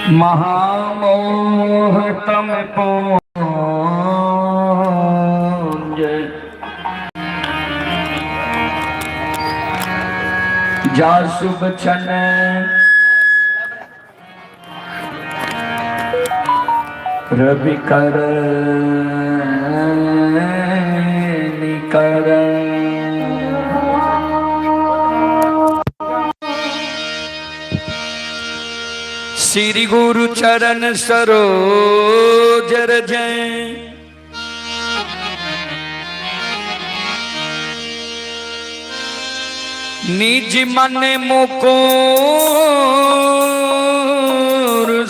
महामोह तम पुंज जासु बचन रवि कर निकर। श्री गुरु चरण सरोज रज निज मन मुकुर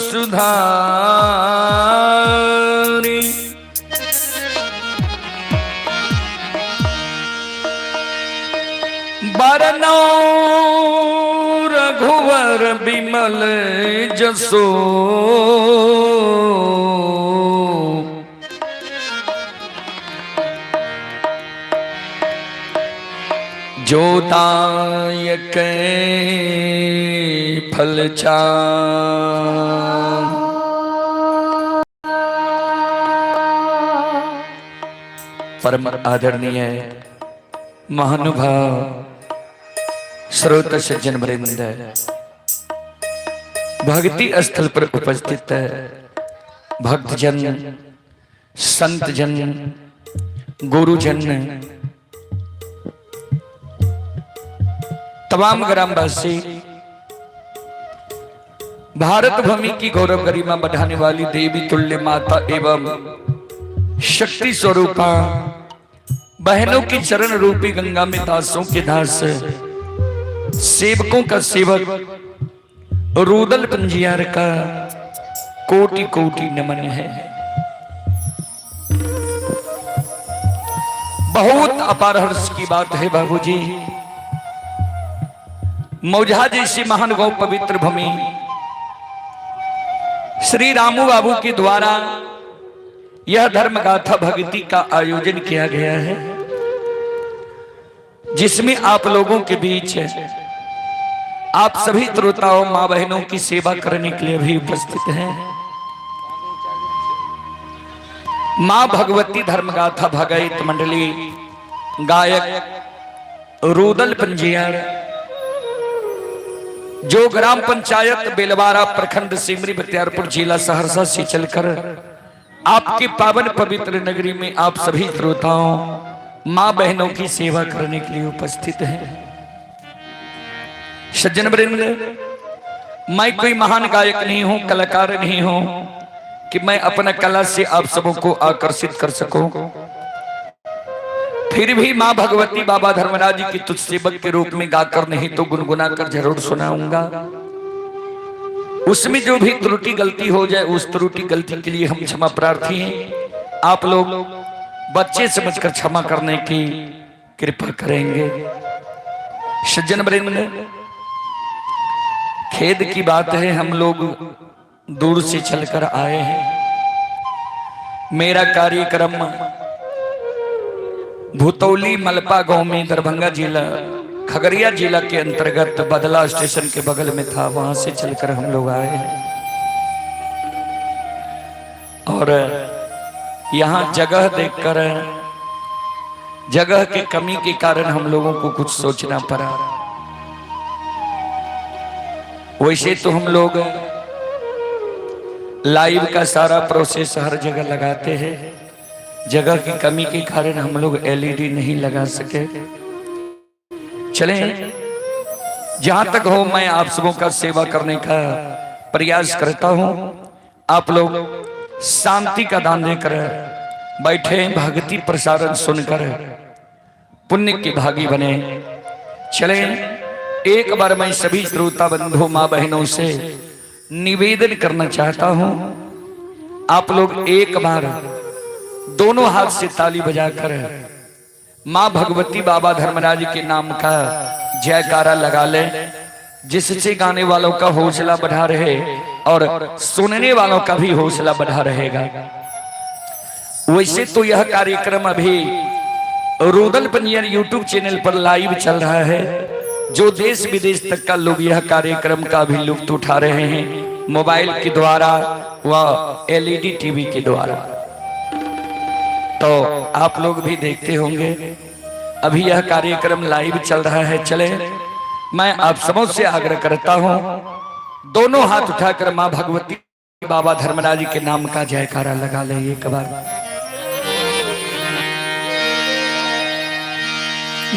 सुधारी। बरनौ रघुवर बिमल जसो, जो दायक फल। परम आदरणीय महानुभाव श्रोत सज्जन वृंद, भक्ति स्थल पर उपस्थित है भक्तजन, संतजन, गुरुजन, तमाम ग्रामवासी, भारत भूमि की गौरव गरिमा बढ़ाने वाली देवी तुल्य माता एवं शक्ति स्वरूपा बहनों की चरण रूपी गंगा में दासों के दास, सेवकों का सेवक रूदल पंजियार का कोटि कोटि नमन है। बहुत अपार हर्ष की बात है बाबूजी, मौजहा जैसी महान गौ पवित्र भूमि श्री रामू बाबू के द्वारा यह धर्म गाथा भक्ति का आयोजन किया गया है, जिसमें आप लोगों के बीच आप सभी श्रोताओं मां बहनों की सेवा करने के लिए भी उपस्थित हैं। मां भगवती धर्मगाथा भगत मंडली गायक रूदल पंजियार, जो ग्राम पंचायत बेलवारा प्रखंड सिमरी बख्तियारपुर जिला सहरसा से चलकर आपकी पावन पवित्र नगरी में आप सभी श्रोताओं मां बहनों की सेवा करने के लिए उपस्थित हैं। सज्जन वृंद, मैं कोई महान गायक नहीं हूं, कलाकार नहीं हूं कि मैं अपना कला से आप सबों को आकर्षित कर सकूं। फिर भी मां भगवती बाबा धर्मराज की तुझ सेवक के रूप में गाकर नहीं तो गुनगुना कर जरूर सुनाऊंगा। उसमें जो भी त्रुटि गलती हो जाए, उस त्रुटि गलती के लिए हम क्षमा प्रार्थी हैं। आप लोग बच्चे समझकर क्षमा करने की कृपा करेंगे। सज्जन वृंद, खेद की बात है, हम लोग दूर से चलकर आए हैं। मेरा कार्यक्रम भुतौली मलपा गांव में दरभंगा जिला खगड़िया जिला के अंतर्गत बदला स्टेशन के बगल में था, वहां से चलकर हम लोग आए हैं। और यहाँ जगह देखकर, जगह के कमी के कारण हम लोगों को कुछ सोचना पड़ा। वैसे तो हम लोग लाइव का सारा प्रोसेस हर जगह लगाते हैं, जगह की कमी के कारण हम लोग एलईडी नहीं लगा सके। चलें, जहां तक हो मैं आप सबों का सेवा करने का प्रयास करता हूं। आप लोग शांति का दान देकर बैठे, भक्ति प्रसारण सुनकर पुण्य के भागी बने। चले, एक बार मैं सभी श्रोता बंधु माँ बहनों से निवेदन करना चाहता हूं, आप लोग एक बार दोनों हाथ से ताली बजाकर माँ भगवती बाबा धर्मराज के नाम का जयकारा लगा ले, जिससे गाने वालों का हौसला बढ़ा रहे और सुनने वालों का भी हौसला बढ़ा रहेगा। वैसे तो यह कार्यक्रम अभी रुदल पनियर यूट्यूब चैनल पर लाइव चल रहा है, जो देश विदेश तक का लोग यह कार्यक्रम का भी लुत्फ उठा रहे हैं। मोबाइल के द्वारा व एलईडी टीवी के द्वारा। तो आप लोग भी देखते होंगे, अभी यह कार्यक्रम लाइव चल रहा है। चले, मैं आप सबों से आग्रह करता हूं, दोनों हाथ उठाकर मां भगवती बाबा धर्मराज के नाम का जयकारा लगा ले एक बार।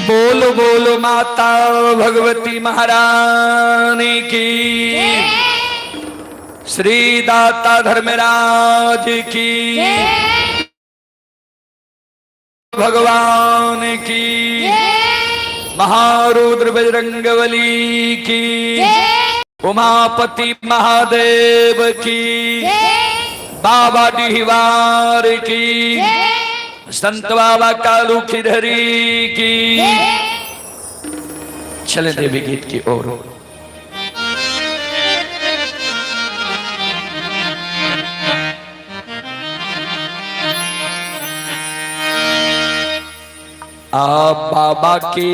बोलो बोलो माता भगवती महारानी की, श्री दाता धर्मराज की, भगवान की, महारुद्र बजरंगबली की, उमापति महादेव की, बाबा डिहवार की, संत बाबा कालू खिदरी की। चले देवी गीत की ओर। आ बाबा के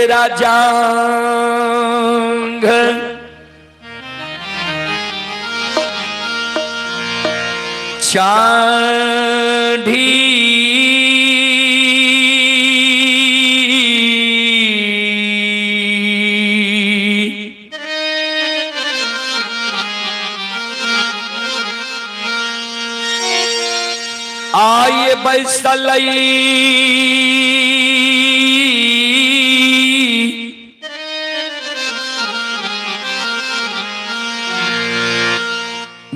राजा चाढ़ी आए बैसलई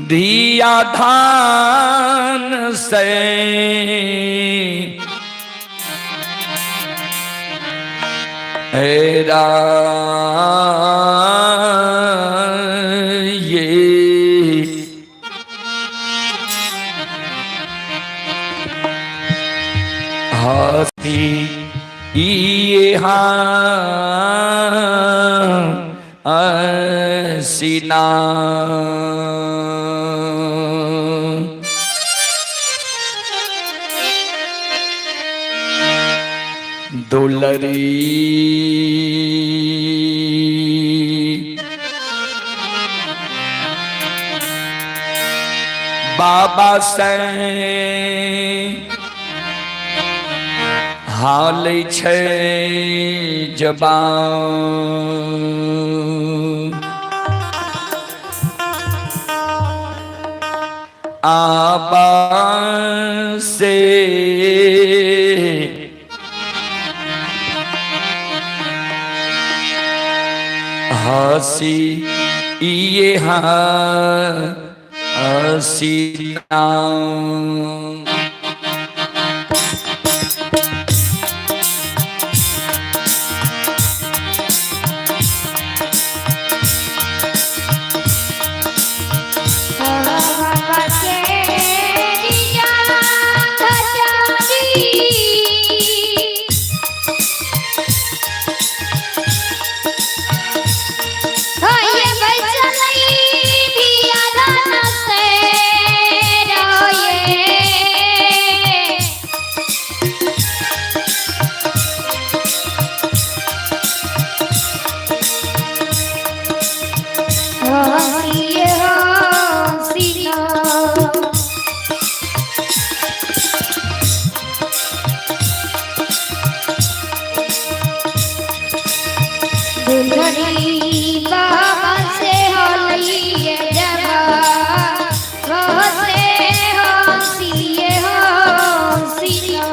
धिया धान से हेरा ये हसी ये हसीना। दुलरी बाबा से हाल छै जबान। आबा से हसी ये हसीना। बाबा के दुल्हनी बाबा से होलिए जबा से हंसिए हंसिया।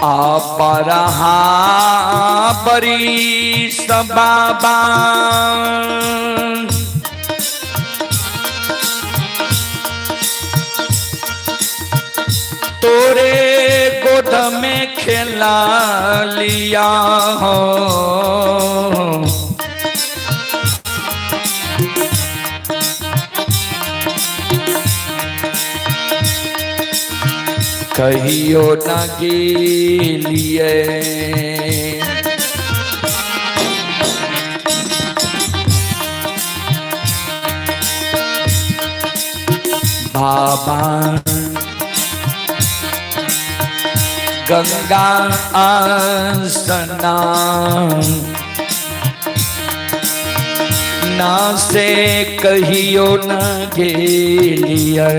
आपरहा बरी बाबा तोरे गोद में खेला लिया हो। कहियो न गेलिए बाबा गंगा स्नान ना से कहियो न गेलियै।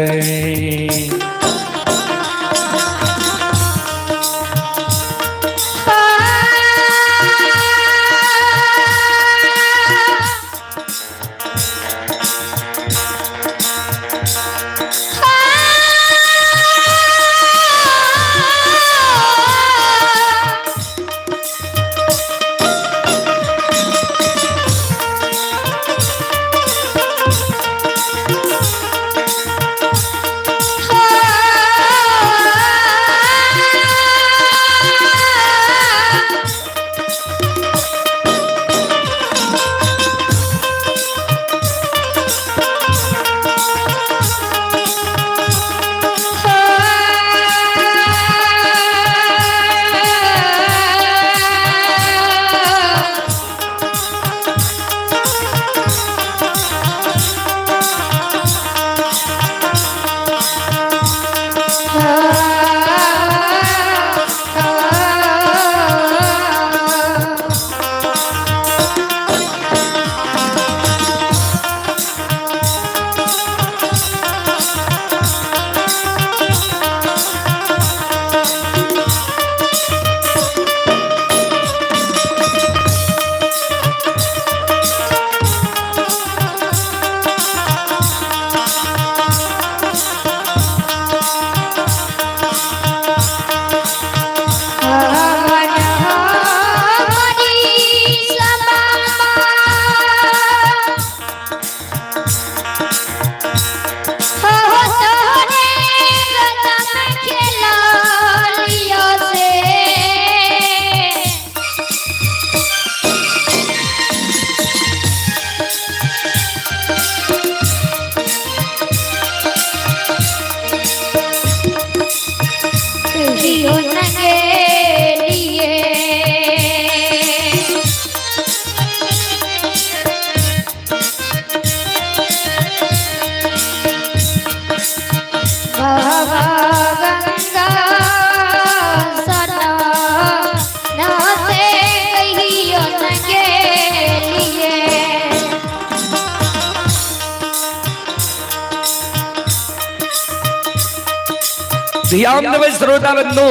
ध्यान देबै श्रोता बंधु,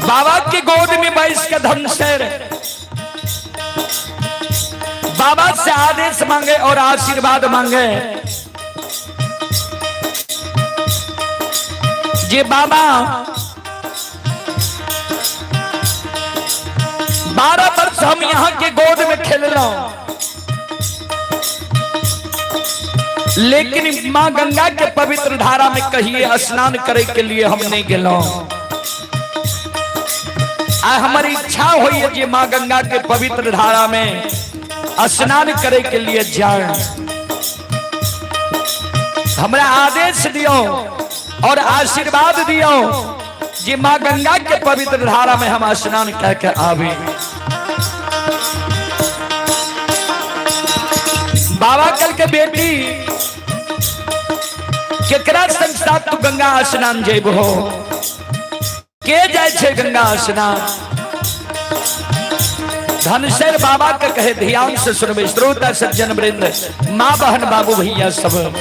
बाबा के गोद में बैस के धनसर बाबा से आदेश मांगे और आशीर्वाद मांगे। जे बाबा 12 वर्ष हम यहाँ के गोद में खेल, लेकिन मां गंगा के पवित्र धारा में कहिए स्नान करे के लिए हम नहीं गेलो। आ हमारी इच्छा हुई है जे मां गंगा के पवित्र धारा में स्नान करे के लिए जाए। हमरा आदेश दियो और आशीर्वाद दियो जे मां गंगा के पवित्र धारा में हम स्नान करके आवे। बाबा कल के बेटी केकरा संग साथ तू गंगा स्नान जेब हो, के जाय छे गंगा स्नान? धनसर बाबा के कहे, ध्यान से सुनबे श्रोता सज्जन वृंद, माँ बहन बाबू भैया सब।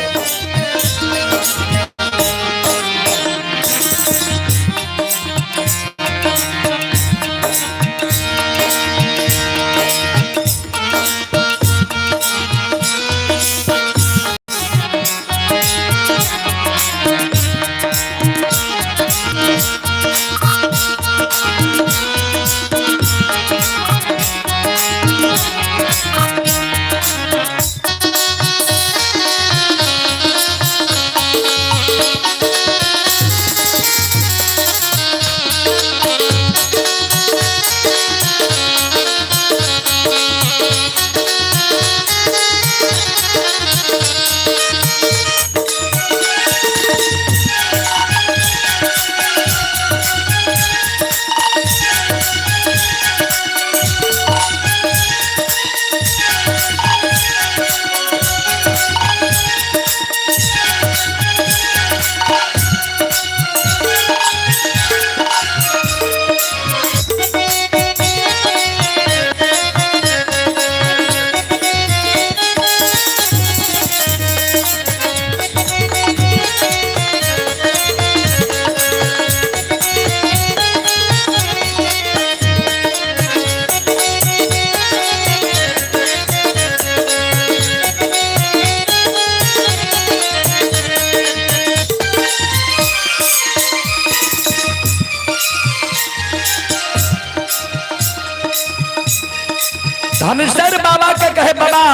धनसर बाबा के कहे बाबा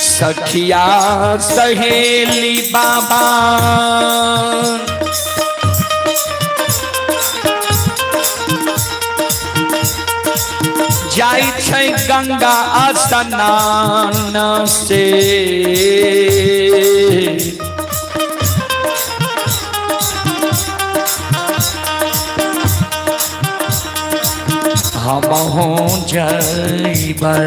सखिया सहेली बाबा जाई छै गंगा स्नान से। हम हो जइबै।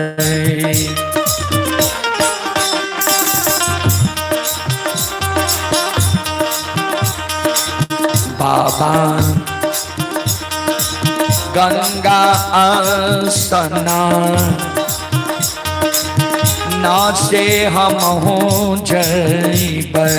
बाबा गंगा स्नान ना से हम हो जइबै।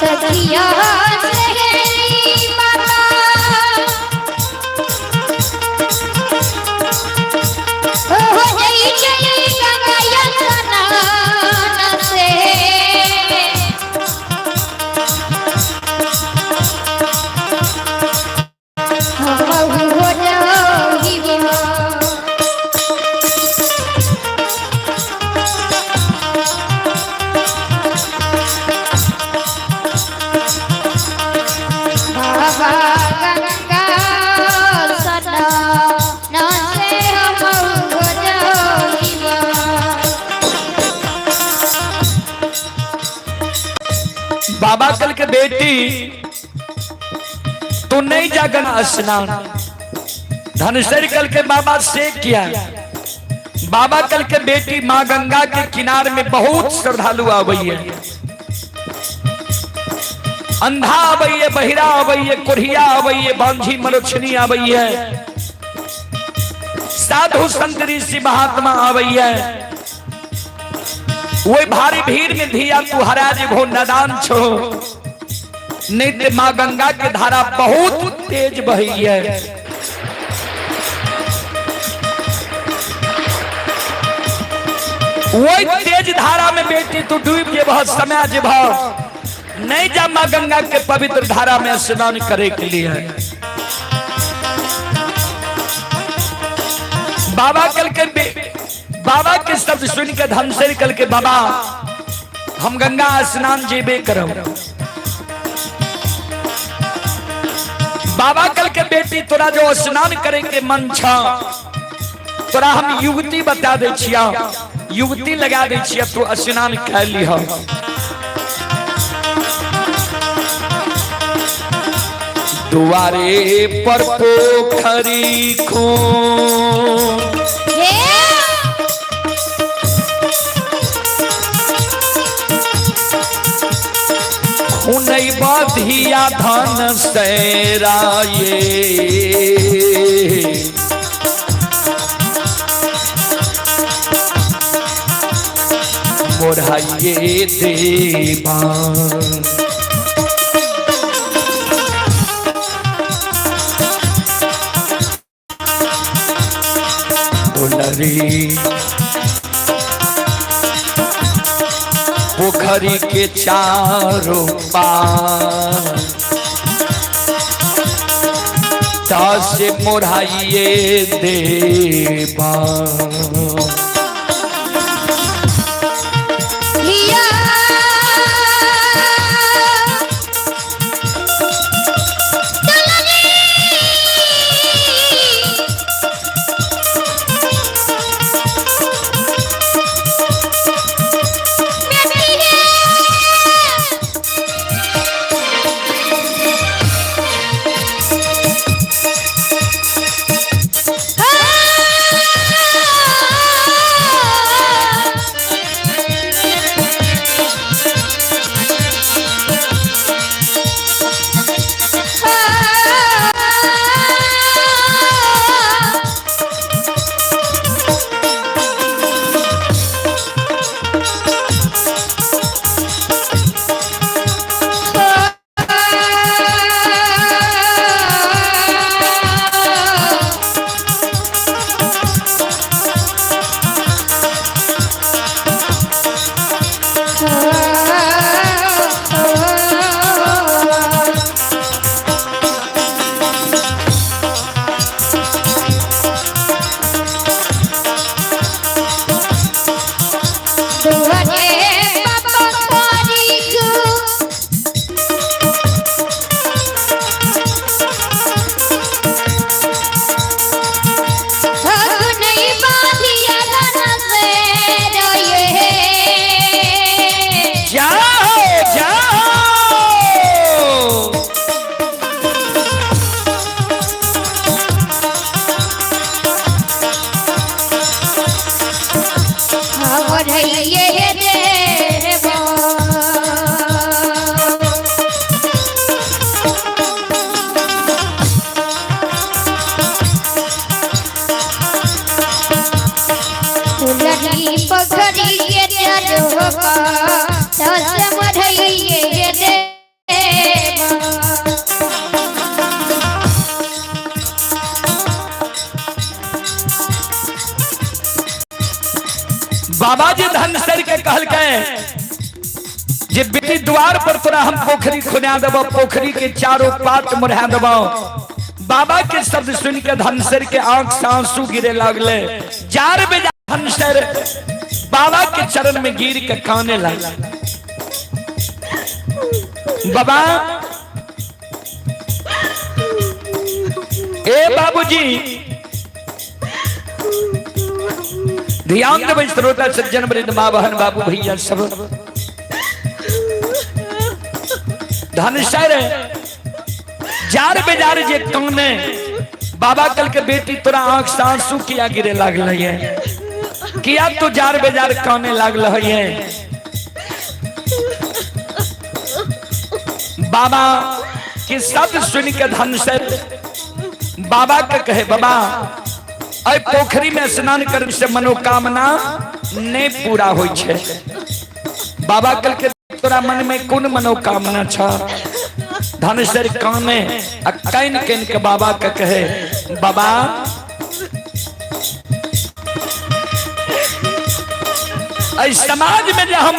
सखिया सहेली बाबा हो जई जई गंगा स्नान से। हम हो जाई। बाबा गंगा स्नान से हम हो जाइबा। बाबा कल के बेटी तू नहीं जा गंगा स्नान। धनसर कल के बाबा से किया। बाबा कल के बेटी माँ गंगा के किनार में बहुत श्रद्धालु आवई है, अंधा आवई है, बहिरा आवई है, कोढ़िया आवई है, बांझी मरोछनी आवई है, साधु संत ऋषि महात्मा आवई है। वही भारी भीड़ में धिया तू हरा जेबो नदान छो, नहीं ते माँ गंगा के धारा बहुत तेज बही है। वही तेज धारा में बेटी तू डूब जेबह, समय जेबह, नहीं जा माँ गंगा के पवित्र धारा में स्नान करे के लिए। बाबा कल के बाबा के शब्द सुन के धनसर कल के बाबा हम गंगा स्नान जेबे करब। बाबा कल के बेटी तोरा जो स्नान करे के मन छ तोरा हम युवती बता दे छिया, युवती लगा दे छिया, तू स्नान कर लिह। दुआरे पर पोखरी खून खूनई बधिया धन सैराये। मोराइए देवा पोखरी, पोखरी के चारों पार तास मोराइए देवा। हिया जाओ जाओ। बाबा जी धनसर के कहलकै जे बेटी द्वार पर तोरा हम पोखरी खुना देबो, पोखरी के चारों पात मुढ़ा देबो। बाबा के शब्द सुन के धनसर के आंख से आंसू गिरे लागले। जार बेजा धनसर बाबा के चरण में गिर के काने लागल। बाबा ए बाबूजी ध्यान देबै श्रोता सज्जन वृंद माँ बहन बाबू भैया सब। धनसर जार बेजार जे काने बाबा कल के बेटी तोरा आंख से आंसू किया गिरे लागल है, किया तू जार बेजार काने लागल है। बाबा के शब्द सुन के धनसर बाबा के कहे बाबा अय पोखरी में स्नान करने से मनोकामना नहीं पूरा होई छे। बाबा कल के तोरा मन में कोन मनोकामना छ? धनसर काने आ can can के बाबा के कहे बाबा अय समाज में जे हम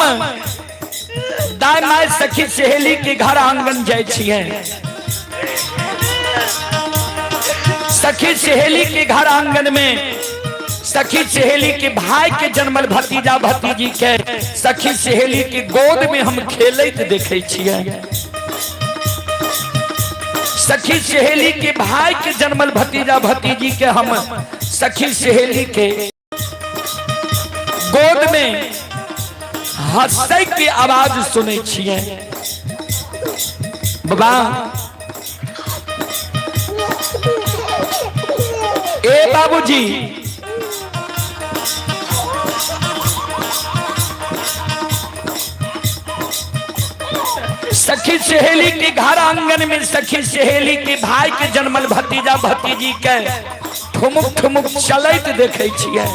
दाय my सखी सहेली के घर आंगन जाय छियै, सखी सहेली के घर आंगन में सखी सहेली के भाई के जन्मल भतीजा भतीजी के सखी सहेली के गोद में हम खेलैत देखे छियै। सखी सहेली के भाई के जन्मल भतीजा भतीजी के हम सखी सहेली के गोद में हंसै के आवाज सुनै छियै। बाबा ए बाबूजी सखी सहेली के घर आंगन में सखी सहेली के भाई के जन्मल भतीजा भतीजी के ठुमुक ठुमुक चलैत देखे छियै।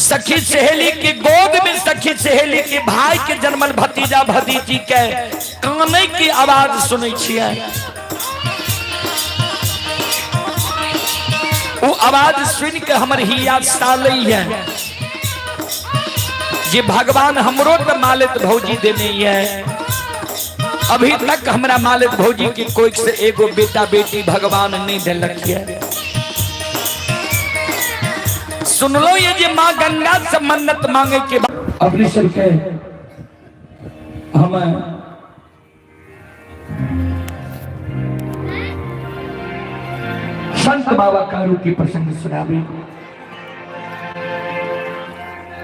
सखी सहेली के गोद में सखी सहेली के भाई के जन्मल भतीजा भतीजी के काने की आवाज सुनै छियै। वो आवाज सुन के हमर हिया सालै है जे भगवान हमरो तो मालित भौजी देने है। अभी तक हमरा मालित भौजी के कोई से एगो बेटा बेटी भगवान नहीं दिलक है। सुनलो ये जे माँ गंगा से मन्नत मांगे के बाद अपने सबके हम संत बाबा कारू के प्रसंग सुनाबे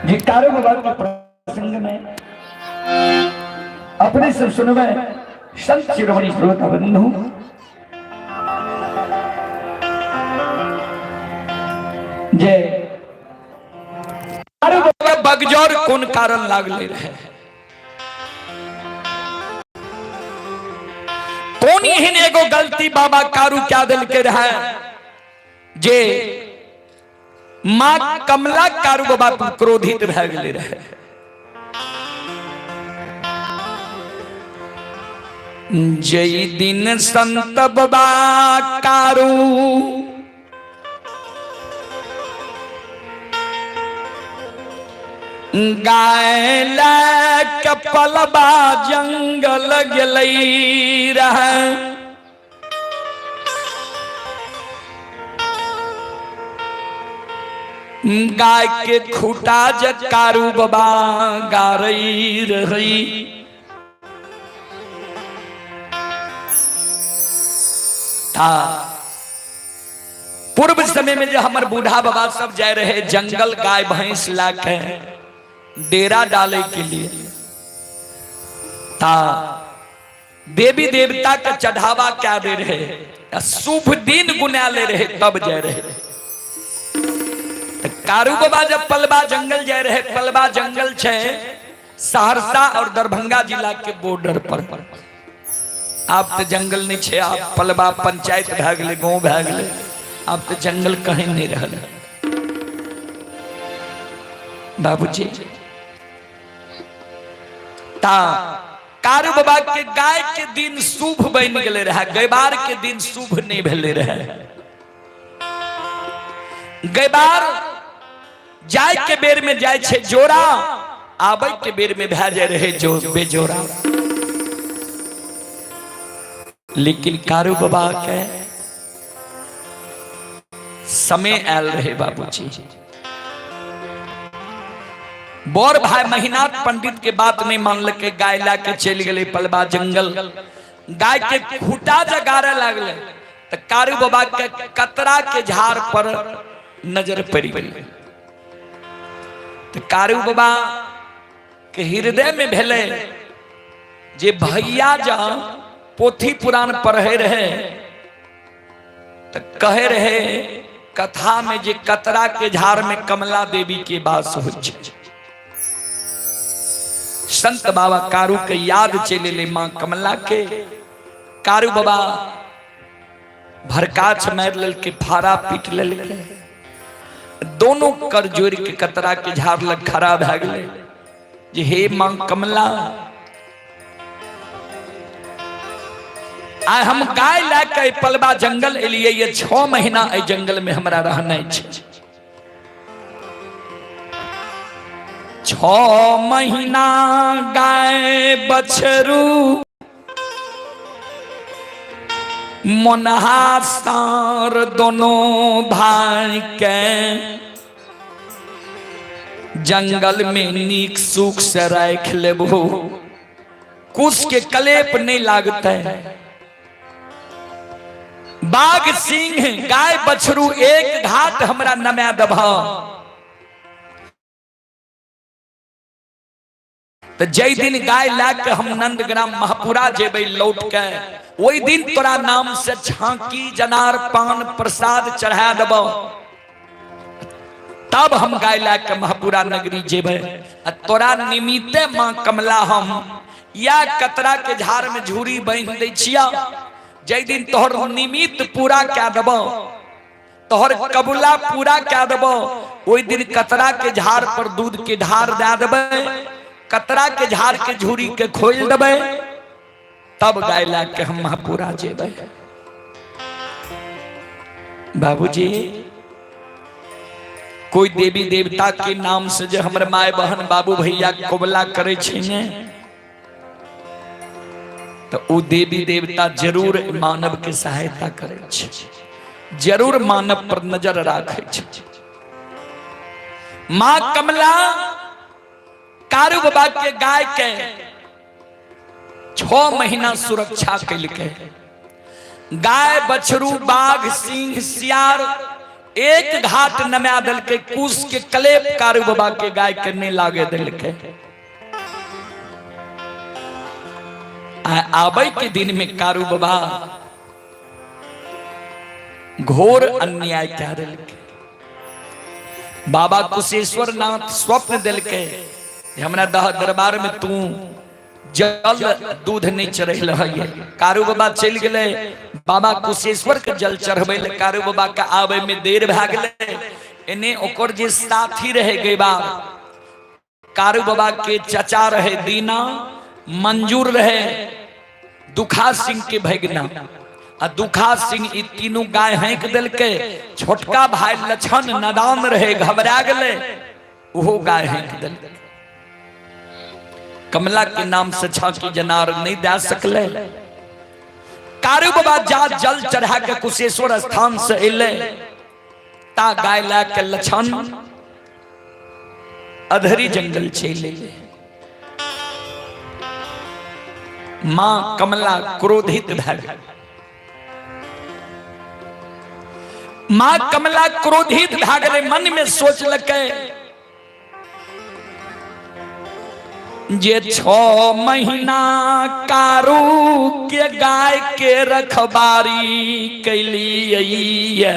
जे कारू बाबा के प्रसंग में अपने सब सुनबे संत शिरोमणि श्रोता बंधु। जे कारू बाबा बगजौर कोन कारण लागले रहे, कोन एहन एगो गलती बाबा कारू क्या दिल के रहे जे मां कमला कारू बाबा पर क्रोधित भए गेले रहे। जई दिन संत बाबा कारू गाय के पलबा जंगल गेलै रहे, गाय के खूटा जे कारू बाबा गारई रही, था पूर्व समय में जो हमर बूढ़ा बाबा सब जाए रहे जंगल गाय भैंस ला के डेरा डाले के लिए, ता देवी देवता के चढ़ावा क्या दे रहे, शुभ दिन गुना ले रहे तब जाए रहे। कारू बाबा जब पलबा जंगल जाए रहे, पलबा जंगल छे सहरसा और दरभंगा जिला के बॉर्डर पर। आप तो जंगल नहीं छे, आप पलबा पंचायत भए गेलै, गाँव भए गेलै, आप तो जंगल कहीं नहीं रहल बाबूजी। ता कारू बाबा के गाय के दिन शुभ बन गेले रहे, गैबार के दिन शुभ नहीं भेले रहे। गैबार जाय के बेर में जाय छे जोड़ा, आबै के बेर में भए जाय रहे जो बेजोड़ा। लेकिन कारू बाबा के समय आयल रहे बाबूजी। बड़ भाई महिनाथ पंडित के बात नहीं मानलके, गाय ला के चलि गेलै पलबा जंगल। गाय के खूटा जगारे लागले तो कारू बाबा के कतरा के झाड़ पर नजर पड़ी गेलै। तो कारू बाबा के हृदय में भेलै जे भैया जा पोथी पुराण पढ़े रहे तो कहे रहे कथा में जे कतरा के झाड़ में कमला देवी के वास हो। संत बाबा कारू के याद चले ले मां कमला के। कारू बाबा भरकाछ मार ललके, फाड़ा पीट ललके, दोनों कर जोड़ के कतरा के झाड़ लग खड़ा भए गेलै जे हे मां कमला, आइ हम गाय लए के पलबा जंगल एलियै ये, 6 महीना एहि जंगल में हमरा रहना छै। 6 महीना गाय बछरू मोनहा सार दोनों भाई के जंगल में नीक सुख से राख लेबो, कुश के कलेप नहीं लागते। बाघ सिंह गाय बछरू एक घाट हमरा नमा दबा तो जय दिन गाय ला के हम नंदग्राम महपुरा जेबै लौट के, ओहि दिन तोरा नाम से झांकी जनार पान प्रसाद चढ़ा देबो, तब हम गाय ला के महपुरा नगरी जेबै। आ तोरा निमित्ते माँ कमला हम या कतरा के झाड़ में झूरी बांधि दै छिया, जय दिन तोहर निमित्त पूरा कए देबो, तोहर कबूला पूरा कए देबो, ओहि दिन कतरा के झाड़ पर दूध के ढार दए देबै, कतरा के झाड़ के झूरी के खोलि देबै, तब गाय ला के हम महापुरा जेबै। बाबूजी कोई देवी देवता के नाम से जे हमर माय बहन बाबू भैया कबुला करे छै ने, तो ओ देवी देवता जरूर मानव के सहायता करे छै, जरूर मानव पर नजर राखे छै। माँ कमला कारू बाबा के गाय के 6 महीना सुरक्षा कैलकै। गाय बछरू बाघ सिंह सियार एक घाट नमा देलकै, कुश के कलेप कारू बाबा के गाय के नहीं लागे देलकै। आबै के दिन में कारू बाबा घोर अन्याय कह देलकै। बाबा कुशेश्वर नाथ स्वप्न देलकै, हमरा दरबार में तू जल दूध नहीं चढ़ेल है। कारू बाबा चलि गेलै बाबा कुशेश्वर के जल चढ़बै ले। कारू बाबा के आबै में देर भए गेलै। एने ओकर जे साथी रहे गैबा, कारू बाबा के चचा रहे दीना मंजूर रहे दुखा सिंह के भगना, आ दुखा सिंह ई तीनू गाय हैंक देलकै। छोटका भाई लछन नदान रहे, घबरा गेलै, ओहो गाय हैंक देलकै। कमला के नाम से झांकी जनार नहीं दे सकले। कारू बाबा जा जल चढ़ा के कुशेश्वर स्थान से अले ता गाय ला के लछन अधरी जंगल चले। मां कमला क्रोधित भए गेल। मां कमला क्रोधित भए गेलै। मन में सोचलकै जे 6 महीना कारू के गाय के रखबारी कैलियै,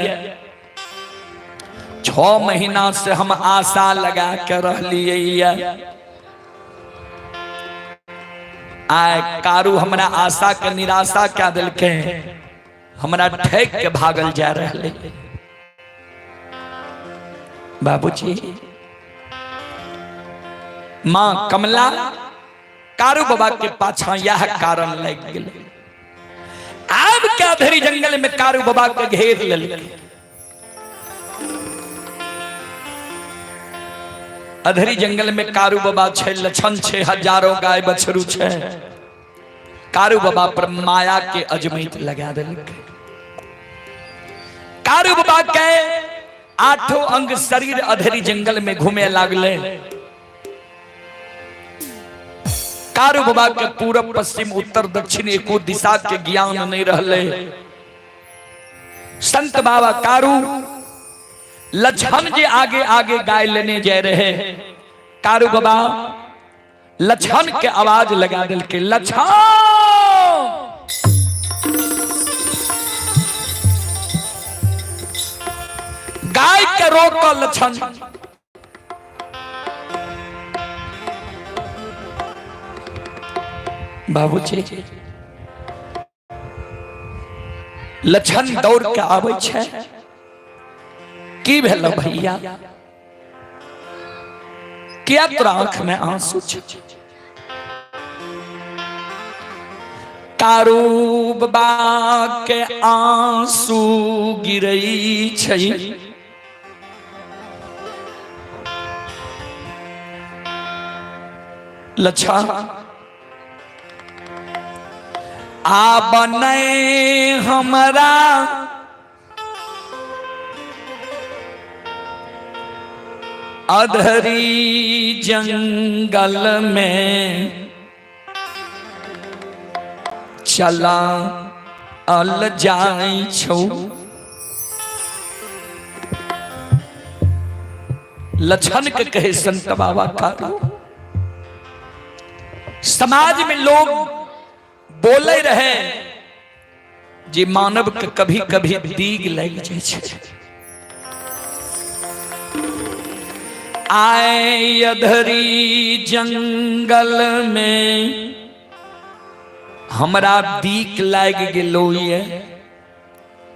6 महीना से हम आशा लगा के रहलियै, आय कारू हमरा आशा के निराशा क्या देलकै, हमरा ठेक के भागल जा रहले। बाबूजी मां कमला कारू बाबा के पाछा यह कारण लग गेलै। आब के अधेरी जंगल में कारू बाबा के घेर लेलकै। अधेरी जंगल में कारू बाबा छै, लछन छै, हजारों गाय बछरू छै। कारू बाबा पर माया के अजमैत लगा देलकै। कारू बाबा के आठों अंग शरीर अधेरी जंगल में घूमे लागले। कारू बाबा के पूरब पश्चिम उत्तर दक्षिण एको दिशा के ज्ञान नहीं रहले। संत बाबा कारू लछन जे आगे आगे गाय लेने जा रहे, कारू बाबा लछन के आवाज लगा दिल के, लछन गाय के रोक लछन। बाबूजी लछन दौड़ के आबै छै, की भेल भैया, किया तोरा आंख में आंसू छै? कारू बाबा के आंसू गिरै छै, लच्छा आ बनै हमरा अधरी जंगल में चला अल जाई छौ। लछन के कहे संत बाबा कारू, समाज में लोग बोले रहे जे मानव के कभी कभी दीग लग जाए छै। आए अधरी जंगल में हमरा दीक लाग गेलो ये,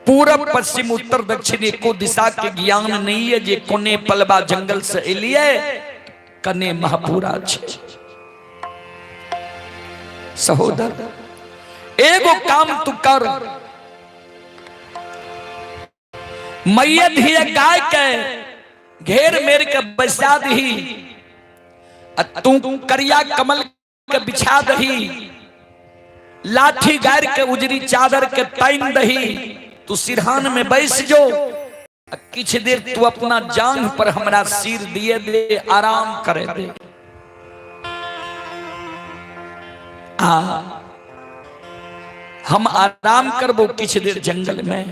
पूरब पश्चिम उत्तर दक्षिण एको दिशा के ज्ञान नहीं है जे कोने पलबा जंगल से एलिए कने महापुरा छे। सहोदर एगो काम तू कर, मैया धिया गाय के घेर मेर के बैसा दही आ तू करिया कमल के बिछा दही, लाठी गार के उजरी चादर के ताइन दही, तू सिरहान में बैस जो, किछ देर तू अपना जांघ पर हमरा सिर दिए दे, आराम करे दे। आ हम आराम करबो किछ देर जंगल में,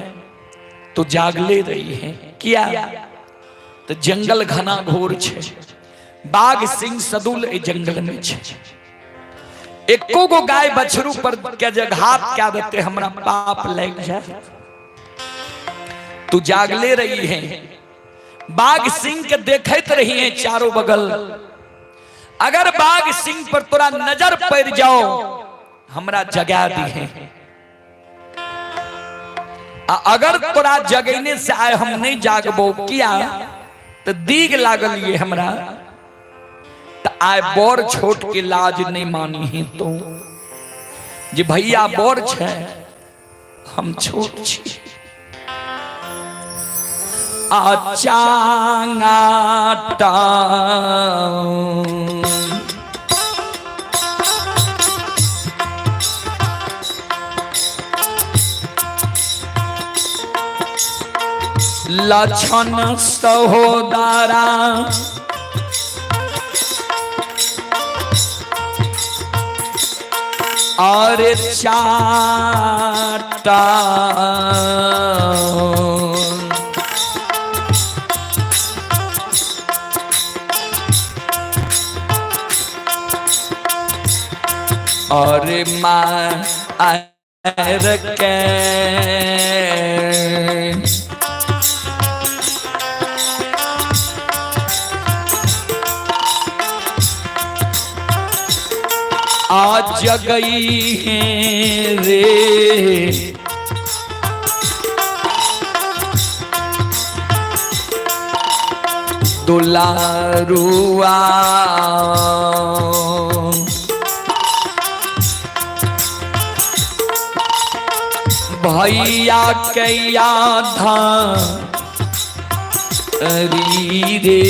तो जागले रही है। किया तो जंगल घना घोर छे, बाघ सिंह सदुल ए जंगल में छे, एको गो गाय बछरू पर के जघात क्या देते हमरा पाप लग जाए। तू जागले रही है, बाघ सिंह के देखत रही है चारों बगल, अगर बाघ सिंह पर तोरा नजर पड़ जाओ हमरा जगा दी है, आ अगर तोरा जगने से आए हम नहीं जागबो, किया तो दीग लागल ये हमरा, तो आए बड़ छोट के लाज नहीं मानी है तो जे भैया बड़ छे हम छोट छी। आ चांगाटा लक्षण सहोदरा और चाटा और मार के आज गई है रे दुलारुआ, भैया के आधा री रे।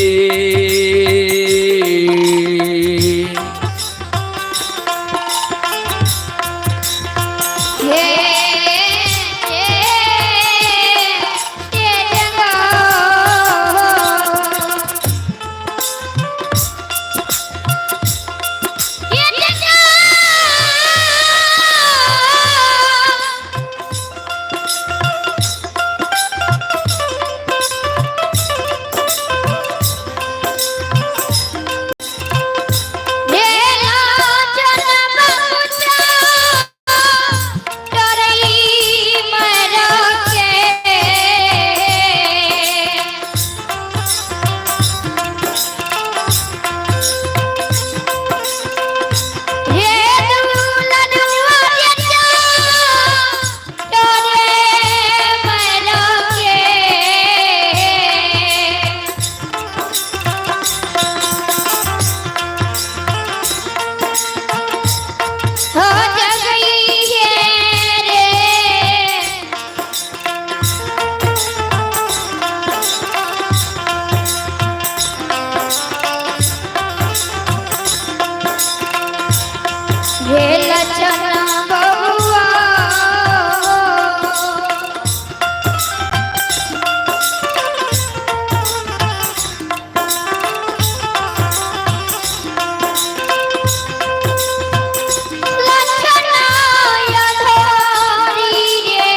हे हे हे जगो हे जगो हो जगई है रे। हे लछन बबुआ लछन अधोरी रे।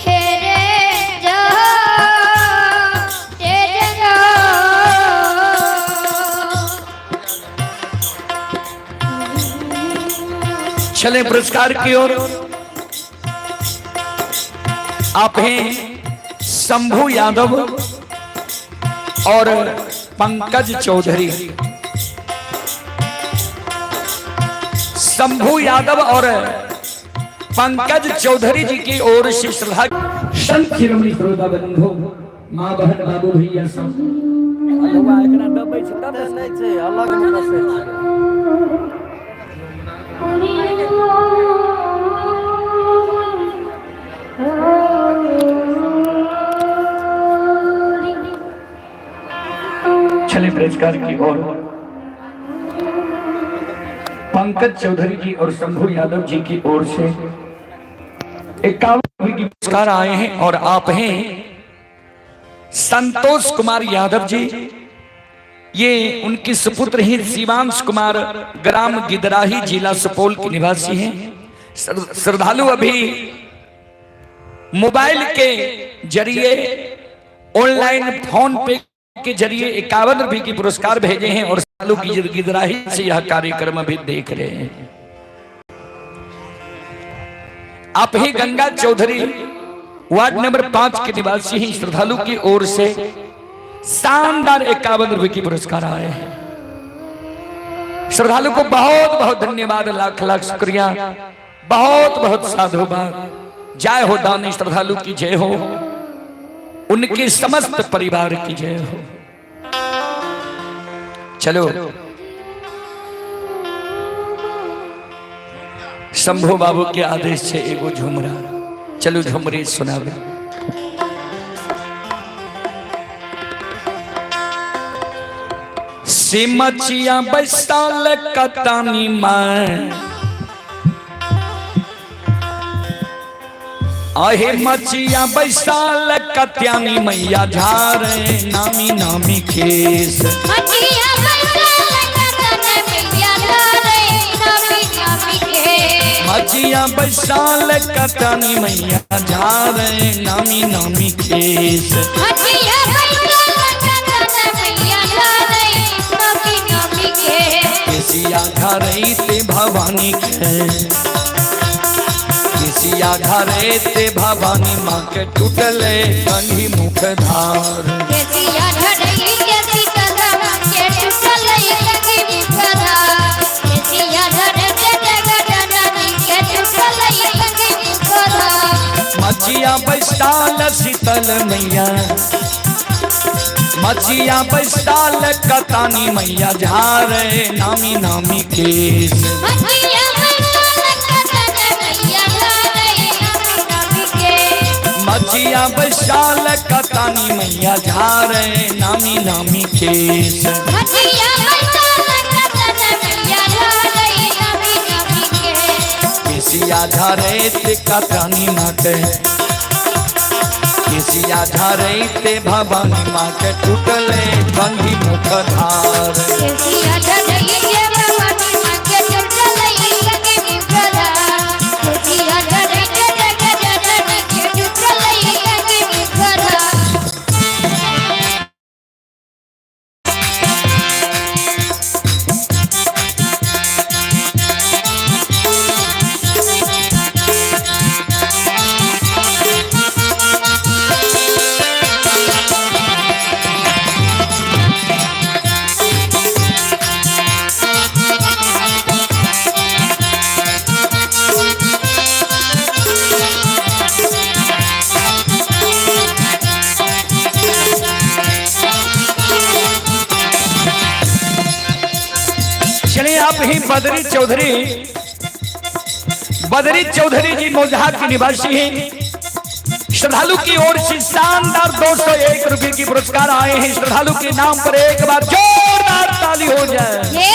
हे रे जो हे जगो चले पुरस्कार की ओर। आप हैं शंभू यादव और पंकज चौधरी। शंभू यादव और पंकज चौधरी जी की ओर से श्रद्धा संत शिरोमणि श्रोता बंधु माँ बहन बाबू भैया सब नहि छै, अलग मे बसै छै। पुरस्कार की ओर पंकज चौधरी जी और शंभू यादव जी की ओर से 51 रुपए की पुरस्कार आए हैं। और आप हैं संतोष कुमार यादव जी, ये उनके सुपुत्र हैं शिवांश कुमार, ग्राम गिदराही, जिला सुपौल के निवासी हैं। श्रद्धालु अभी मोबाइल के जरिए, ऑनलाइन फोन पे के जरिए 51 रुपए की पुरस्कार भेजे हैं और श्रद्धालु की गिदराही से यह कार्यक्रम अभी देख रहे हैं। आप ही गंगा चौधरी, वार्ड नंबर 5 के निवासी हैं। श्रद्धालु की ओर से शानदार 51 रुपए की पुरस्कार आए हैं। श्रद्धालु को बहुत बहुत धन्यवाद, लाख लाख शुक्रिया, बहुत बहुत साधुवाद। जय हो दानी श्रद्धालु की जय हो, उनके समस्त परिवार की जय हो। चलो शंभू बाबू के आदेश से एगो झुमरा, चलो झुमरी सुनावे। सिमचिया बैसाल कतानी मां, आहे मचिया बैसाल कत्यानी मैया झारे नामी नामी केस। मचिया बैसाल कतन मैया धारे नामी नामी के। मचिया बैसाल कतानी मैया झारे नामी नामी केस। मचिया बैसाल कतन मैया धारे नामी नामी के। केसिया घरे ते भवानी के, केसिया घरे ते भवानी माँ के टूटले कंघी मुख धार। केसिया धरई के सीतल के टूटलै कंघी मुखधार। केसिया धरे ते जगजननी के टूटलै कंघी मुखधार। मचिया बैसाल शीतल मैया, मचिया बैसाल कतानी मैया झारे नामी नामी केस। मचिया बैसाल कतन मैया धारे नामी नामी के। मचिया बैसाल कतानी मैया झारे नामी नामी केस। मचिया बैसाल कतन मैया धारे नामी नामी के। केसिया झारे ते कतानी माँ के, केसिया झारे ते भवानी माँ के टूटले कंघी मुख धार। केसिया धरई के भवानी माँ के टूटलै कंघी मुखधार। केसिया धरई के जगजननी के टूटलै कंघी मुखधार। चलिए आप ही बदरी चौधरी, बदरी चौधरी जी मोजहा के निवासी हैं। श्रद्धालु की ओर से शानदार 201 रुपए की पुरस्कार आए हैं। श्रद्धालु के नाम पर एक बार जोरदार ताली हो जाए। ये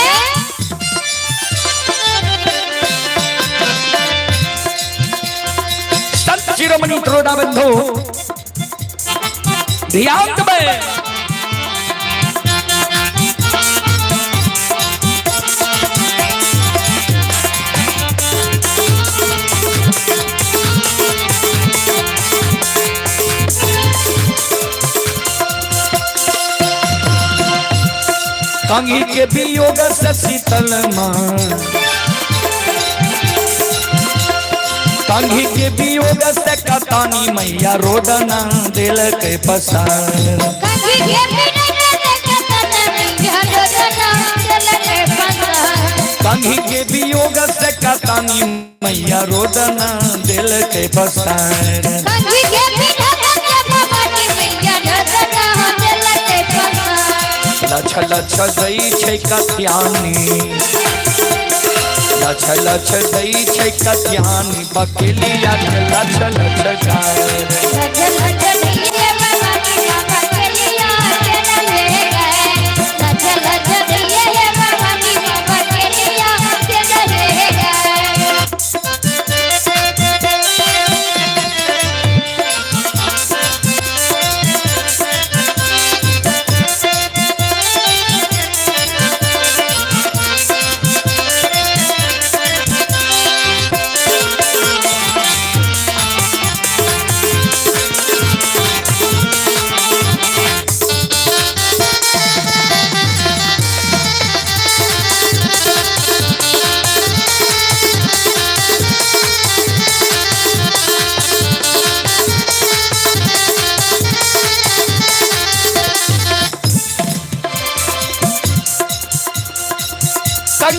संत शिरोमणि त्रोड़ा बंधु ध्यान में कंघी के वियोग से शीतल मां, कंघी के वियोग से कतानी मैया रोदना दिल के पसार। कंघी के बिना कतन मैया रोदना दिल के पसार। कंघी के वियोग से कतानी मैया रोदना दिल के पसार। कंघी के बिना भवानी मैया रोदना दिल के पसार। लछ लछ दई छै कत्यानी, लछ लछ दई छै कत्यानी बकेलिया के लछ लछ गाय। लछ लछ दई भवानी माँ बकेलिया के रहे गए। लछ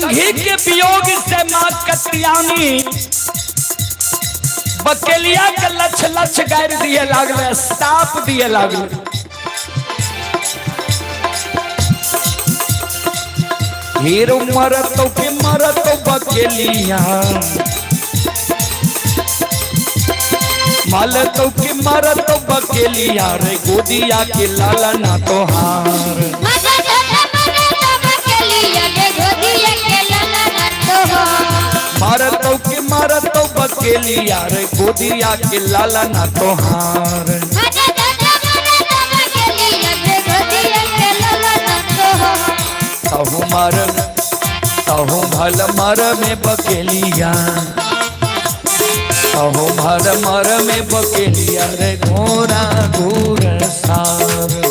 कंघी के वियोग से माँ कत्यानी बकेलिया के लक्ष लक्ष गारि दिए लागले, साप दिए लागले। हीरो मरतो के मरतो बकेलिया, माल तो के मरतो बकेलिया रे गोदिया के लाला ना तोहार। मरतो के मरतो बकेलिया रे गोदिया के लाला ना तोहार। तहु मर तहु भल मर में बकेलिया, तहु भल मर में बकेलिया रे घोरा घूर सार।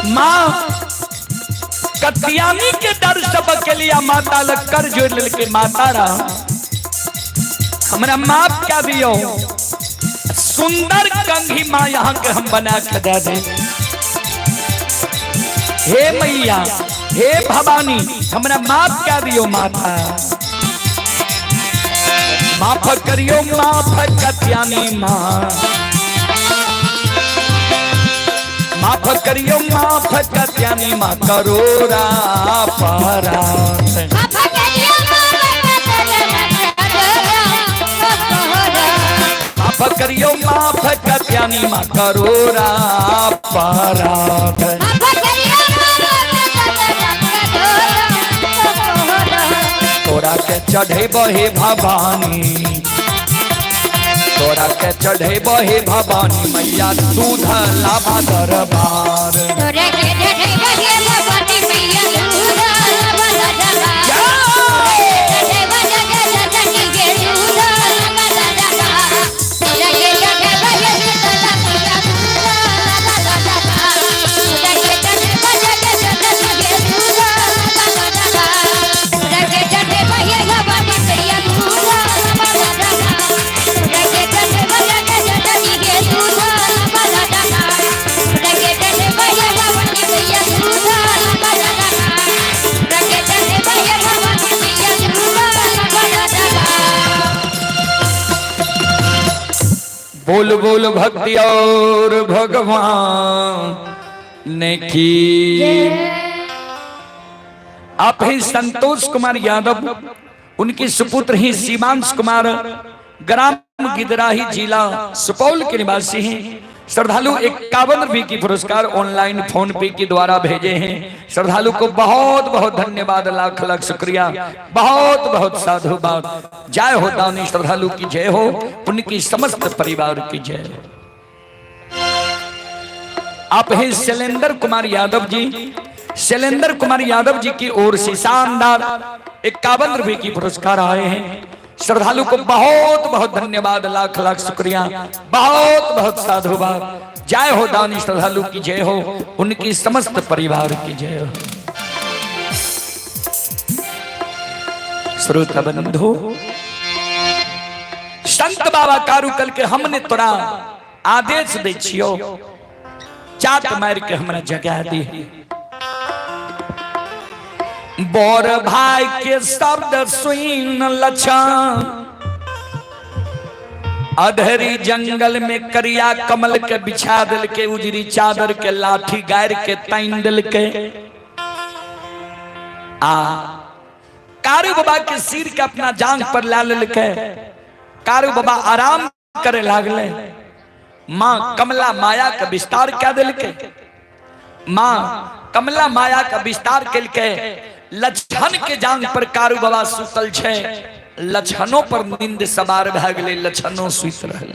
माँ कत्यानी के डर से बकेलिया माता लग कर जोड़ लेके माता रा हमरा माफ क्या दियो, सुंदर कंघी माँ यहाँ के हम बना के दे दे। हे मैया हे भवानी हमरा माफ क्या दियो माता, माफ करियो माफ कत्यानी माँ, माफ करियो माफ कत्यानी माँ करोरा परात। माफ करियो माफ कत्यानी माँ करोरा परात। तोरा के चढ़े बहे भवानी, तोरा के चढ़े बहे भवानी मैया दूध लाभा दरबार। बोल बोल भक्ति और भगवान ने की। आप ही संतोष कुमार यादव, उनके सुपुत्र ही सीमांश कुमार, ग्राम गिदराही जिला सुपौल के निवासी हैं। श्रद्धालु 51 रुपये की पुरस्कार ऑनलाइन फोन पे के द्वारा भेजे हैं। श्रद्धालु को बहुत बहुत धन्यवाद, लाख लाख शुक्रिया, बहुत बहुत साधुवाद। जय हो दानी श्रद्धालु की जय हो, उनकी समस्त परिवार की जय हो। आप हैं शैलेंद्र कुमार यादव जी, शैलेंद्र कुमार यादव जी की ओर से शानदार 51 रुपये की पुरस्कार आए हैं। श्रद्धालु को बहुत बहुत धन्यवाद, लाख लाख शुक्रिया, बहुत बहुत साधुवाद। जय हो दानी श्रद्धालु की जय हो, उनकी समस्त परिवार की जय हो। श्रोता बंधु, संत बाबा कारूकल के हमने तोरा आदेश दे छियो, चाट मार के हमरा जगा दी। बोर भाई के शब्द सुन लछन, अधेरी जंगल में करिया कमल के बिछा दिल के, उजरी चादर के लाठी गार के ताइन दिल के, आ कारू बाबा के सिर के अपना जांग पर ला लेलकै। कारू बाबा आराम करे लागले। माँ कमला माया के विस्तार कए देलकै। माँ कमला माया के विस्तार केलकै। लक्षण के जांग पर कारू बाबा सुतल छै, लक्षणों पर नींद सवार भए गेलै, लक्षणों सुति रहल।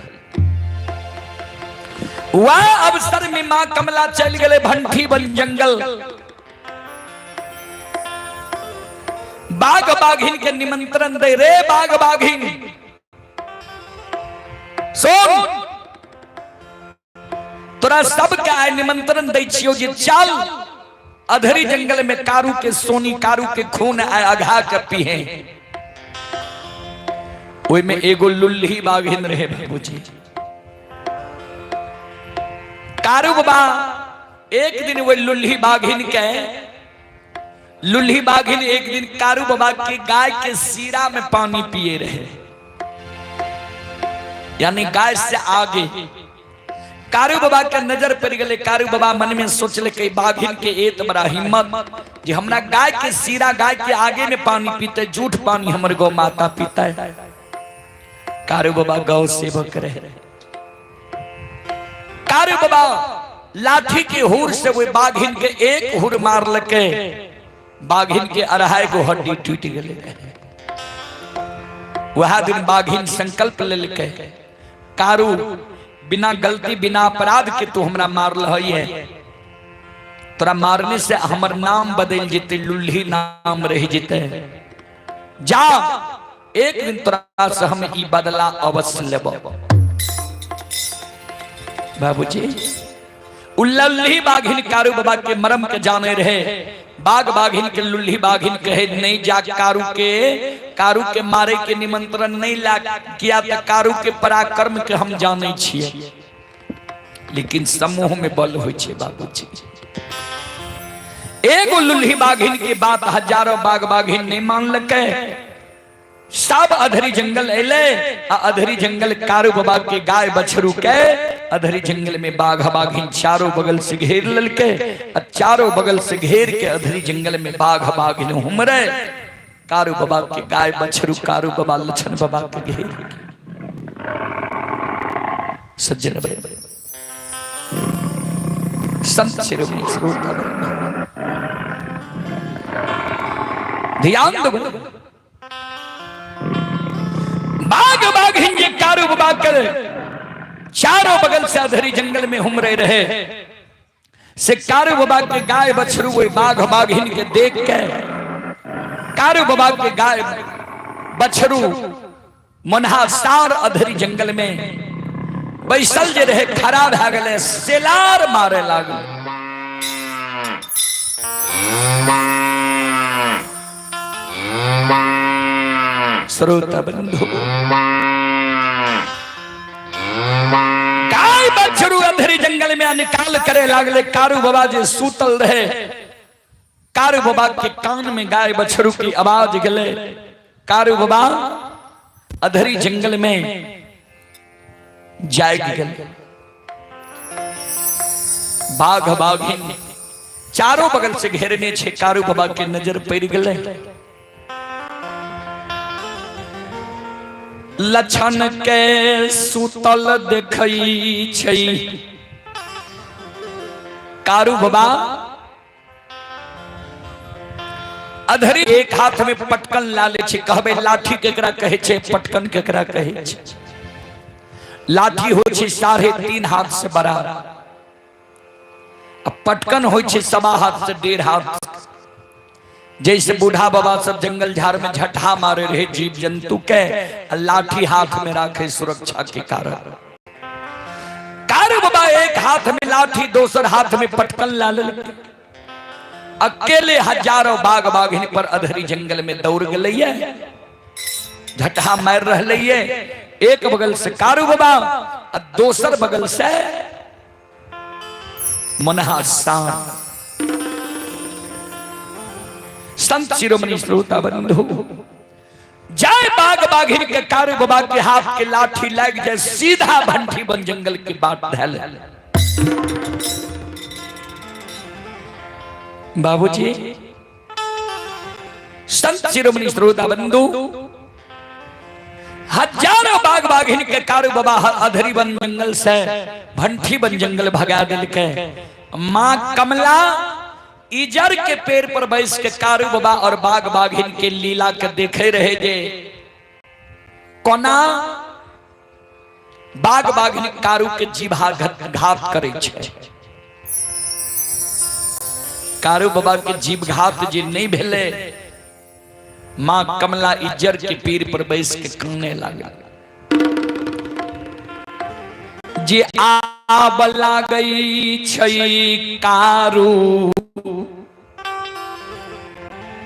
वह अवसर में माँ कमला चलि गेलै भंठी बन जंगल। बाघ बाघिन के निमंत्रण दे रे बाघ बाघिन सुन, तोरा सबके आइ निमंत्रण दै छियौ जे चल अधरी जंगल में कारू के सोनी कारू के खून आय अघा के पीहे। ओहिमे एगो लुल्ही बाघिन रहे बाबूजी। कारू बाबा एक दिन वही लुल्ही बाघिन के, लुल्ही बाघिन एक दिन कारू बाबा के गाय के सीरा में पानी पिए रहे, यानी गाय से आगे। कारू बाबा के नजर पड़ गए। कारू बाबा मन में सोचले कि बाघिन के एत बड़ा हिम्मत जे हमरा गाय के सीरा गाय के आगे में पानी पीते, झूठ पानी हमर गौ माता पीता है। कारू बाबा गौ सेवक रहे। कारू बाबा लाठी के हुर से वो बाघिन के एक हुर मार लके, बाघिन के अढ़ाई गो हड्डी टूट गए। वह दिन बाघिन संकल्प लेलकै, कारू बिना गलती बिना अपराध के तू हमरा मारल है, तोरा मारने से हमर नाम बदल जेते, लुल्ही नाम रह जेते, जा एक दिन तोरा से हम ई बदला अवश्य लेब। बाबूजी लुल्ही बाघिन कारू बाबा के मरम के जाने रहे। बाघ बाघिन के लुल्ही बाघिन कहे नहीं जा कारू के, कारू के मारे के निमंत्रण नहीं ला किया तो कारू के पराक्रम के हम जाने छिए, लेकिन समूह में बल होइ छे बाबूजी। एगो लुल्ही बाघिन के बात हजारों बाघ बाघिन नहीं मानलकै, सब अधरी जंगल एले आ अधरी जंगल कारू बाबा के गाय बछरू के अधरी जंगल में बाघ बाघिन चारों बगल से घेर ललके आ चारों बगल से घेर के अधरी जंगल में बाघ बाघिन हुमरे कारू बाबा के गाय बछरू कारू बाबा लछन बाबा के घेर के। सज्जन भाई संत शिरोमणि श्रोता ध्यान दो। बाघ बाघिन जे कारू बाबा कर चारों बगल से अधरी जंगल में हुमरे रहे से कारू बाबा के गाय बछरू वही बाघ बाघिन के देख के कारू बाबा के गाय बछरू मनहा सार अधरी जंगल में बैसल जे रहे खड़ा भए गेलै, सेलार मारे लागल। श्रोता बंधु गाय बछरू अंधेरी जंगल में निकाल करे लागले। कारू बाबा जे सूतल रहे, कारू बाबा के कान में गाय बछरू की आवाज गले। कारू बाबा अधरी जंगल में जाग गए। बाघ बाघिन चारों बगल से घेरने छे, कारू बाबा के नजर पड़ गए। लक्षण के सुतल देखई छै कारू बाबा अधरी एक हाथ में पटकन ला ले छे। कहबे लाठी केकरा कहै छे, पटकन केकरा कहै छे? लाठी होइ छे 3.5 हाथ से बड़ा, आ पटकन होइ छे 1.25 हाथ से 1.5 हाथ। जैसे बूढ़ा बाबा सब जंगल झाड़ में झटहा मारे रहे जीव जंतु के, लाठी हाथ में राखे सुरक्षा के कारण। कारू बाबा एक हाथ में लाठी दोसर हाथ में पटकन ला लेलकै। अकेले हजारों बाघ बाघिन पर अधरी जंगल में दौड़ गए, झटहा मार रहे। एक बगल से कारू बाबा आ दोसर बगल से मनहा सार। संत शिरोमणि श्रोता बंधु जय बाघ बाघिन के कारू बाबा के हाथ के लाठी लग जाए सीधा भंठी बन जंगल के बाट धैल। बाबूजी संत शिरोमणि श्रोता बंधु, हजारों बाघ बाघिन के कारू बाबा अधरी वन जंगल से भंठी वन जंगल भगा दिल के। मां कमला इजर के पेड़ पर बैस के कारू बाबा और बाघ बाघिन के लीला के देखे रहे जे कोना बाघ बाघिन कारू के जीभा घात करे छै। कारू बाबा के जीव घात जे नहीं भेले, मां कमला इजर के पीर पर बैस के काने लागल जे आब लागई छै कारू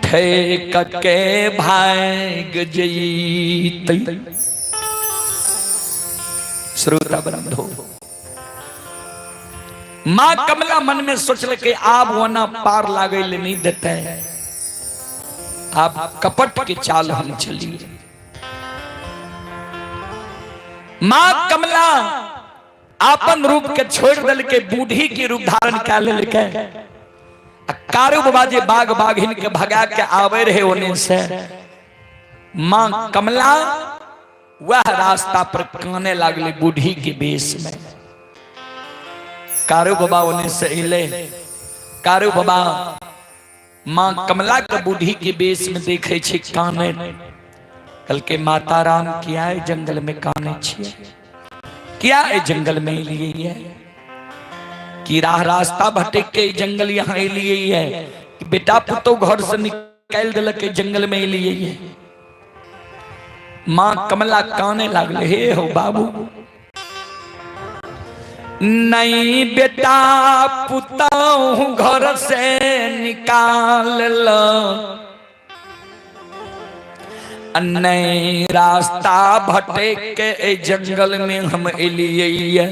ठेक के भाग जईतै। श्रोता बंधु, मां कमला मन में सोचल के आब ओना पार लागे ले नहीं देते, आप कपट के चाल हम चलिए। मां कमला अपन रूप के छोड़ दल के बूढ़ी के रूप धारण कर लेलके। आ कारू बाबा जे बाघ बाघिन के भगा के आवे रहे ओने से मां कमला वह रास्ता पर काने लागले बूढ़ी के बेस में। कारू बाबा ओने से अले, कारू बाबा मां कमला के बूढ़ी के बेस में देखे छे काने। कल के माता राम किया है जंगल में काने छिए, किया है जंगल में लिए है कि राह रास्ता भटक के जंगल यहाँ लिए है कि बेटा पुतो घर से निकाल दिलक के जंगल में लिए है। मां कमला काने लागले, हे हो बाबू, नहीं बेटा पुतहु घर से निकाल लो, नहीं रास्ता भटक के जंगल में हम एलिए।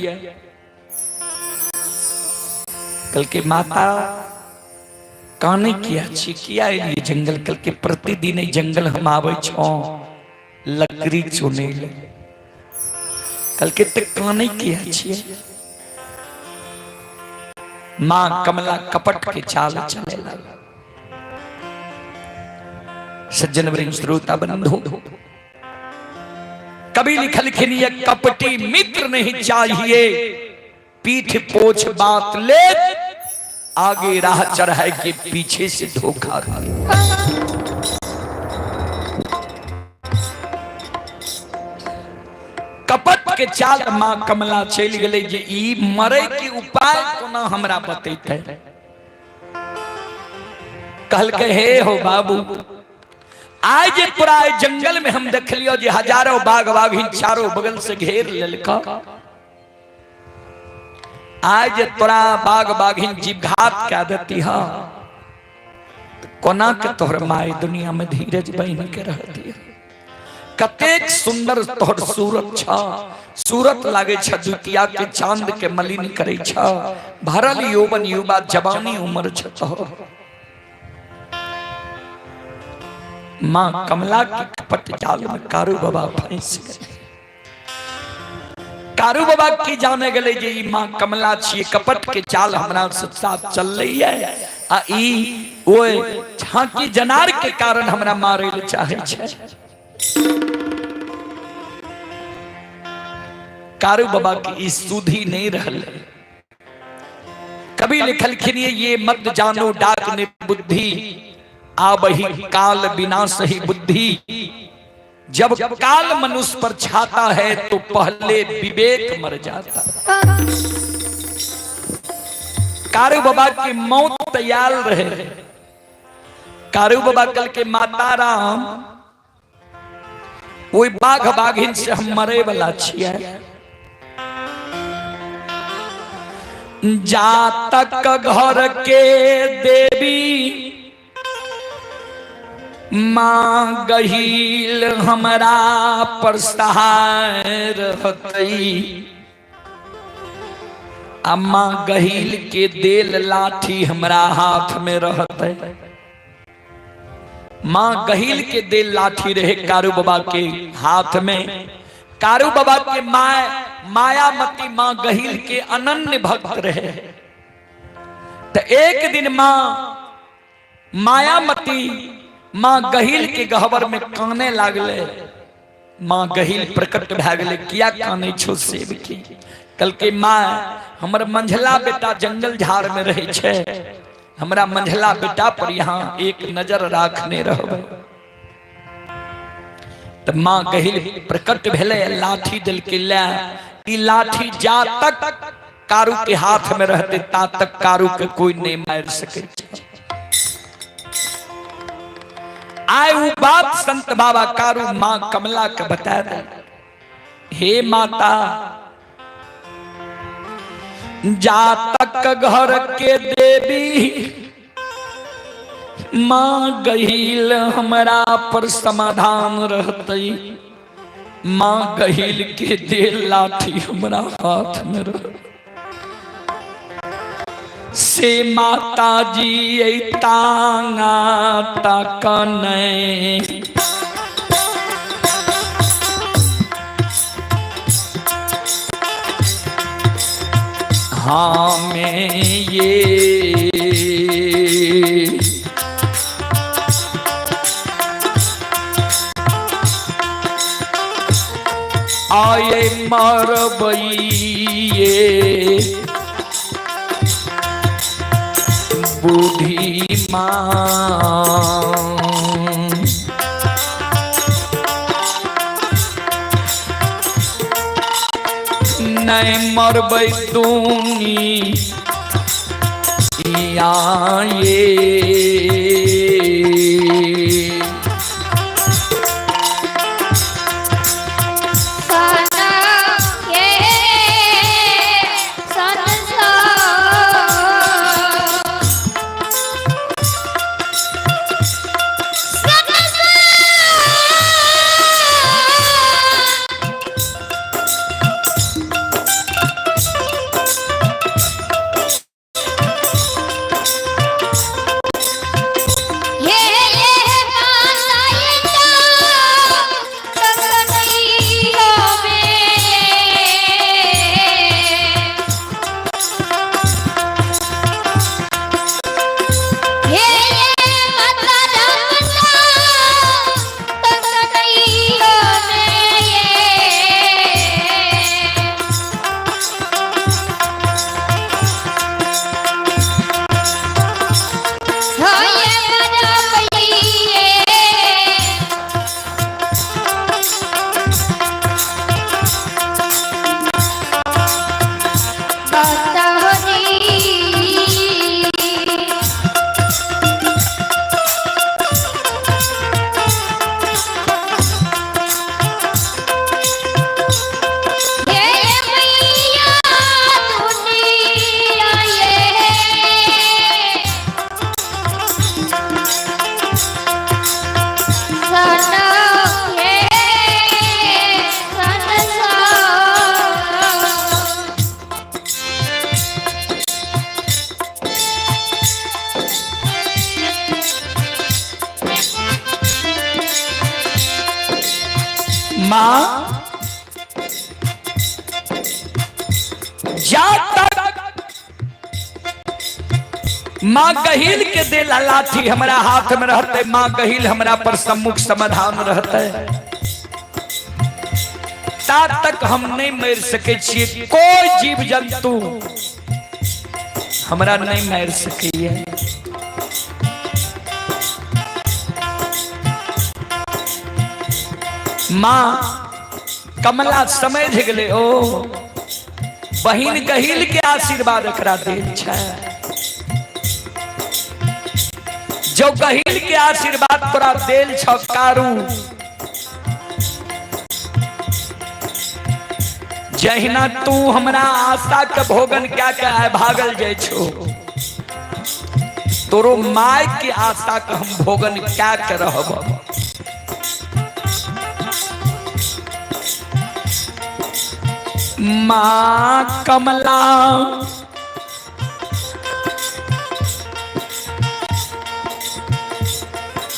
कल के माता काने किया छी, किया एलिए जंगल? कल के प्रतिदिन जंगल हम आवे छो लकड़ी चुने ले। कल के ते काने किया छी? मां कमला कपट के चाल चले लगा। सज्जन वृंद श्रोता बंधु, कभी लिखलखिन ये कपटी मित्र नहीं चाहिए, पीठ पोछ बात ले, आगे राह चढ़ाए के पीछे से धोखा दे। कपट के चाल मां कमला चल गए जे ई मरे के उपाय कोना हमरा बतेते। कहलके हे हो बाबू, आज जे तोरा जंगल में हम देखलियो जे हजारों बाघ बाघिन चारों बगल से घेर लेलका, आज जे तोरा बाघ बाघिन जीवघात कह देती हा, कोना के तोहर माय दुनिया में धीरज बन के रहती है। कतेक सुंदर तोहर सूरत छ, सूरत लागे छ द्वितीया के चांद के मलिन करे छ, भरल यौवन युवा जवानी उम्र छ तोहर। मां कमला के कपट जाल में कारू बाबा फंस गए। कारू बाबा की जाने गले जे ई मां कमला छिए, कपट के चाल हमरा साथ चल रही है, आ ई ओए झांकी जनार के कारण हमरा मारे ले चाहे छे। कारू बाबा की ई सुधी नहीं रहल। कभी लिखलखिन ये मत जानो डाक ने बुद्धि, आवही काल बिना सही बुद्धि, जब काल मनुष्य पर छाता है तो पहले विवेक मर जाता। कारू बाबा की मौत तैयार रहे। कारू बाबा कल के माता राम ओहि बाघ बाघिन से हम मरे वाला छियै। जातक घर के देवी माँ गहील हमरा पर सहाय रहतई, आ माँ गहील के देल लाठी हमरा हाथ में रहतै। माँ गहील के देल लाठी रहे कारू बाबा के हाथ में। कारू बाबा के माय मायामती माँ गहील के अनन्य भक्त रहे। तो एक दिन माँ मायामती माँ गहिल के गहबर में काने लागले। माँ गहिल प्रकट भए गेलै, किया कानै छौ सेब के? कहलकै माँ हमर मंझला बेटा जंगल झाड़ में रहै छै, हमरा मंझला बेटा पर यहाँ एक नजर राखने रहबै। तऽ माँ गहिल प्रकट भेलै, लाठी देलकै, ले ई लाठी जा तक कारू के हाथ में रहते ता तक कारू के कोई नहीं मार सकै छै। आइ उ बात संत बाबा कारू माँ कमला के बता दे, हे माता जा तक घर के देवी माँ गहिल हमरा पर समाधान रहतै, माँ गहिल के दे लाठी हमरा हाथ में रह से माता जी तांगा तक नहीं। हाँ मैं ये आए मरबइये बूढ़ी माँ। नहीं मरबै दूनी ये। माँ जा तक माँ गहिल के देला लाठी हमरा हाथ में रहते, माँ गहिल हमरा पर सम्मुख समाधान रहते, ता तक हम नहीं मर सके छिए। कोई जीव जंतु हमरा नहीं मार सके। माँ कमला समझ गेलै, ओ बहिन गहिल के आशीर्वाद एकरा देल छै, जो गहिल के आशीर्वाद तोरा देल छ कारू, जहिना तू हमरा आशा के भोगन क्या के आए भागल जाइ छो, तोरो my के आशा के हम भोगन क्या के रहब। माँ कमला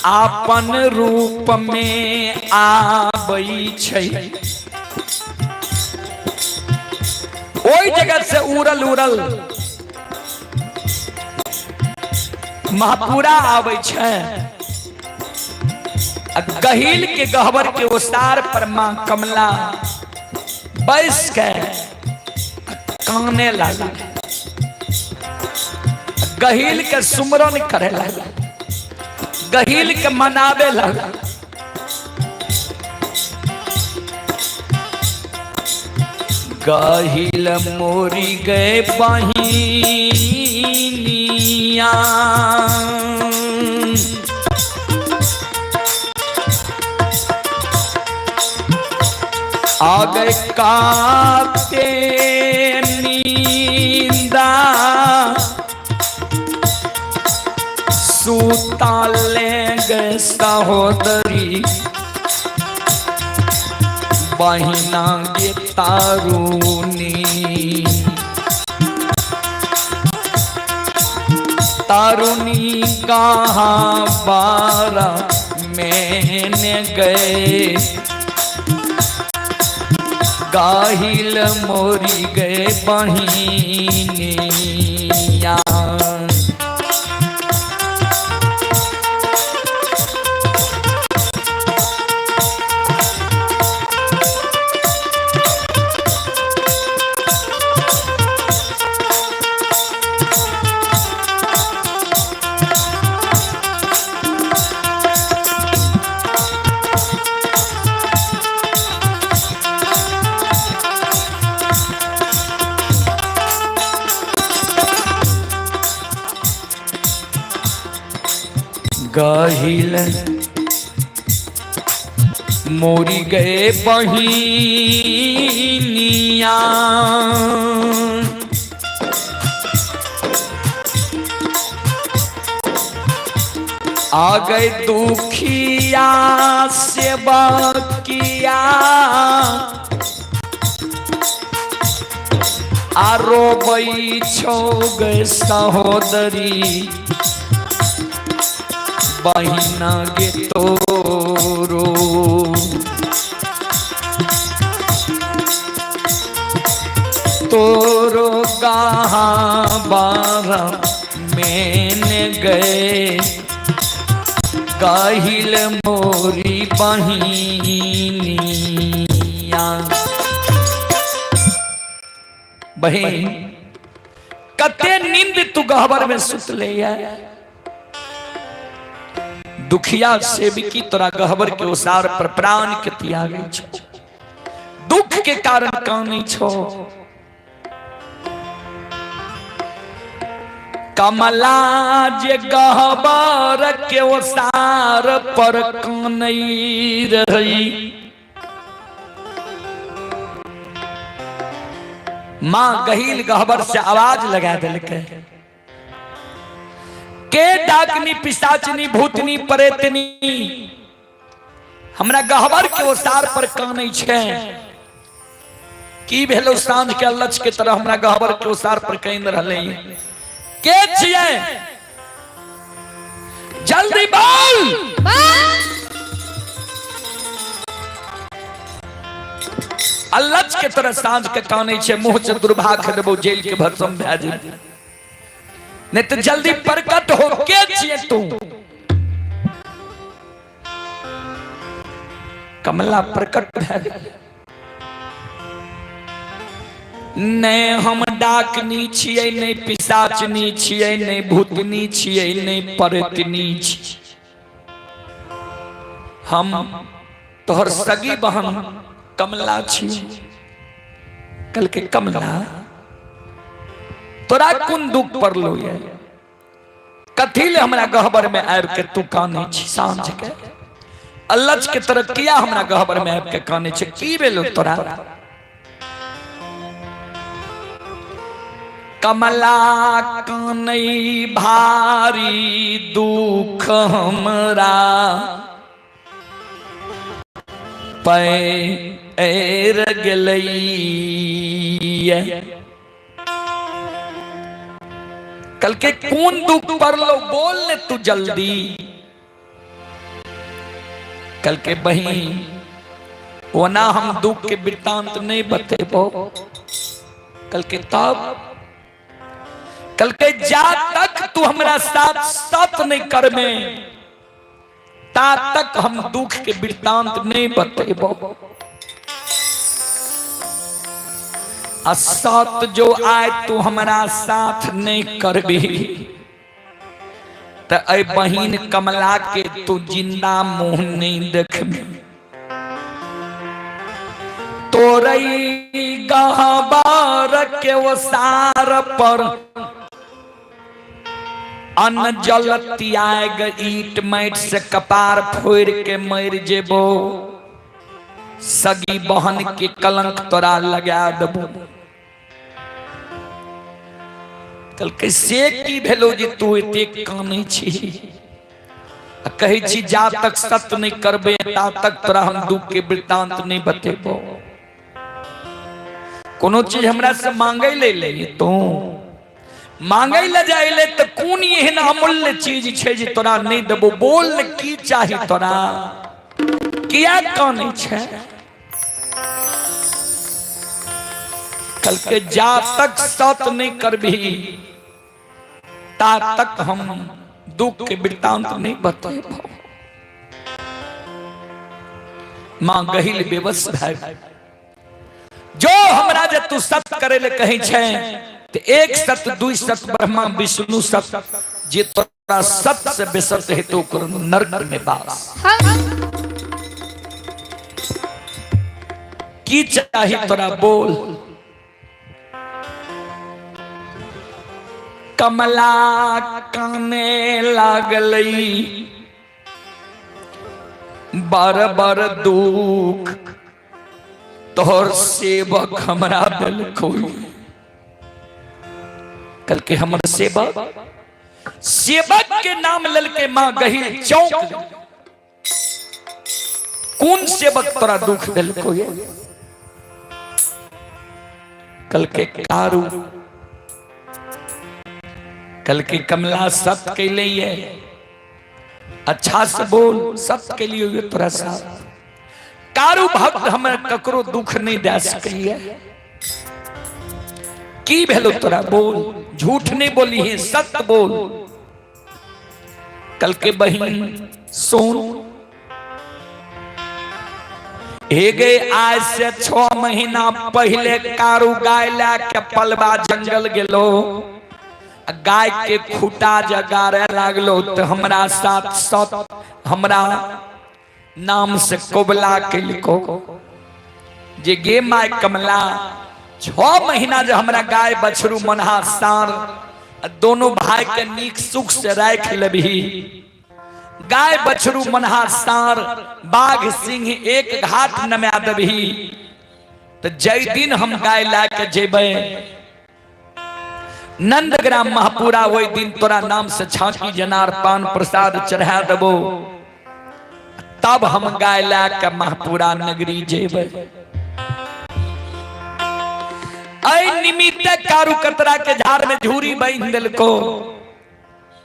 आपन रूप में आबै छै, ओहि जगह से उड़ल उड़ल महापुरा आबै छै। आ गहील के गहबर के ओसार पर मां कमला बैस के काने लागल, गहील के सुमरन करे लागल, गहील के मनावे लागल। गहील मोरी गए बहिनिया, आ गए काते नींदा सूता ले गए सहोदरी बहिना गे तारुनी। तारुनी कहाँ बारा मैंने गए गाहिल मोरी गए बहिनिया। गहिल मोरी गए बहिनिया, आ गए दुखिया से बकिया आरो छो गए सहोदरी बहिना गे तोरो। तोरो कहाँ बारा मैंने गए काहिल मोरी बहिनिया। बहिन कते नींद तू गहबर में सुतले है, दुखिया सेविकी तोरा गहबर के ओसार पर प्राण के त्यागे छो, दुख के कारण कानै छो। कमला जे गहबर के ओसार पर कानै रही, मां गहील गहबर से आवाज लगा देलकै, के डाकनी पिशाचनी भूतनी प्रेतनी हमरा गहबर के ओसार पर कानै छै, की भेलो साँझ के अलच के तरह हमरा गहबर के ओसार पर कानि रहलै, के छियै जल्दी बोल। अलच के तरह साँझ के कानै छै, मुंह से दुर्भाग्य देबो जेल के भस्म भए जेबो, नहीं तो जल्दी प्रकट हो, के छियै तू। कमला प्रकट भए गेल, नहीं हम डाकनी छियै, नहीं पिशाचनी छियै, नहीं भूतनी छियै, नहीं प्रेतनी छियै, हम तोहर सगी बहन कमला छियै। कल के कमला तोरा कोन दुख पड़लो ये, कथी ले हमरा गहबर में आबि के तू कानै छी साँझ के, अल्लच के तरह किया हमरा गहबर में आबि के कानै छी, की भेलो तोरा। कमला कानै भारी दुख हमरा पैर गेलै। कल के कोन दुख पड़लो बोल ने तू जल्दी। कल के बहिन ओना हम दुख के वृत्तांत नहीं बतेबो, कल के तब कल के जा तक तू हमरा साथ साथ नहीं करमे ता तक हम दुख के वृत्तांत नहीं बतेबो। आ सत जो आए तू हमरा साथ नहीं करबी त ऐ बहिन कमला के तू जिंदा मुंह नहीं देखबी। तोरई गहबर के ओसार पर अन्न जल त्याग ईट माटि से कपार फोड़ के मर जेबो, सगी बहन के कलंक तोरा लगा देबो। कहलकै से की भेलो जे तू एते कानै छी आ कहै छी जा तक सत्य नहीं करबे ता तक तोरा हम दुख के वृत्तांत नहीं बतेबो। कोनो चीज हमरा से मांगे ले ले तू मांगे ले जाए ले तो कोन एहन अमूल्य चीज छै जे तोरा नहीं देबो? बोल ने की चाही तोरा, किया कानै छै? कहलकै जा तक सत नहीं करबी ता तक हम दुख के वृत्तांत नहीं बतेबो। मां गहिल बेबस भए जो हमरा जे तू सत करे ले कहे छै ते एक सत दुई सत ब्रह्मा विष्णु सत, जे तोरा सत से बेसत हेतु ओकर नरक में बास। की चाही तोरा बोल? कमला काने लागलई बार बार दुख तोहर सेवक हमरा देलको। कल के हमर सेवक, सेवक के नाम ललके मां गही चौंक। कोन सेवक तोरा दुख देलको? ये कल के कारू। कल के कमला सत के लिए अच्छा से बोल, सत के लिए हुए तोरा साथ कारू भक्त हमें ककरो दुख नहीं दे सकैया। की भेलो तोरा बोल, झूठ नहीं बोली है, सत्य बोल। कल के बहिन सुन हे गे, आज से 6 महीना पहले कारू गाय ला के पलवा जंगल गेलो, गाय के खूटा जगारे लागलो तो हमरा साथ सत हमरा नाम से कोबला केलको जे गे my Kamla, 6 महीना जे हमरा गाय बछरू मनहा सार दोनों भाई के नीक सुख से राख लेबही, गाय बछरू मनहा सार बाघ सिंह एक घाट नमा देबही, तो जै दिन हम गाय ला के जेबै नंदग्राम महापुरा वही दिन तोरा नाम से छाकी जनार पान प्रसाद चढ़ा देबो, तब हम गाय ला के महापुरा नगरी जेबै। ऐ निमित्त कारू कतरा के झाड़ में झूरी बांध देलको,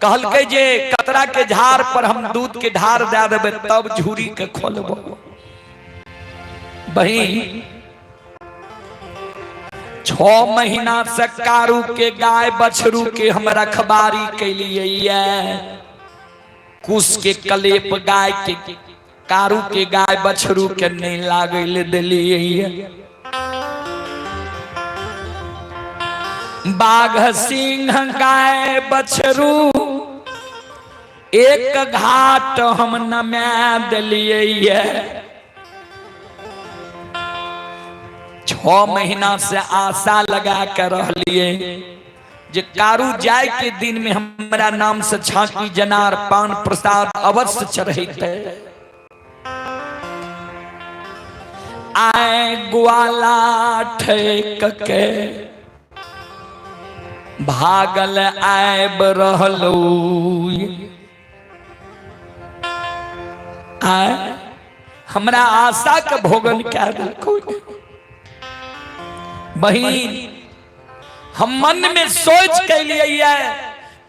कहलकै जे कतरा के झाड़ पर हम दूध के ढार दे देबै तब झूरी के खोलबो। बहिन 6 महीना से कारू के गाय बछरू के हम रखबारी कैलिए, कुश के कलेप गाय के कारू के गाय बछरू के नहीं लागल दिलिए। बाघ सिंह गाय बछरू एक घाट हम नमा दिलिए। 6 महीना से आशा लगा के रहलिए जे कारू जाय के दिन में हमरा नाम से छाकी जनार पान प्रसाद अवश्य चढ़ते। आए ग्वाला ठेक के भागल आब रहलू, आए हमरा आशा के भोगन क्या देलको। बहिन हम मन में सोच के लिए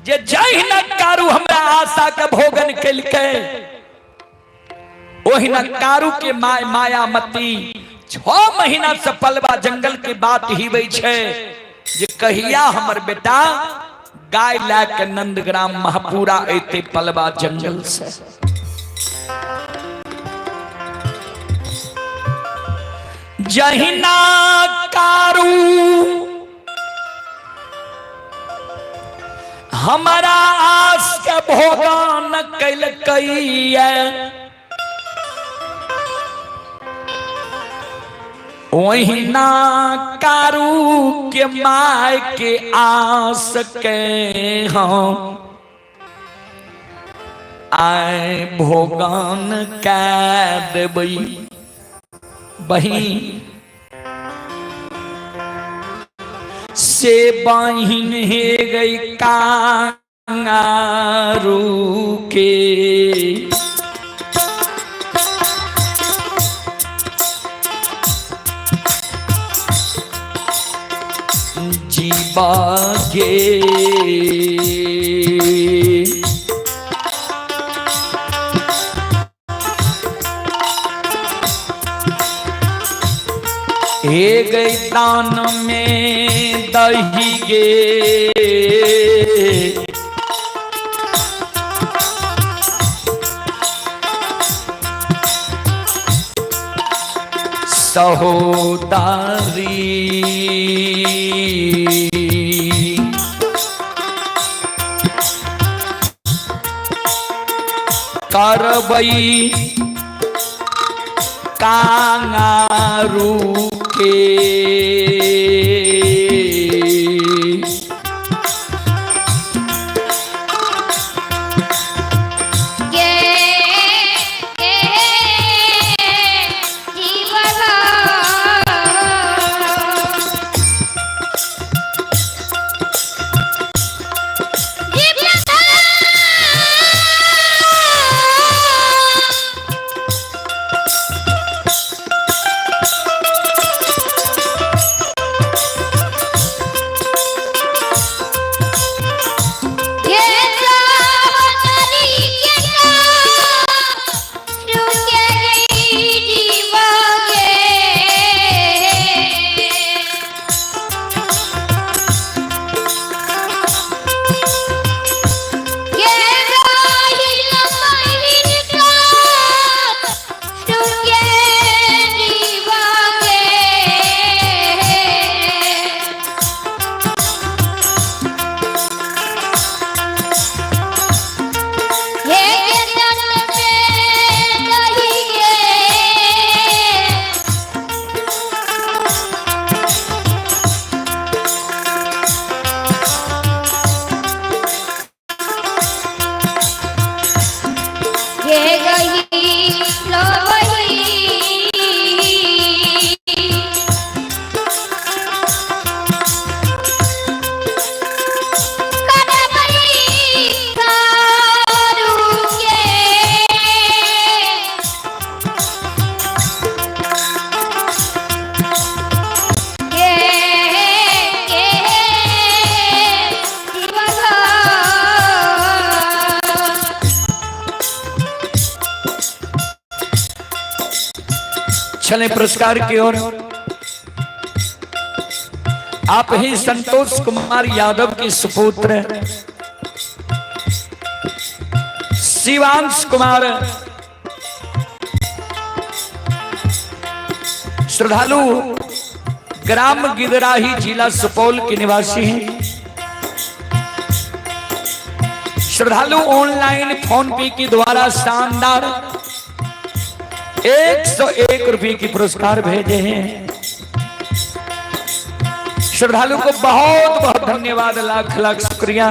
जे जहिना कारू हमरा आशा के भोगन केलकै ओहिना कारू के my Mayamati 6 महीना से पलवा जंगल के बात ही छै जे कहिया हमर बेटा गाय ला के नंदग्राम महापुरा ऐते पलवा जंगल से। जहिना कारू हमारा आस के भोगान कैलकैया, ओहिना कारू के my के आस के हम आए भोगान कै देबै। बहिन से बहिन हे गई कांगारू के, जीवा गे हे गई दान में दही गे, सहोदारी करबई कांगारू के। गे गे जीवन जीवन ये सावरी के रुके गई जीवागे। ये राहिल महिन का रुके जीवागे। हे जन्म में नहीं गे, ये गई लोही करबई कारू के। गे गे जीवन चले पुरस्कार की ओर। आप ही संतोष कुमार यादव के सुपुत्र शिवांश कुमार श्रद्धालु ग्राम गिदराही जिला सुपौल के निवासी हैं। श्रद्धालु ऑनलाइन फोन पे के द्वारा शानदार 101 रुपए की पुरस्कार भेजे हैं। श्रद्धालु को बहुत बहुत धन्यवाद, लाख लाख शुक्रिया,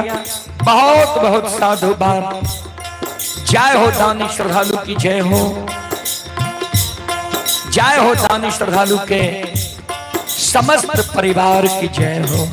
बहुत बहुत साधुवाद। जय हो दानी श्रद्धालु की जय हो, जय हो दानी श्रद्धालु के समस्त परिवार की जय हो।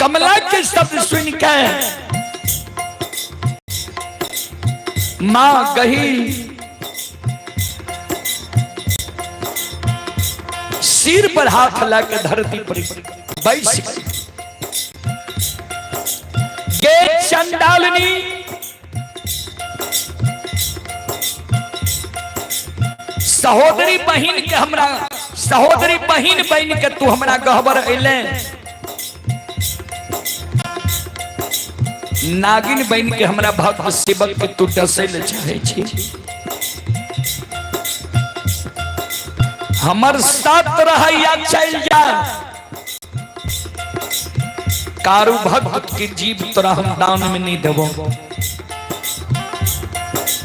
कमला के शब्द सुन के माँ गही सिर पर हाथ लाके धरती पर बैस गे चंडालिनी, सहोदरी बहिन के हमरा सहोदरी बहिन बन के तू हमरा गहबर अइले, नागिन बन के हमरा भक्त सेवक के तू डसै ले चाहे छी। हमर साथ रहैया चल जा, कारू भक्त के जीव तोरा हम दान में नहीं देबो।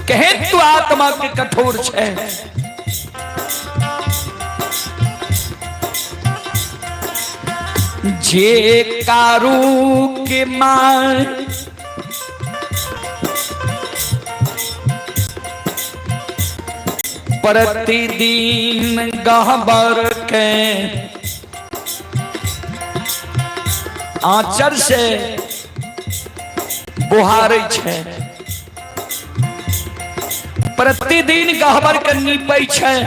कहे तू आत्मा के कठोर छे। जे कारू के मार प्रतिदिन गहबर के आंचर से बुहारै छै, प्रतिदिन गहबर के नीपै छै,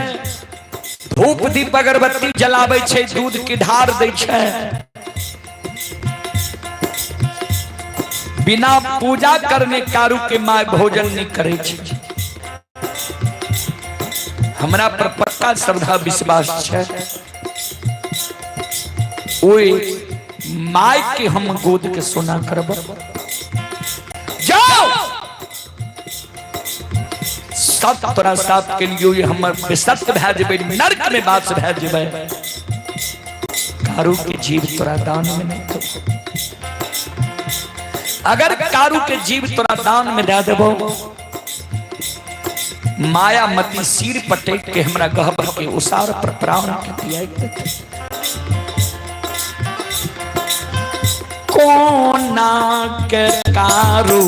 धूप दीप अगरबत्ती जलाबै छै, दूध के ढार दै छै, बिना पूजा करने कारू के माय भोजन नहीं करै छै। हमरा पर पक्का श्रद्धा विश्वास छै, ओए my के हम गोद के सोना करब। जाओ सब तोरा साथ के लिए हमर सत्य भए जेबै, नरक में वास भए जेबै। कारू के जीव तोरा दान में नहीं देबो। अगर कारू के जीव तोरा दान में दे देबो, मायामती सिर पटक के हमरा गहबर के उसार पर प्राण के दिया देते। कोना के कारू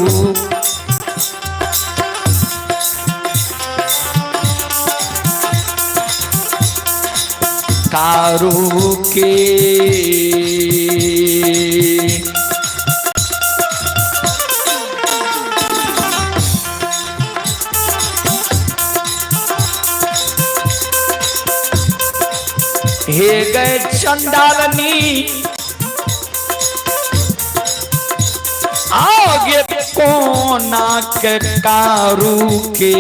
कारू के हे गए चंडालनी, आगे कोना के कारू के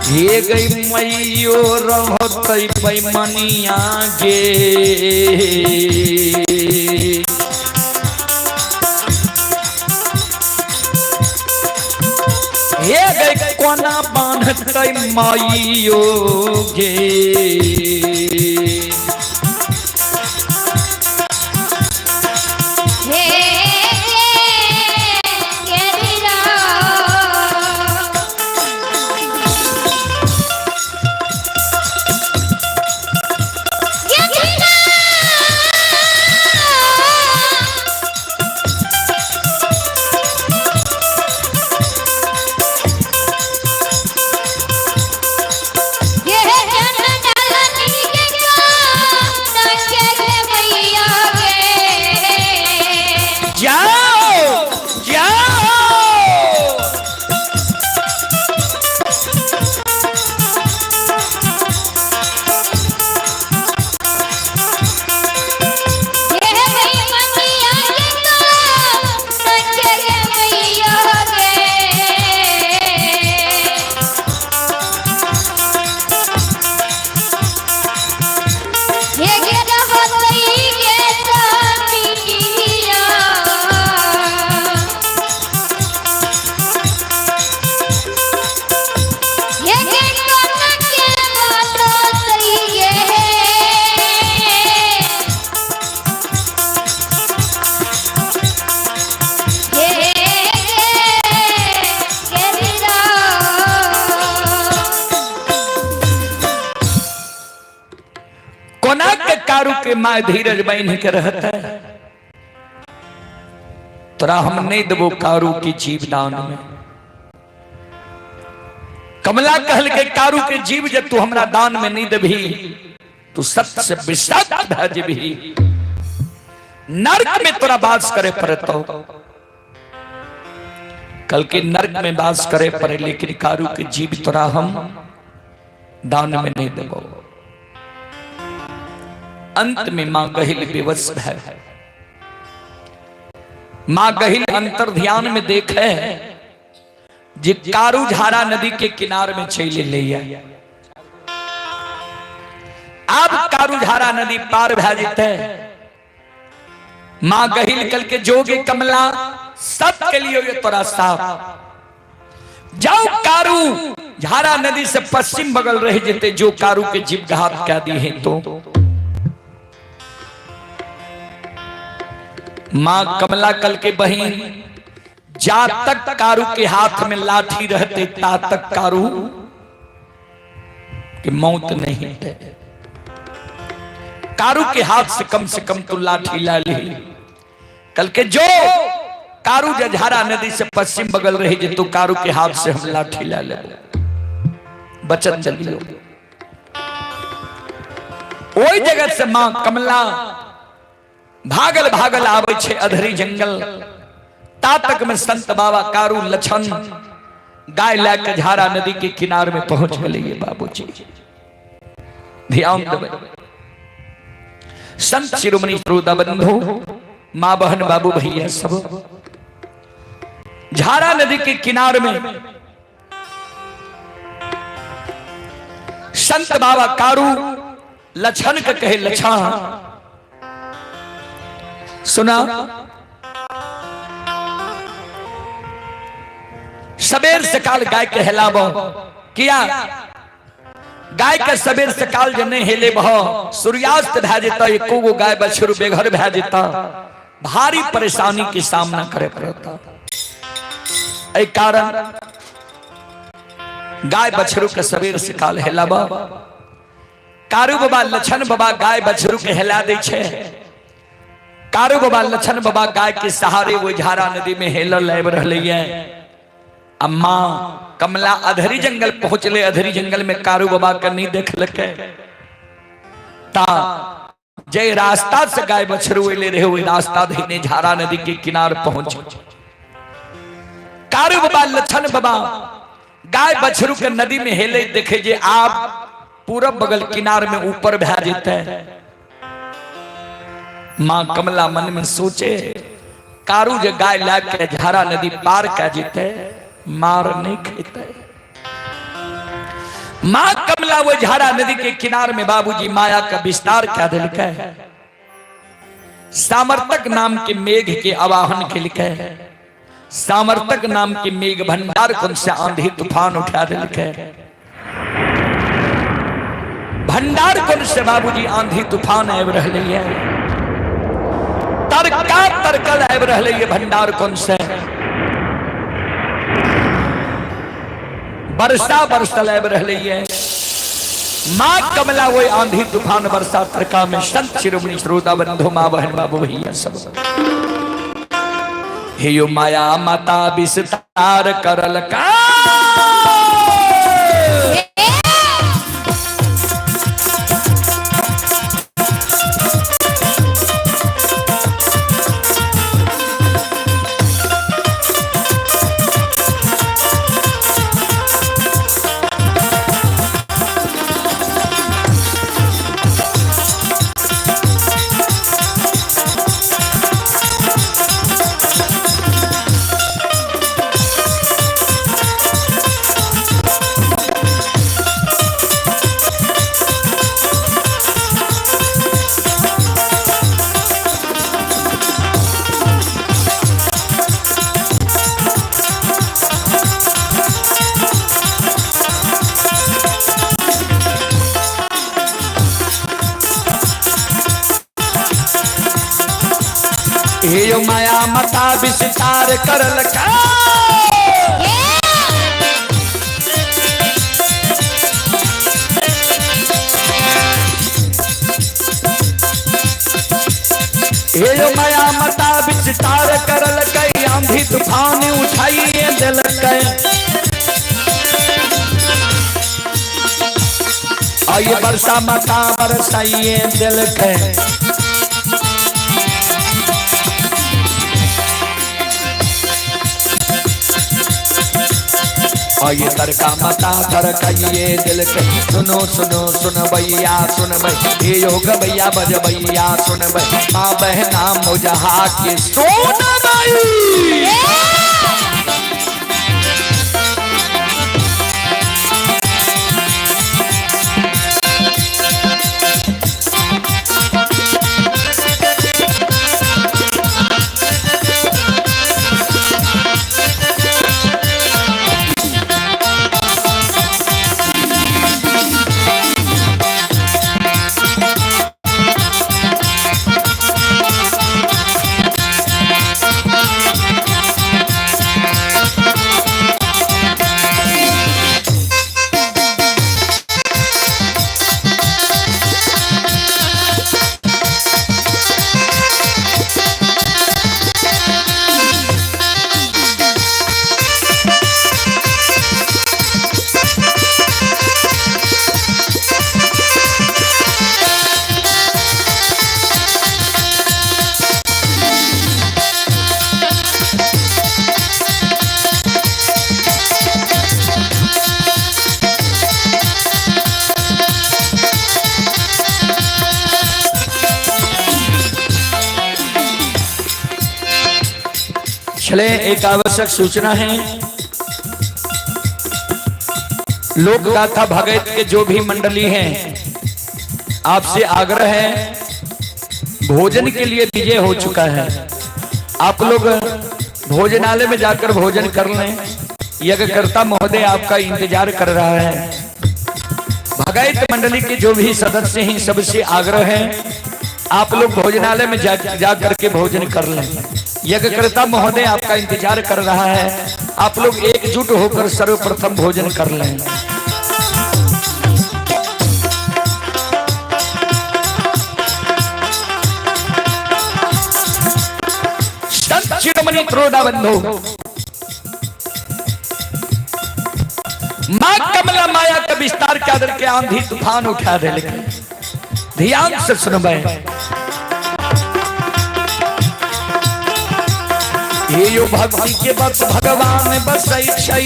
हे गई मैयो रहतै बैमनिया गे। हे गई कोना बांधतै मैयो गे। हे गिरिरा, गिरिरा, ये चंडालनी के कोना के मैया गे। जाओ जाओ ये बैमनिया के कोना के मैया गे। हे गिरहतई गे सामिया, हे गे कोना के बातई गे। हे गिरिरा, कोना के कारू के माय धीरज बहन के रहता है, तोरा हम नहीं देबो कारू की जीव दान में। कमला कहल के कारू के जीव जे तू हमरा दान में नहीं देबही, तू सत्य से विषाक्त भए जेबही, नर्क में तोरा वास करे पड़तो। कल के नर्क में वास करे पड़े, लेकिन कारू के जीव तोरा हम दान में नहीं देबो। अंत में मां गहिल विवश है। मां गहिल अंतर ध्यान में देखे जे कारू झारा नदी के किनार में चल ले। अब कारू झारा नदी पार भए जेतै। मां गहिल कल के जोगे कमला सब के लिए ये तोरा साफ जाओ, कारू झारा नदी से पश्चिम बगल रह जेते, जो कारू के जीव घात कह दी है। तो मां कमला कल के बहिन, जा तक कारू के हाथ में लाठी रहते ता तक कारू के मौत नहीं है। कारू के हाथ से कम तो लाठी ला ली। कल के जो कारू जझारा नदी से पश्चिम बगल रही जे, तो कारू के हाथ से हम लाठी ला ले, बचत चलियो। ओई जगह से मां कमला भागल भागल आवे छे अधरी जंगल। ता तक में संत बाबा कारू लछन गाय लाके झारा नदी के किनार में पहुंच गए। ये बाबूजी ध्यान देवे, संत शिरोमणि श्रोता बंधु, मां बहन बाबू भैया सब, झारा नदी के किनार में संत बाबा कारू लछन के कहे, लछन सुना, सबेर सकाल गाय के हेलाबो। किया गाय के सबेर सकाल जे नहीं हेले बह, सूर्यास्त भए जेता, एको गो गाय बछरू बेघर भए जेता, भारी परेशानी के सामना करे पड़ता। एहि कारण गाय बछरू के सबेर सकाल हेलाबो। कारू बाबा लछन बाबा गाय बछरू के हेला दै छे। कारू बाबा लछन बाबा गाय के सहारे वो झारा नदी में हेलल आबि रहलै। अम्मा कमला अधरी जंगल पहुंचले, अधरी जंगल में कारू बाबा के नहीं देखलकै। ता जे रास्ता से गाय बछरू एले रहे, वही रास्ता धीने झारा नदी के किनार पहुंच। कारू बाबा लछन बाबा गाय बछरू के नदी में हेले देखे जे आप पूरब बगल किनार में ऊपर भए जेतै। मां कमला मन में सोचे, कारू जे गाय ला के झारा नदी पार कै जेतै, मार नहीं खेतै। मां कमला वो झारा नदी के किनार में बाबूजी माया का विस्तार क्या दिलकै। सामर्थक नाम के मेघ के आवाहन केलकै। सामर्थक नाम के मेघ भंडार कुंड से आंधी तूफान उठा दिलकै। भंडार कुंड से बाबूजी आंधी तूफान आबि रहलै है, तरका तरकल आबि रहलै है। भंडार कुंड से वर्षा बरसल आबि रहलै है। मां कमला वो आंधी तूफान वर्षा तरका में संत शिरोमणि श्रोता बंधु मां बहन बाबू भैया सब, हे यो माया माता विस्तार करल का। हे यो माया माता विस्तार करल का। हे यो माया माता विस्तार करल कई, आंधी तूफान उठाइए दिल कई। आइए वर्षा माता बरसाइए दिल के। आइए तरका माता तरकाइए दिल के। सुनो सुनो सुन भैया सुन भई, ये योग भैया बज भैया सुन भई, माँ बहना मुजहा के सोन भाई। चले एक आवश्यक सूचना है। लोक गाथा भगत के जो भी मंडली हैं, आपसे आग्रह है, भोजन के लिए विजय हो चुका है, आप लोग भोजनालय में जाकर भोजन कर लें। यज्ञकर्ता महोदय आपका इंतजार कर रहा है। भगत मंडली के जो भी सदस्य हैं, सबसे आग्रह है, आप लोग भोजनालय में जा करके भोजन कर लें। यज्ञकर्ता महोदय आपका इंतजार कर रहा है, आप लोग एकजुट होकर सर्वप्रथम भोजन कर लें। संत शिरोमणि त्रोड़ा बंधु मां कमला माया के विस्तार के आदर के आंधी तूफान उठा दे। लेकिन ध्यान से सुनबे, ये यो भक्ति के बस भगवान बसै छै।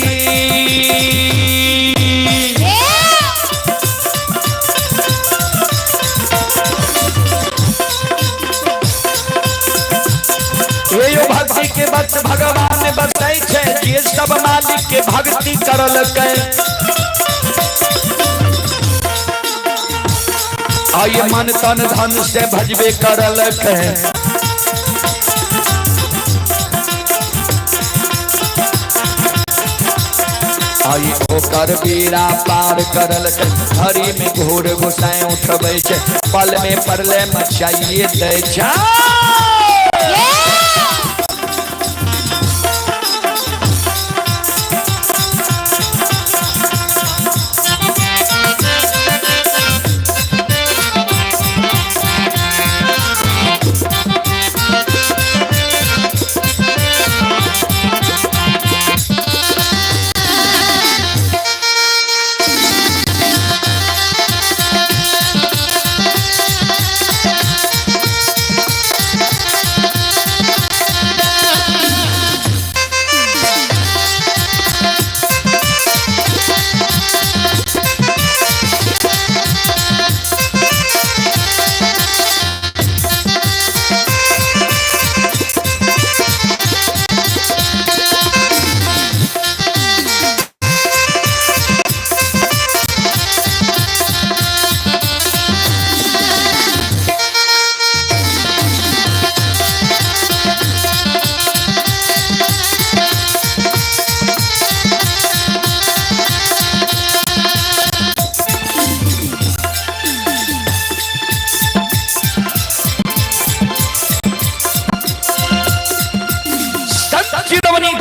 ये यो भक्ति के बस भगवान बसै छै, जे सब मालिक के भक्ति करलकै। आइए मन तन धन से भजबे करलकै। आई ओकर बीड़ा पार करलकै, हरी में घोर गोसाई उठबै छै, पल में परले मचाइए दै छै।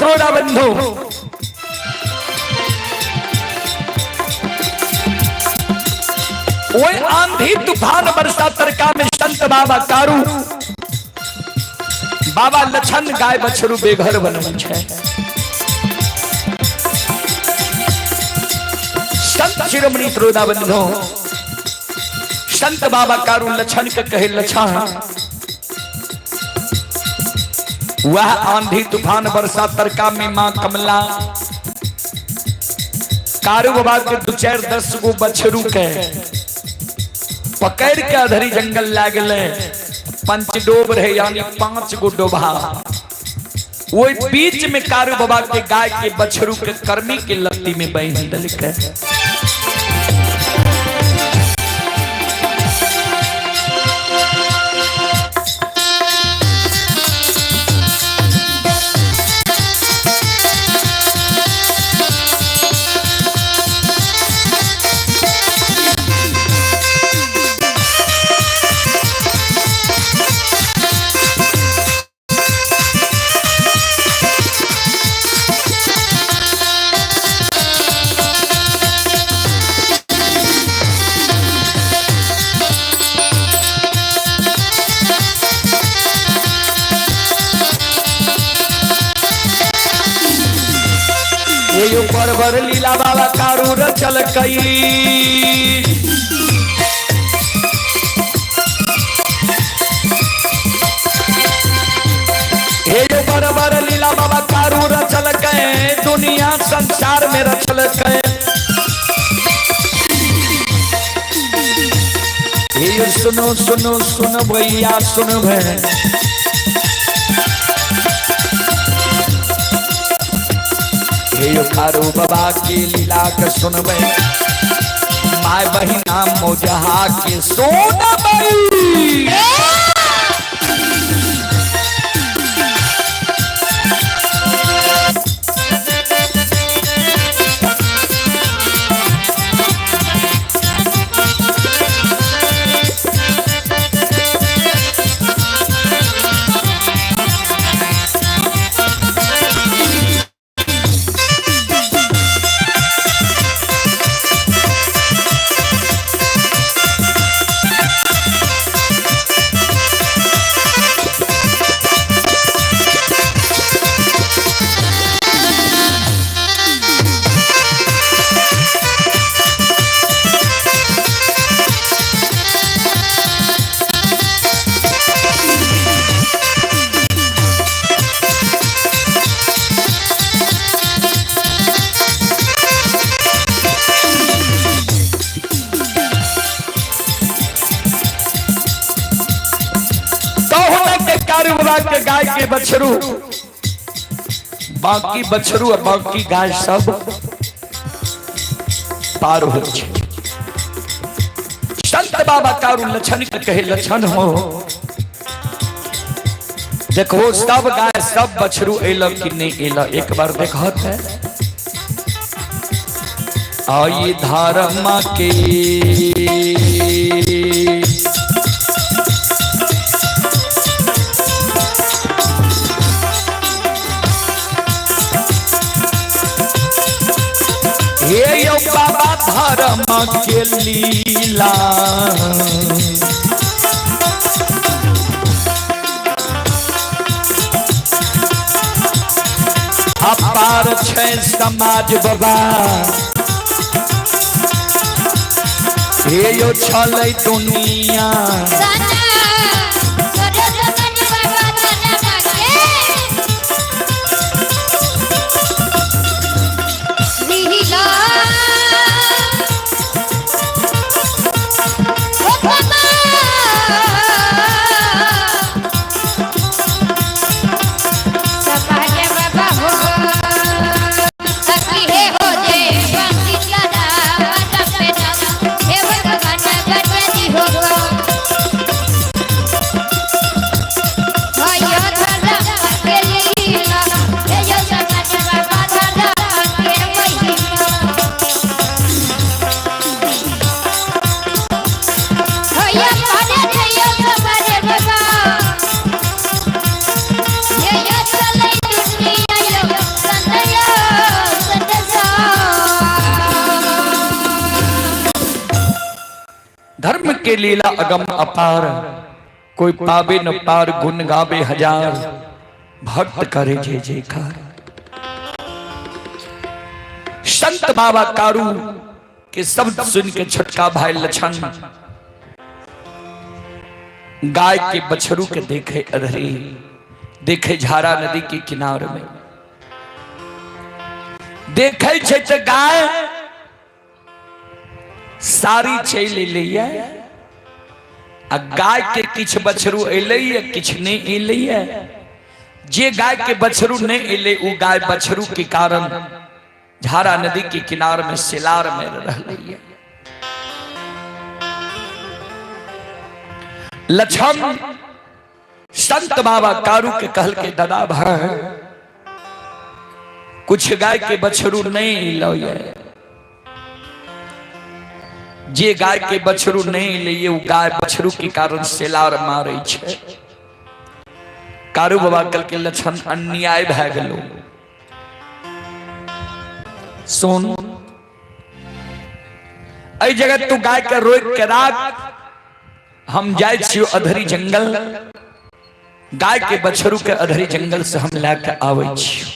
थोड़ा बंधु ओए आंधी तूफान बरसा तरका में संत बाबा कारू बाबा लछन गाय बछरू बेघर बनल छै। संत शिरोमणि त्रोदा बंधु संत बाबा कारू लछन के कहे, लछन, वह आंधी तूफान बरसा तरका में मां कमला कारू बाबा के 2 4 10 गो बछरू के पकड़ के अधरी जंगल लागले। पंचडोब रहे, यानी 5 गो डोबा। वही बीच में कारू बाबा के गाय के बछरू के कर्मी के लत्ती में बहन दलके। ये परवर लीला बाबा कारू रचल कई। हे यो बरबर लीला बाबा कारू रचल कई, दुनिया संसार में रचल कई। हे यो सुनो सुनो सुनो भैया सुनो भैया, हे यो कारू बाबा के लीला के सुनबे, my बहिना मोजहा के सुनबे। के गाय के बछरू, बाकी बछरू और बाकी गाय सब पार हो। संत बाबा कारू लछन के कहे, लछन हो देखो सब गाय सब बछरू एल कि नहीं एल, एक बार देखत है। आई धारमा के हे यो बाबा धर्म के लीला, अपार छै समाज बाबा। हे यो छलै दुनिया धर्म के लीला अगम अपार, कोई पावे न पार, गुण गावे हजार, भक्त करे जय जयकार। संत बाबा कारू के शब्द सुन के छोटका भाई लछन गाय के बछरू के देखे अधरी देखे झारा नदी के किनारे में देखे छे तो गाय सारी चलि एलैया आ गाय के किछु बछरू एलैया किछु नहीं एलैया। जे गाय के बछरू नहीं एलै ओ गाय बछरू के कारण झारा नदी के किनार में सिलार में रहलैया। लक्ष्मण संत बाबा कारू के कहल के दादा भाई कुछ गाय के बछरू नहीं एलो जे गाय के बछरू नहीं एलै ओ गाय बछरू के कारण सेलार मारे छै। कारू बाबा कल के लक्षण अन्याय भए गेलो। सुन एहि जगह तू गाय के रोक के राख, हम जाए छियो अधरी जंगल, गाय के बछरू के अधरी जंगल से हम लए के आबै छियो।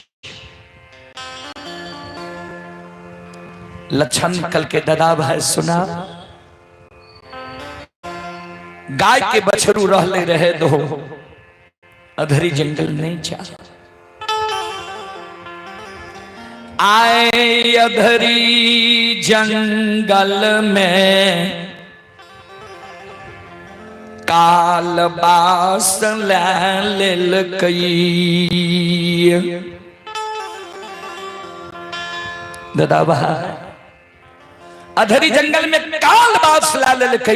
लक्षण कल के दादा भाई सुना, गाय के बछरू रहले रहे दो, अधरी जंगल नहीं जा। आए अधरी जंगल में काल बास ले लेलकै। दादा भाई अधरी जंगल में काल बास ला लेलकै।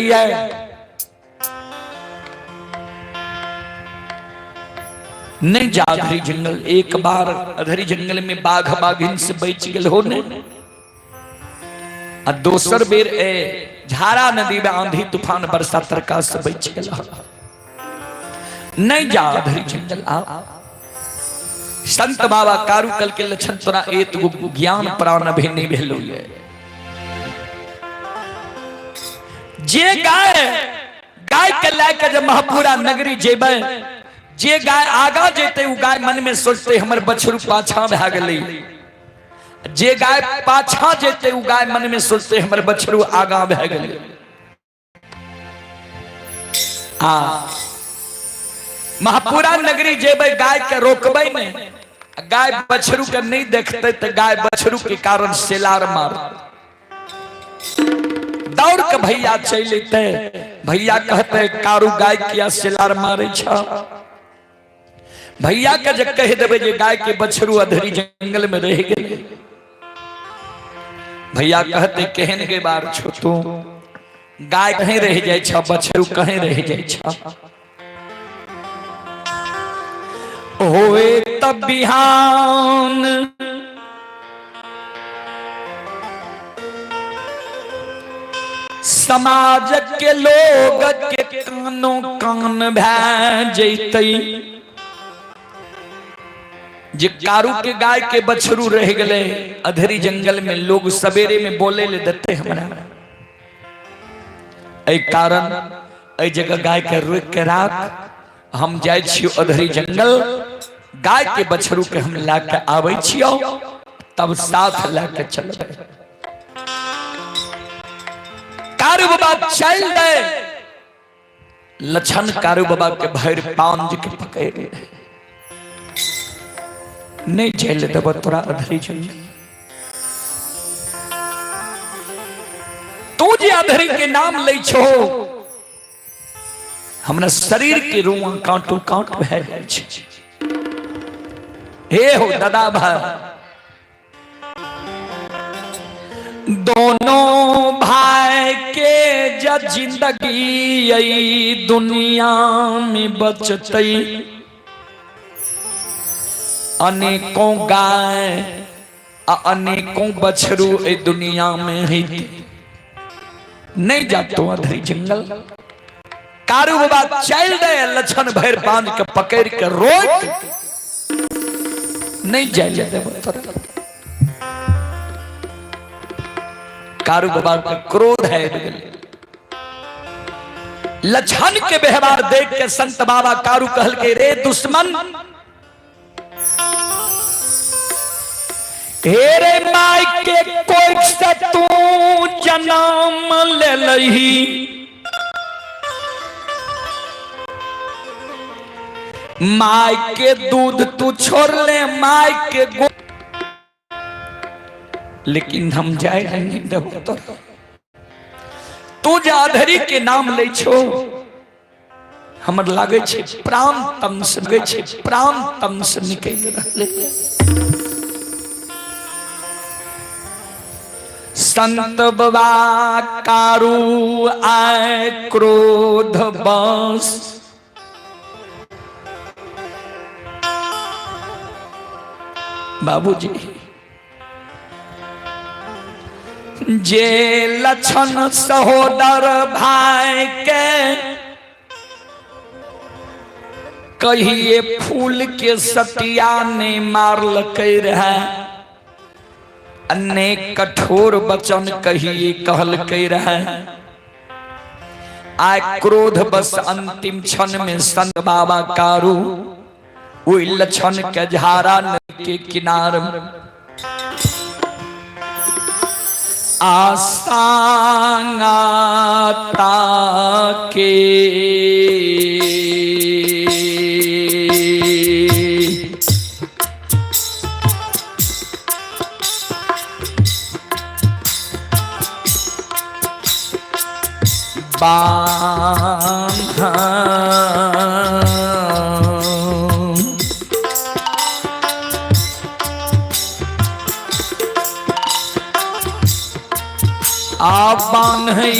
नहीं जा अधरी जंगल। एक बार अधरी जंगल में बाघ बाघिन से बच गेल हो ने, आ दोसर बेर ए झारा नदी में आंधी तूफान बरसा तरका से बच गेल। नहीं जा अधरी जंगल। आ संत बाबा कारू कल के लक्षण तोरा एत गो ज्ञान प्राण भी नहीं भेलो। ये जे गाय गाय के लए के जब महापुरा नगरी जेबै, जे गाय आगा जेते उ गाय मन में सोचते हमर बछरू पाछा भए गेलै, जे गाय पाछा जेते उ गाय मन में सोचते हमर बछरू आगा भए गेलै। आ महापुरा नगरी जेबै गाय के रोकबै नहीं, गाय बछरू के नहीं देखते तो गाय बछरू के कारण सेलार मार दौड़ के भैया चल अते। भैया कहते कारू गाय किया सेलार मारे छ। भैया के जे कह देबै जे गाय के बछरू अधरी जंगल में रह गेलै, भैया कहते केहन गे बार छो तू, गाय कहीं रह जाय छ, बछरू कहीं रह जाय छ। होए तब बिहान समाज के लोग के कानो कान भए जैतै जे कारू के गाय के बछरू रह गेलै अधरी जंगल में, लोग सवेरे में बोले ले देते हमरा। एहि कारण एहि जगह गाय के रोक के राख, हम जाय छियो अधरी जंगल, गाय के बछरू के हम ला के आबै छियो, तब साथ ला के चलबै। कारू बाबा चल दे, लछन कारू बाबा के भरि पांज के पकड़ ले, नहीं चल देब तोरा अधरी जंगल। तू जे अधरी के नाम लै छो, हमरा शरीर के रुआ कांटू कांट भए जाइ छै। हे हो दादा भाई, दोनों भाई के ज जिंदगी आई दुनिया में बचतई, अनेकों गाय आ अनेकों बछरू ए दुनिया में है। नहीं जातो अधरी जंगल। कारू बाबा चल दे, लछन भर बांध के पकड़ के रोक, नहीं जाए देब तोरा। कारू बाबा के क्रोध है लछन के व्यवहार देख के संत बाबा कारू कहल के रे दुश्मन, हे रे माय के कोख से तू जन्म ले लही, My के दूध तू छोड़ ले, my के गो, लेकिन हम जाए नहीं देबो। तो तू जाधरी के नाम ले छो, हमर लागे छे प्राण तन से लगे छे, प्राण तन से निकल रहले। संत बाबा कारू आए क्रोध बस, बाबूजी जे लक्षण सहोदर भाई के कहिए फूल के सतिया ने मारलकै रहे, अनेक कठोर वचन कहिए कहलकै रहे। आय क्रोध बस अंतिम क्षण में संत बाबा कारू ओहि लक्षण के झारा नदी के किनार आसांगाता के बांध आ बान्है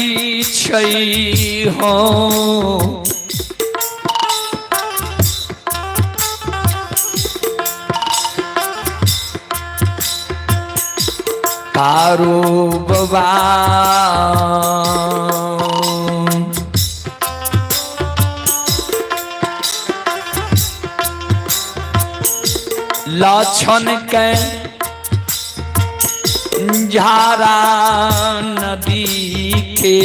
छै हो कारो बाबा। लक्षण के झारा नदी के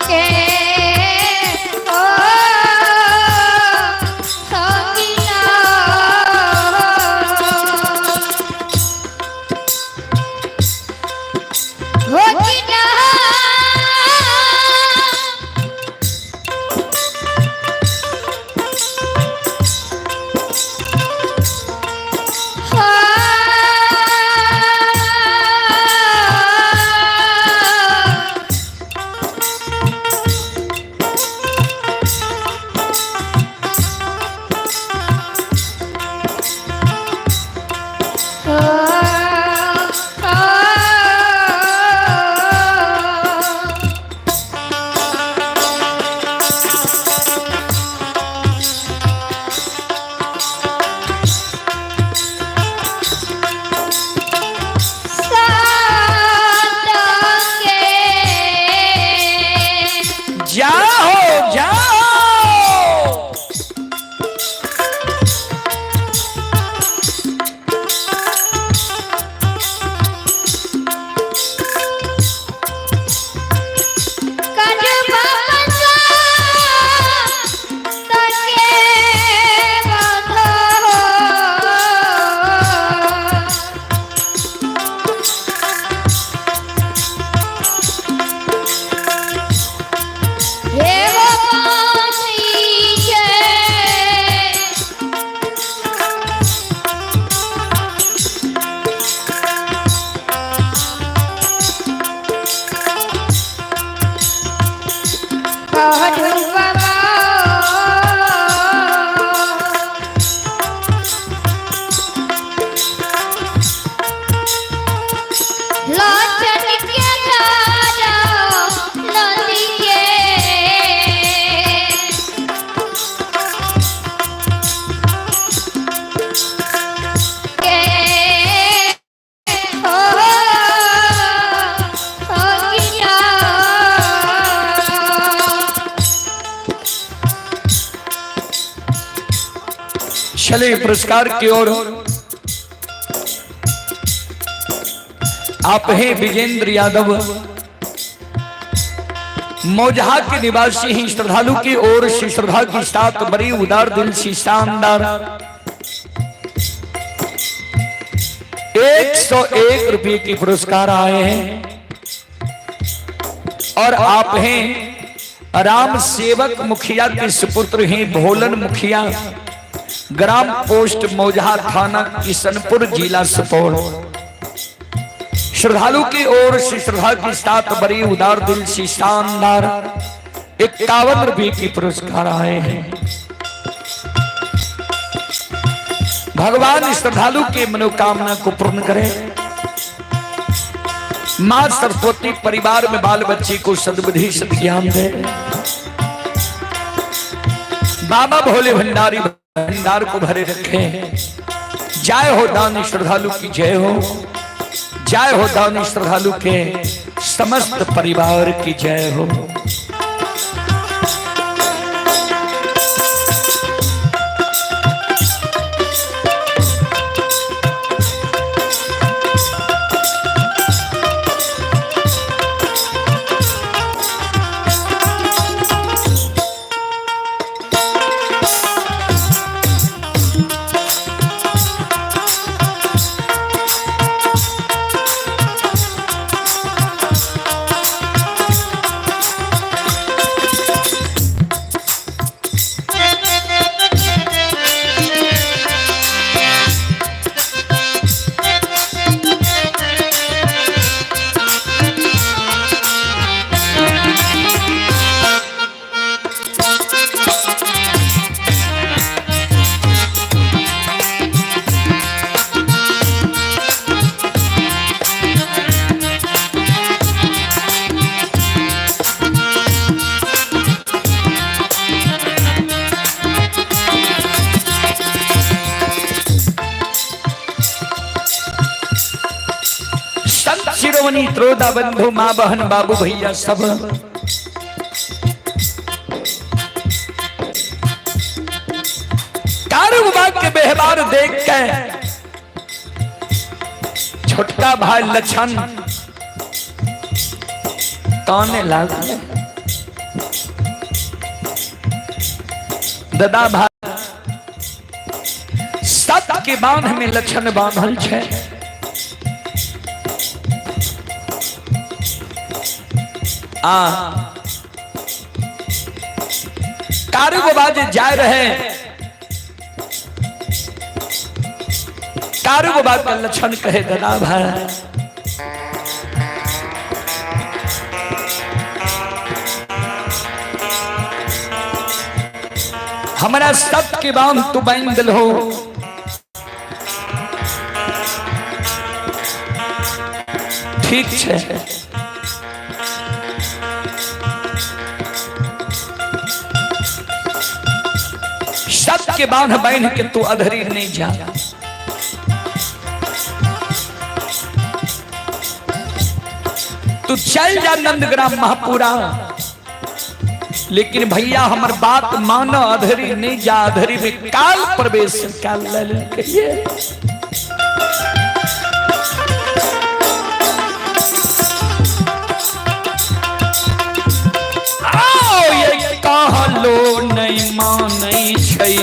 के ओ सखिया हो किना। जाओ जाओ। चले पुरस्कार की ओर। आप हैं विजेंद्र यादव, मौजहा के निवासी ही, श्रद्धालु की ओर से श्रद्धा के साथ बड़ी उदार दिल से शानदार 101 रुपये की पुरस्कार आए हैं और आप हैं राम सेवक मुखिया के सुपुत्र हैं भोलन मुखिया, ग्राम पोस्ट मौजहा, थाना किशनपुर, जिला सुपौल। श्रद्धालु की ओर से श्रद्धा के साथ बड़ी उदार दिल से शानदार 51 रुपये की पुरस्कार आए हैं। भगवान श्रद्धालु के मनोकामना को पूर्ण करें। मां सरस्वती परिवार में बाल बच्चे को सद्बुद्धि सद्ज्ञान दे। बाबा भोले भंडारी भंडार को भरे रखे। जय हो दानी श्रद्धालु की जय हो। जय हो दानी श्रद्धालु के समस्त परिवार की जय हो। संत शिरोमणि त्रोदा बंधु माँ बहन बाबू भैया सब कारोबार के व्यवहार देख के छोटका भाई लक्षण ताने लागल। दादा भाई सत के बांध में लक्षण बांधल छै। आ कारू बाबा जे जाय रहे, कारू बाबा के लक्षण कहे दादा भाई हमारा सत के बांध तू बांध दिल हो। ठीक छै, सत के बांध बांध के तू अधरी नहीं जा। तू चल जा नंदग्राम महापुरा, लेकिन भैया हमर बात मानो, अधरी नहीं जा, अधरी में काल प्रवेश काल कहिए। आओ ये कहलो नहीं मानै छै,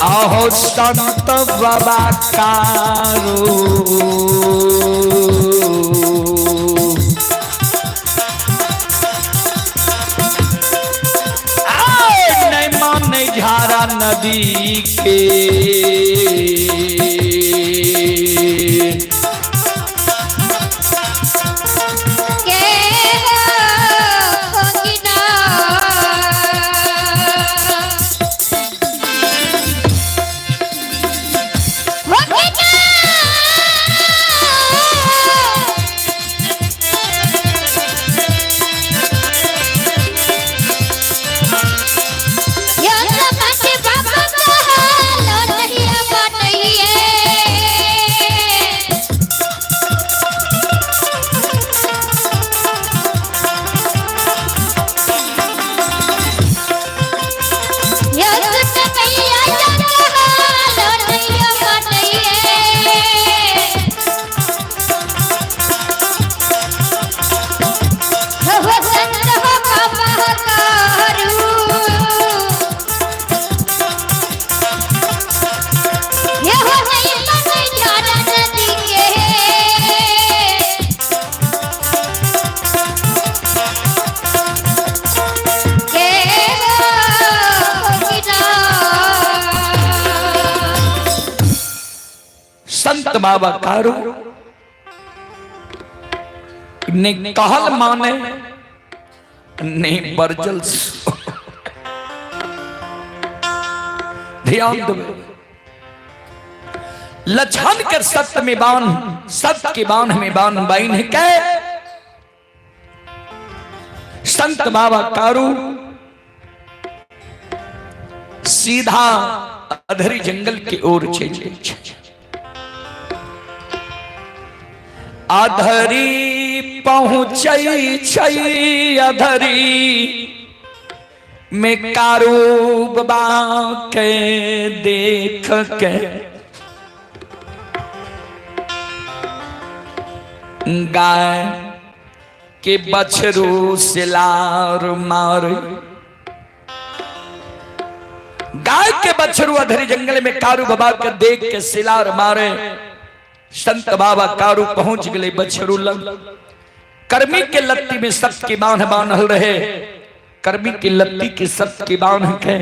आहो संत बाबा कारू आओ नहीं मानै झारा नदी के, के हो किना हो किना। यो तो बाटे बाबा कहलो नहीं बनइए। संत बाबा कारू ने कहल माने ने बरजल। ध्यान दो, लछन के सत्य में बांध, सत्य के बांध में बांध बाइन के संत बाबा कारू सीधा अधरी जंगल की ओर चले। अधरी पहुंचई छई, अधरी में कारू बाबा के देख के गाय के बछरू सिलार मार। गाय के बछरू अधरी जंगल में कारू बाबा के देख के सिलार मारे। संत बाबा कारू पहुंच गए बछरू लग। कर्मी के लत्ती में सत की बांध बांधल रहे। कर्मी की लत्ती के सत की बांध के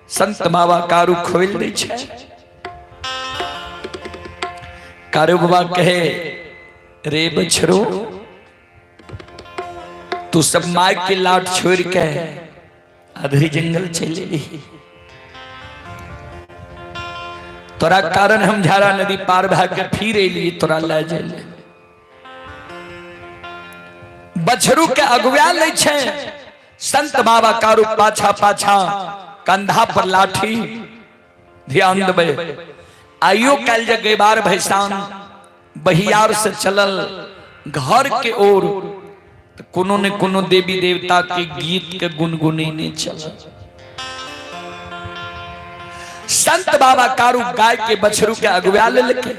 संत बाबा कारू खोल दे छे। कारू बाबा कहे, रे बछरू, तू सब my के लाट छोड़ के अधरी जंगल चले ली। तोरा कारण हम झारा नदी पार भा के फिर एली तोरा ले जाए। बछरू के अगुआ लै छे संत बाबा कारू पाछा पाछा, कंधा पर लाठी। ध्यान देबै, आइयो काल्हि जे गैबार भैसान बहियार से चलल घर के ओर तऽ कोनो ने कोनो देवी देवता के गीत के गुनगुनेने चलल। संत बाबा कारू गाय के बछरू के अगुआ लेलकै,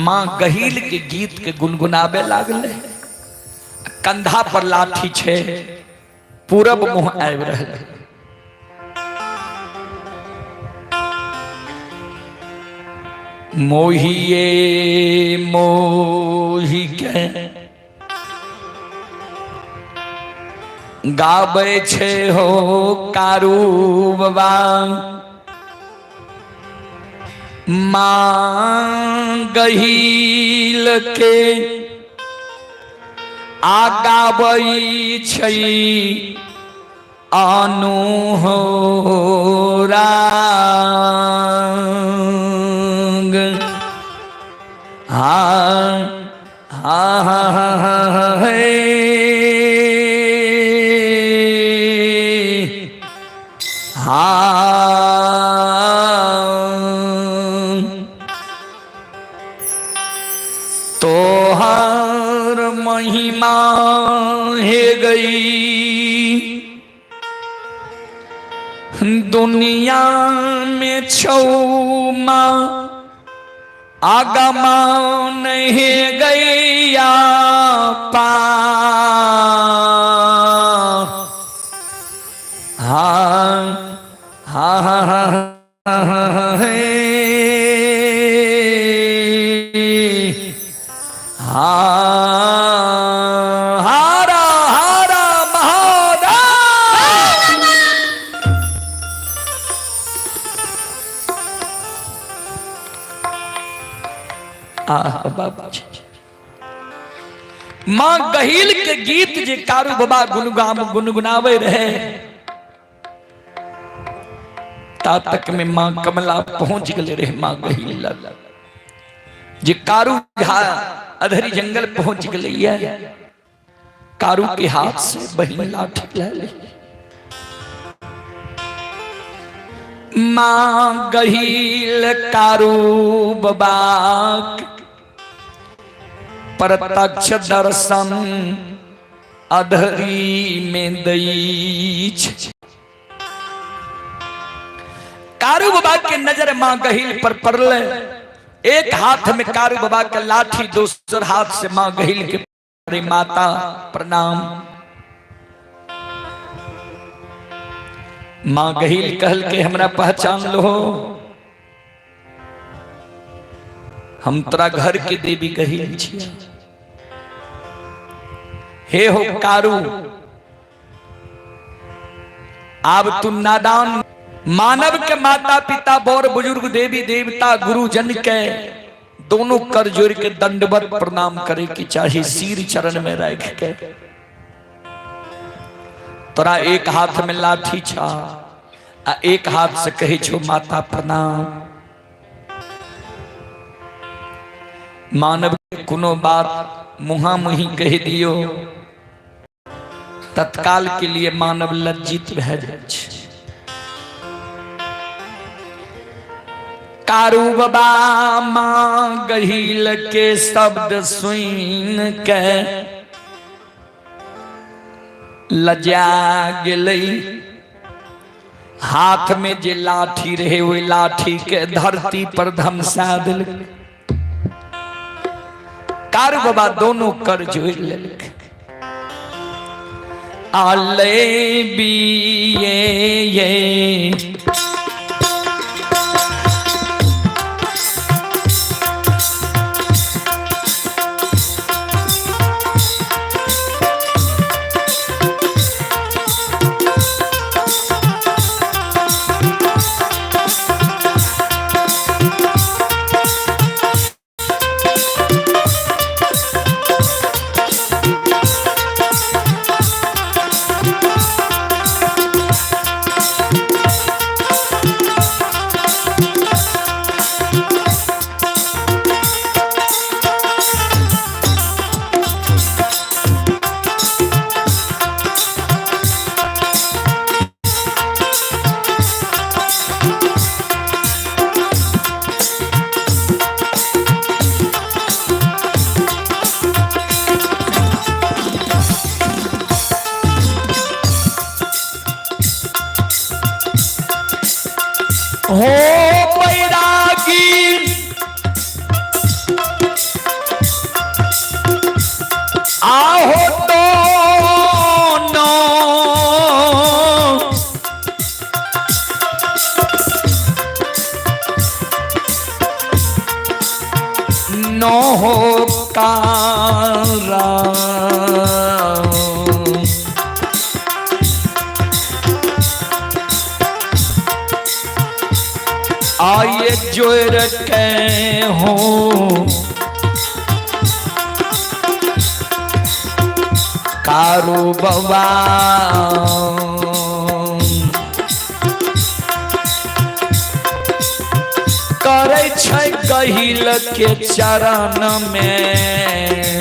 माँ गहील के गीत के गुनगुनाबे लागले, कंधा पर लाठी छे, पूरब मुँह आबि रहल। मोहिए मोहि के गाबै छे हो कारू बाबा, माँ गहील के आ गाबै छै आनु हो राग। हा हा हा हा हे हा। तोहार महिमा हे गई दुनिया में छौमा आगमा नहीं गैया पा। हा हा हा हा हे हा। हारा हारा महादेव। आह बाबा, माँ गहील के गीत जे कारू बाबा गुनगाम गुनगुनावे रहे, ता तक में माँ कमला पहुंच गए रहे माँ गहील लग। जे कारू झा अधरी जंगल पहुंच गए, कारू के हाथ से बहिन लाठी ले ले। माँ गहील कारू बाबा प्रत्यक्ष दर्शन अधरी में दई। कारू बाबा के नजर माँ गहील पर पड़ले। एक हाथ में कारू बाबा के लाठी, दूसर हाथ से माँ गहील के। अरे माता प्रणाम। माँ गहील कहल के हमरा पहचान लो, हम तोरा घर के देवी गहील छियै। हे हो कारू, आब तू नादान। मानव के माता पिता बड़ बुजुर्ग देवी देवता गुरुजन के दोनों कर जोड़ के दंडवत प्रणाम करे के चाही, सिर चरण में रख के। तोरा एक हाथ में लाठी छा आ एक हाथ से कहे छो माता प्रणाम। मानव के कोनो बात मुहा मुही कह दियो, तत्काल के लिए मानव लज्जित भए जाइ छै। कारू बाबा माँ गहिल के शब्द सुन के लजा गेलै। हाथ में जे लाठी रहे ओहि लाठी के धरती पर धमसा देलक। कारू बाबा दोनों कर जोड़ लेलक। आले बिये ये हो बैरागी आहो तो नो नो हो कारा आइए जोर के हो कारू बबा करै छै गहिल के चरण में।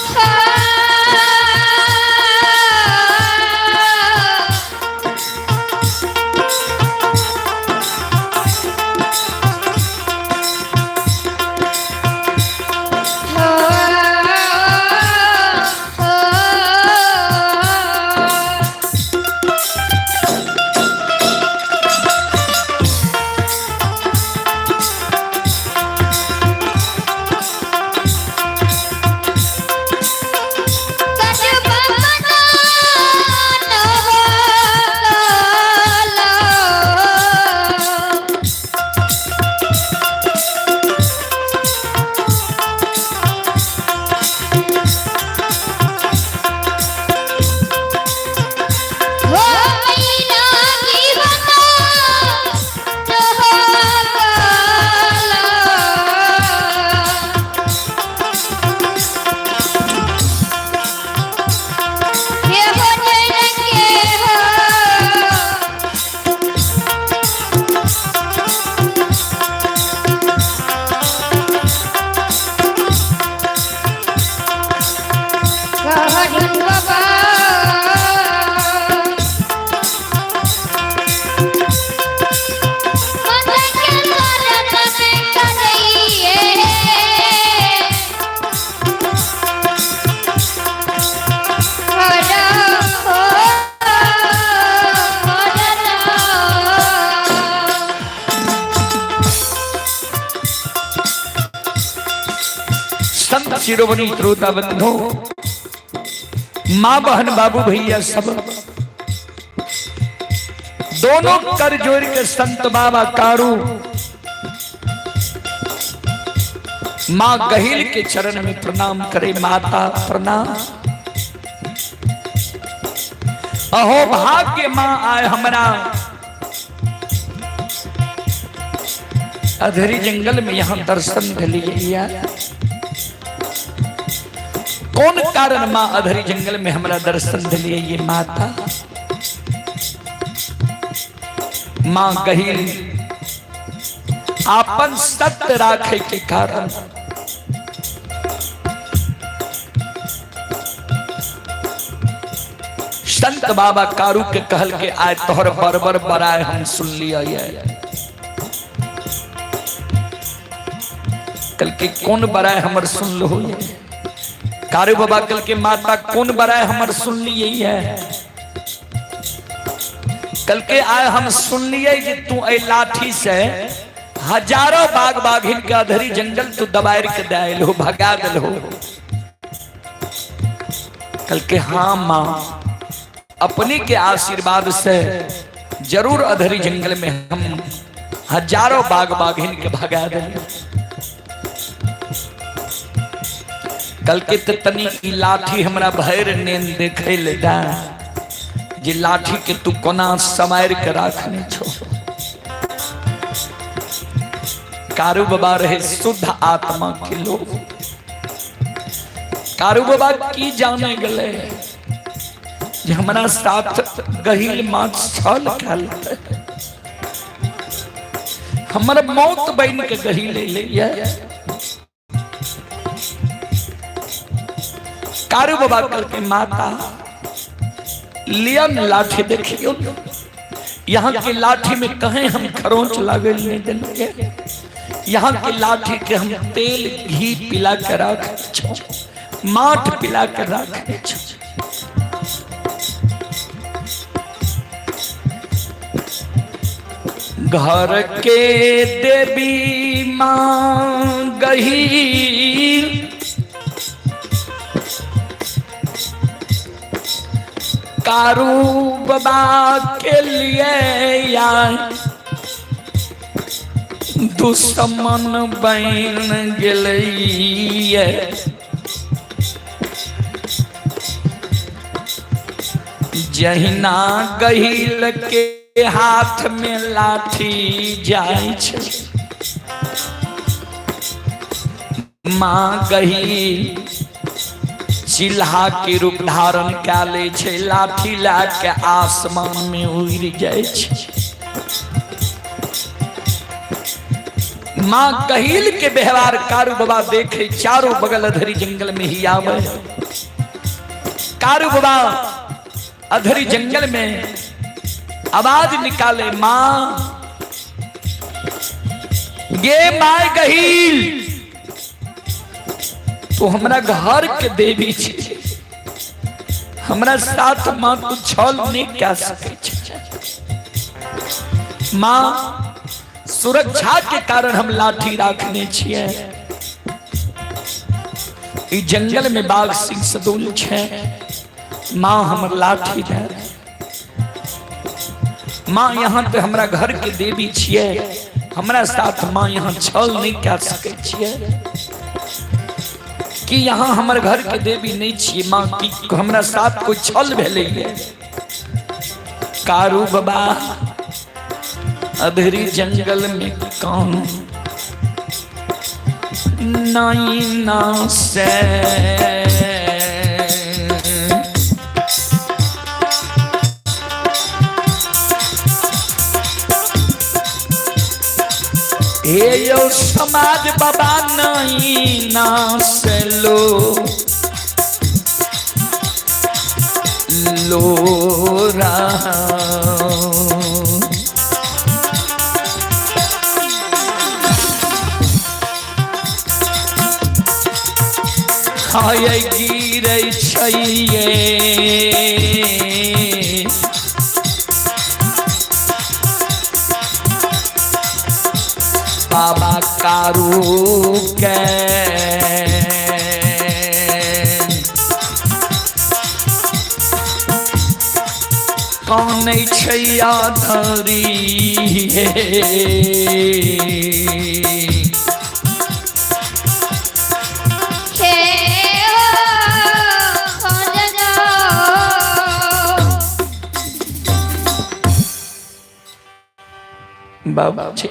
हो शिरोमणि श्रोता बंधु, माँ बहन बाबू भैया सब दोनों कर जोड़ के संत बाबा कारू माँ गहिल के चरण में प्रणाम करे। माता प्रणाम। अहो भाग्य माँ आए हमरा अधरी जंगल में यहाँ दर्शन दिलिए। कौन कारण माँ अधरी जंगल में हमरा दर्शन दिलिए ये माता? माँ गहिल आपन सत्य राखे के कारण संत बाबा कारू के कहल के आए तोहर बरबर बराए हम सुन लिया। कल के कौन बराए हमर सुन लो? कारू बाबा कल के माता कौन बराए हमर सुन लिए है? कल के आए हम सुन लिए जे तू ए लाठी से हजारों बाघ बाघिन के अधरी जंगल तू दबार के दायल हो, भगा दिल हो। कल के हाँ माँ, अपने के आशीर्वाद से जरूर अधरी जंगल में हम हजारों बाघ बाघिन के भगा दिल। कल के त तनी ई लाठी हमरा भैर नेन देखे ले दा जे लाठी के तू कोना समार के राखने छो। कारू बाबा रहे शुद्ध आत्मा के लोग। कारू बाबा की जाने गले जे हमरा साथ गहिल माछ छल खेलते, हमर मौत बन के गहिल ले। कारू बाबा कल के माता लियन लाठी देखियो, यहाँ के लाठी में कहें हम खरोंच लागल नहीं दिलिए। यहाँ के लाठी के हम तेल घी पिला के राख छो, माठ पिला के राख छो। घर के देवी माँ गही कारू बाबा के लिए आए दुश्मन बन गेलैये। जहिना गहिल के हाथ में लाठी जाय छै, माँ गहिल चिल्हा के रूप धारण कए ले छै, लाठी लए के आसमान में उड़ जाय छै। माँ गहिल के व्यवहार कारू बाबा देखे चारों बगल अधरी जंगल में ही आवे। कारू बाबा अधरी जंगल में आवाज निकाले, माँ गे my गहिल, तू हमरा घर के देवी छे, हमरा साथ माँ तू छल नहीं कह सके छे। माँ सुरक्षा के कारण हम लाठी राखने छिए। ई जंगल में बाघ सिंह सदुल छे, माँ हमर लाठी दे। माँ यहाँ पे हमरा घर के देवी छिए, हमरा साथ माँ यहाँ छल नहीं कह सके छिए। कि यहाँ हमर घर के देवी नहीं छिए माँ, की हमरा साथ कोई छल भेलै। कारू बाबा अधरी जंगल में कौन नाई ना से हे यो समाज बाबा नहीं ना से लो लो रहा। हाय गिरै छैये बाबा कारू के। कानै छै अधरी हे। हे ओ सजना। बाबूजी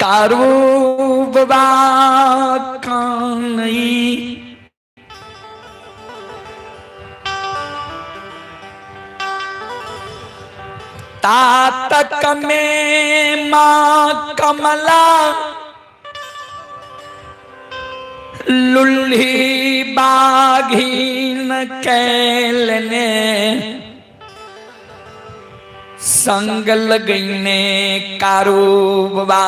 कारू बाबा कानई तातक में माँ कमला लुल्ही बाघीन कैलने संग लगने कारू बाबा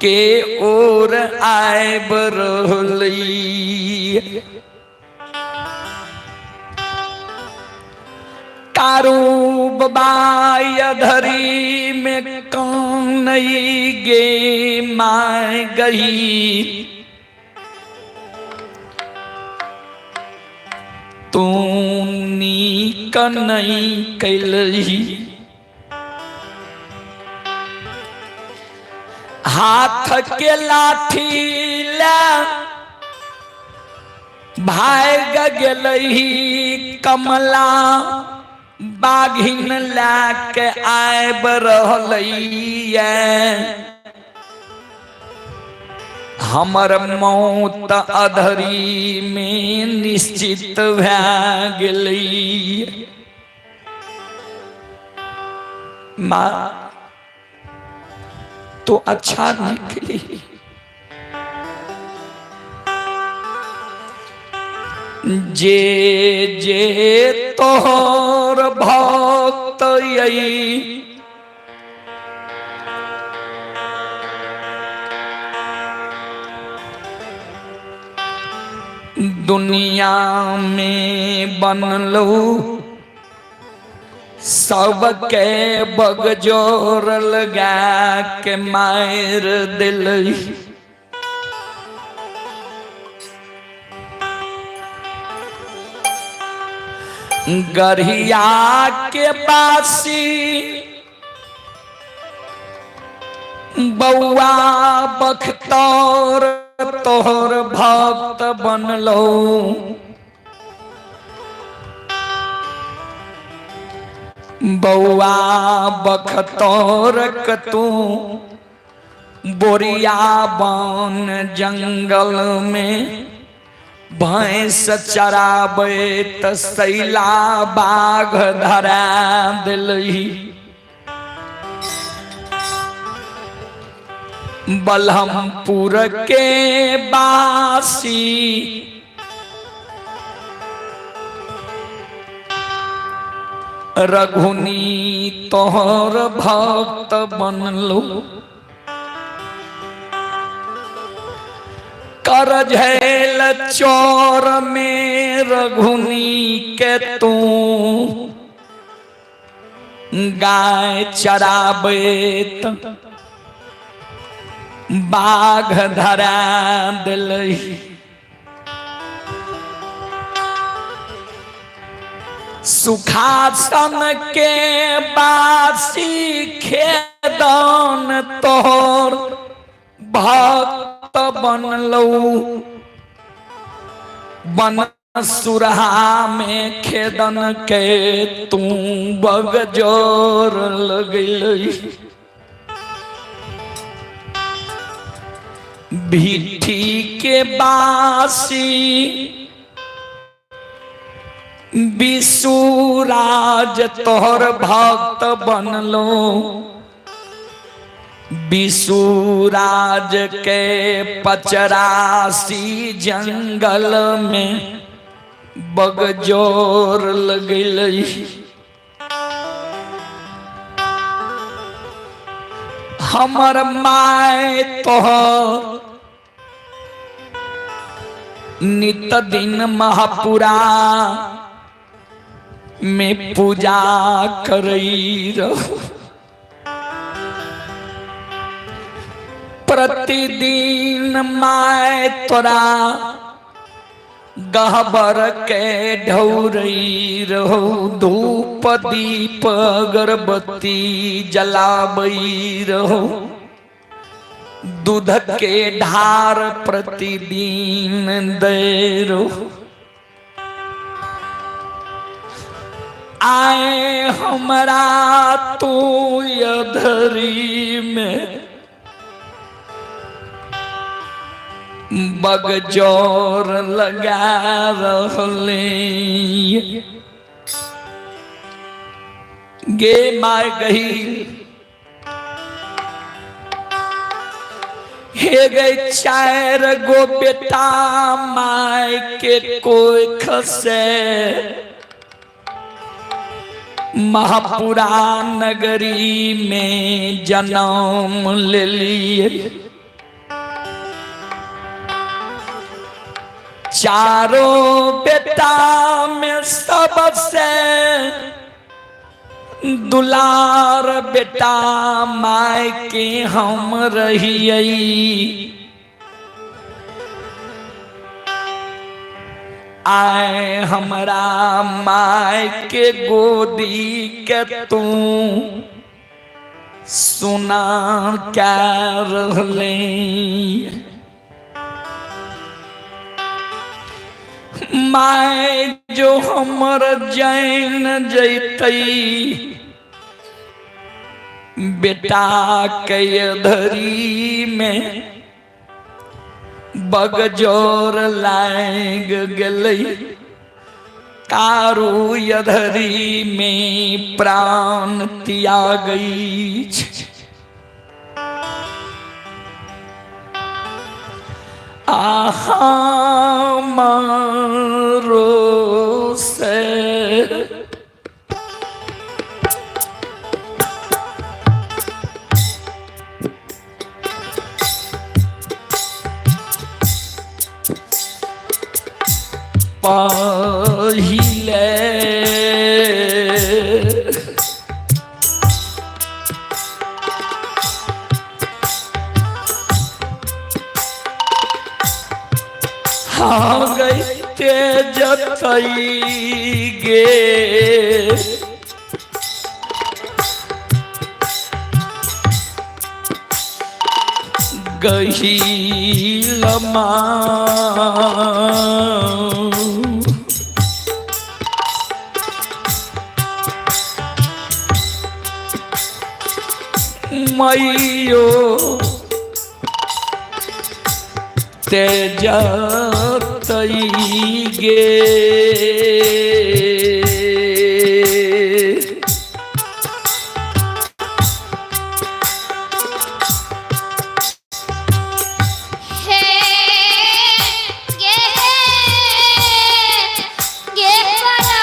के ओर आबि रहली। कारू बाबा अधरी में कौन गे my गई तू नीक नहीं कैलही। हाथ के लाठी ला भाग गेलही कमला बाघिन ला के आबि रहलैया। हमर मौत अधरी में निश्चित भए गेलै। माँ तो अच्छा निकली। जे जे तोहर भक्त यई दुनिया में बनलू सबके बगजोर लगा के मार दिल। गढ़िया के बासी बौआ बख्तौर तोहर भक्त बनलो। बौआ बख्तौर तू बोरिया बन जंगल में भैंस चराबे त सैला बाघ धरा दिलही। बलहमपुर के बासी रघुनी तोहर भक्त बनलो। कर झेल चोर में रघुनी के तू गाय चराबे बाघ धरा दिलही। सुखासन के बासी खेदन तोहर भक्त बनलू। बन सुरहा में खेदन के तू बगजोर लगलही। भीठी के बासी विसुराज तोहर भक्त बनलो। विसुराज के पचरासी जंगल में बगजोर लगलही। हमर my तोहर नित दिन महापुरा में पूजा करई रहो। प्रतिदिन my तोरा गहबर के ढौरई रहो, धूप दीप अगरबत्ती जलाबई रहो, दूध के ढार प्रतिदिन दे रहो। आए हमरा तू अधरी में बगजोर लगा रहले। गे my गही, हे गई, चार गो बेटा my के कोई खसे महापुरा नगरी में जन्म ले लिए। चारों बेटा में सबसे दुलार बेटा my के हम रहिए। आए हमरा my के गोदी के तू सुना क्या रहले। My जो हमर जैन जैतई, बेटा के धरी में बगजोर लाग गेलै, कारू यधरी में प्राण त्यागई। आहा मारो से पहिले हाँ गई जतई गे। गही लमा मैयो तेजतई गे। हे गे गे परा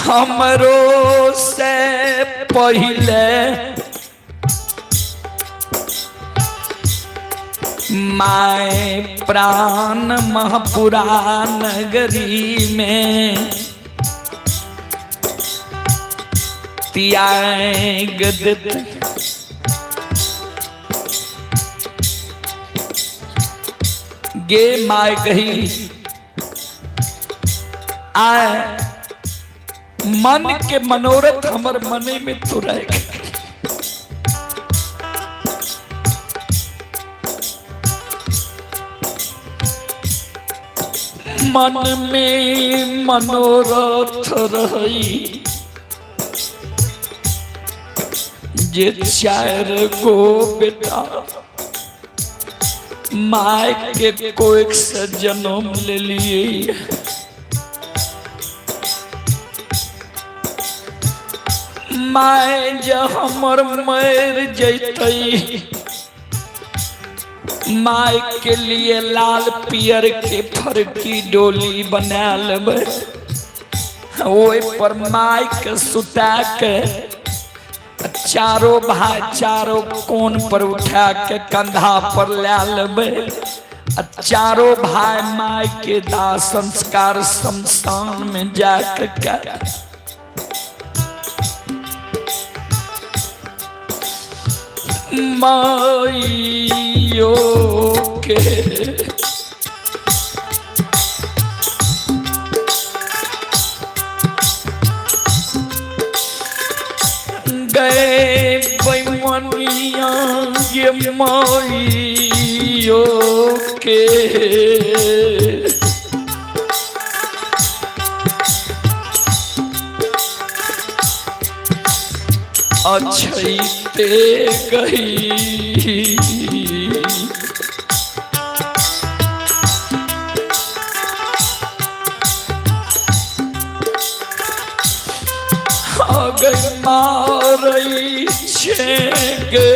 हमरो से पहिले my प्राण महापुरा नगरी में त्याग देत। गे my कही, आए मन के मनोरथ हमर मने में तो रह गए। मन में मनोरथ रही जे चार गो बेटा my के कोई से जन्म ले लिए। My जे हमर मर जैतई, my के लिए लाल पियर के फरकी डोली बना लेबै, ओहि पर my के सुता के चारो भाई चारो कोन पर उठा के कंधा पर ले लेबै आ चारो भाई my के दाह संस्कार शमशान में जाके कर। माइयो के गए बेमनिया ये माइयो के अछैते गई। अगर मारै छे गे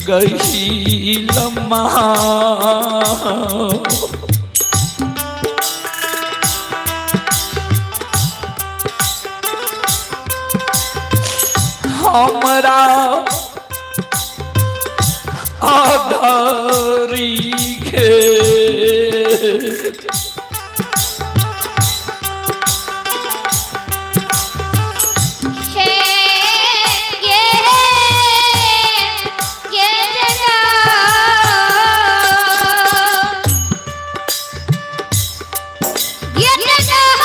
गई लम्हा। हमरा आधारी के हे ये ये जना ये जना।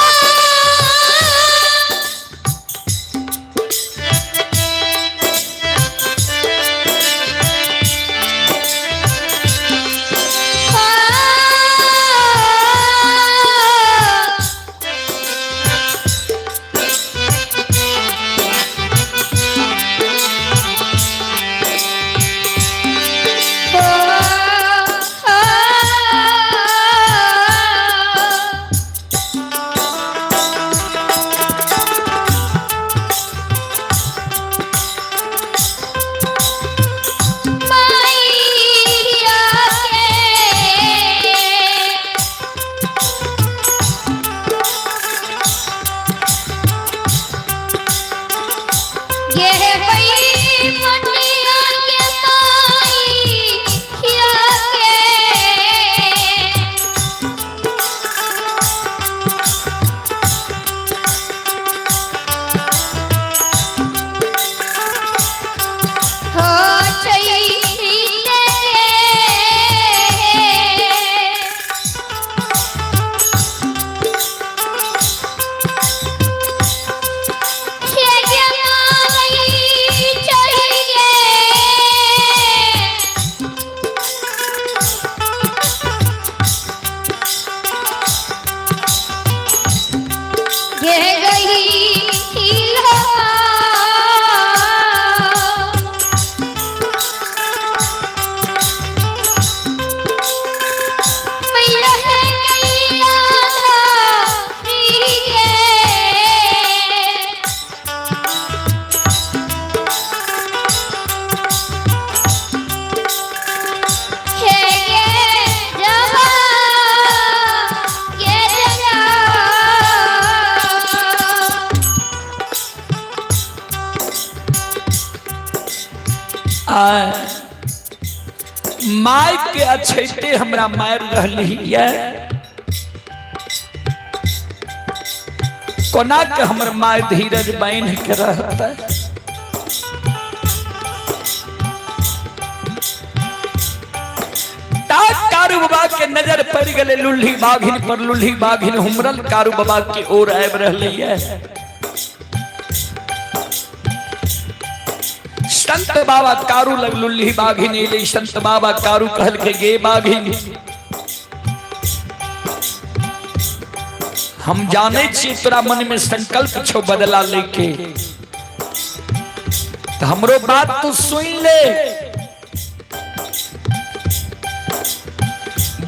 माय के अछैते हमरा मारि रहली ये, कोना के हमर माय धीरज बान्हि के रहतै। कारू बाबा के नजर पड़ गए लुल्ही बाघिन पर, लुल्ही बाघिन हुमरल कारू बाबा के ओर आबि रहलै ये। संत बाबा कारू लग लुल्ही बाघिन एलै। संत बाबा कारू कहलकै गे बाघिन, हम जाने छी तोरा मन में संकल्प छो बदला लेके, तो हमरो बात तू सुन ले।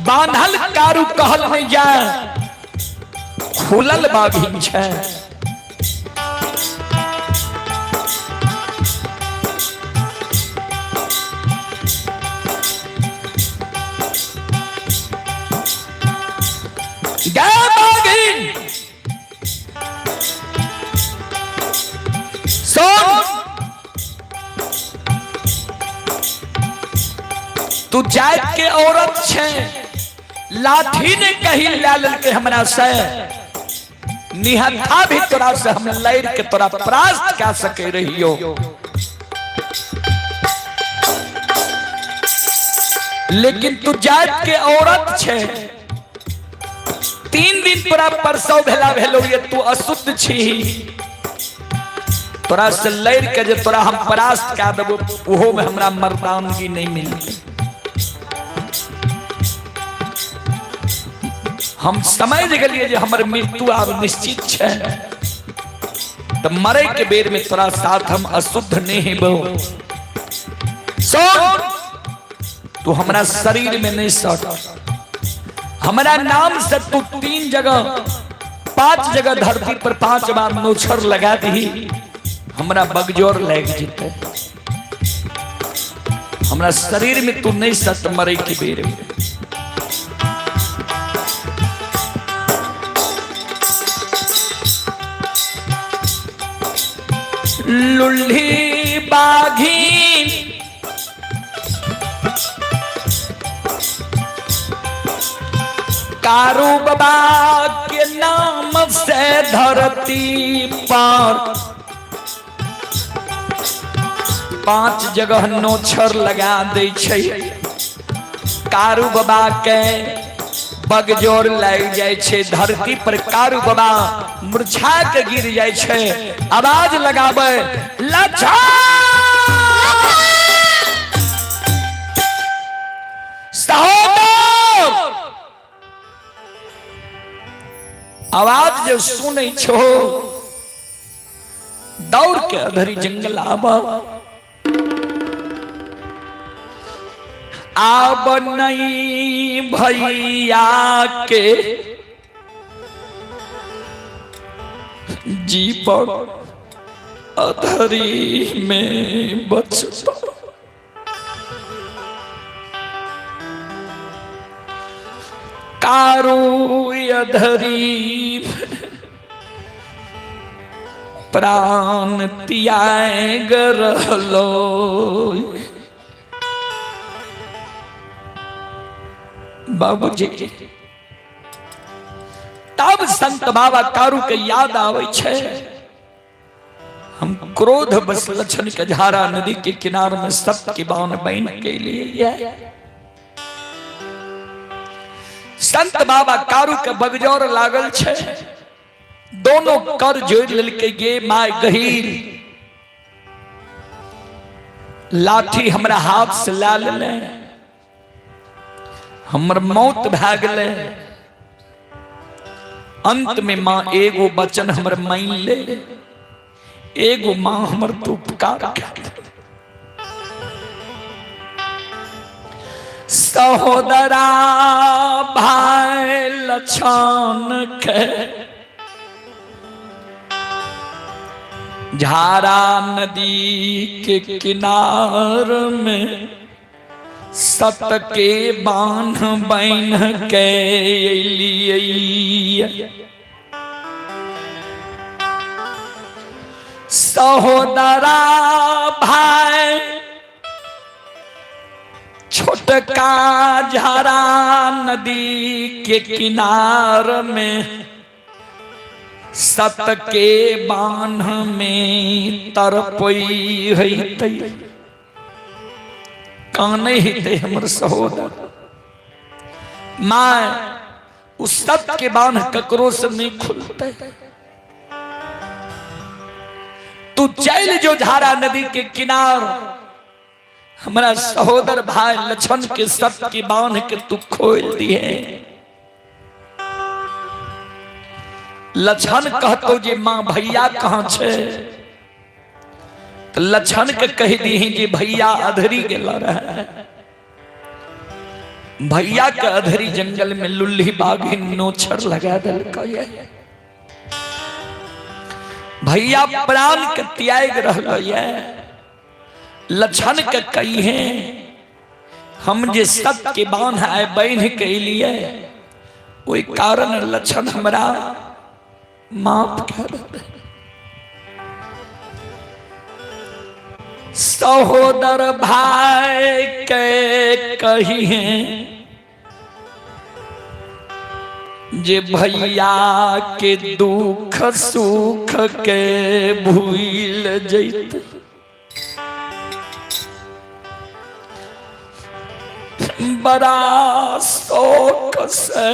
बांधल कारू कहल नहीं जाए, खुलल बाघिन छै। गए बाघिन सुन, तू जात के औरत छे, लाठी ने कहीं ला लेलकै हमरा से, निहत्था भी तोरा से हम लड़ के तोरा परास्त कह सके रहियो। लेकिन तू जात के औरत छे, 3 दिन तोरा प्रसव भेला भेलो ये तू अशुद्ध छी, तोरा से लड़ के जे तोरा हम परास्त कह देबो ओहो में हमरा मर्दानगी नहीं मिलते। हम समझ गेलिए जे हमर मृत्यु आब निश्चित छै, तो मरे के बेर में तोरा साथ हम अशुद्ध नहीं हेबो। सुन, तू हमरा शरीर में नहीं सट, हमरा नाम से तू 3 जगह 5 जगह धरती पर 5 बार नोछर लगा दी, हमरा बगजोर लग जेते। हमरा शरीर में तू नहीं सट मरे के बेर में। लुल्ही बाघी कारू बाबा के नाम से धरती पर 5 जगह नोछर लगा दे छै। कारू बाबा के बगजोर लग जाय छै, धरती पर कारू बाबा मुरझा के गिर जाय छै। आवाज लगावे लच्छा सहोदर, आवाज जो सुनै छो दौड़ के अधरी जंगल आब, आब नहीं भैया के जीवन अधरी में बचता। कारू अधरी प्राण त्याग रहलो। बाबूजी तब संत बाबा कारू के याद आवे छे, हम क्रोध बस लक्षण के झारा नदी के किनार में सब के बाण बन के लिए संत बाबा कारू के बगजोर लागल छे, दोनों कर जोड़ लेलके गे my गहीर, लाठी हमरा हाथ से ला लेले, हमर मौत भए गेलै। अंत में माँ एगो वचन हमर मान ले, एगो माँ हमर तू उपकार कर। सहोदरा भाई लक्षण के झारा नदी के किनार में सत के बांध बन के लिए। सहोदरा भाई छोटका झारा नदी के किनार में सत के बांध में तरपई है, काने हेतै हमर सहोदर। My उस सत के बांध ककरो से नहीं खुलते, तू चल जो झारा नदी के किनार, हमारा सहोदर भाई लक्षण के सत के बांध के तू खोल दिए। लक्षण कहतो जे माँ भैया कहाँ छे, तो लक्षण के कह दी जे भैया अधरी गेल रहे, भैया के अधरी जंगल में लुल्ही बाघिन नोछर लगा देलकै, भैया प्राण के त्याग रहल ये। लक्षण के कही है हम जे सत के बांध आए बहन के लिए, ओहि कारण लक्षण हमरा माफ कर दे। सहोदर भाई के कही है जे भैया के दुख सुख के भूल जैत। बड़ा शौक से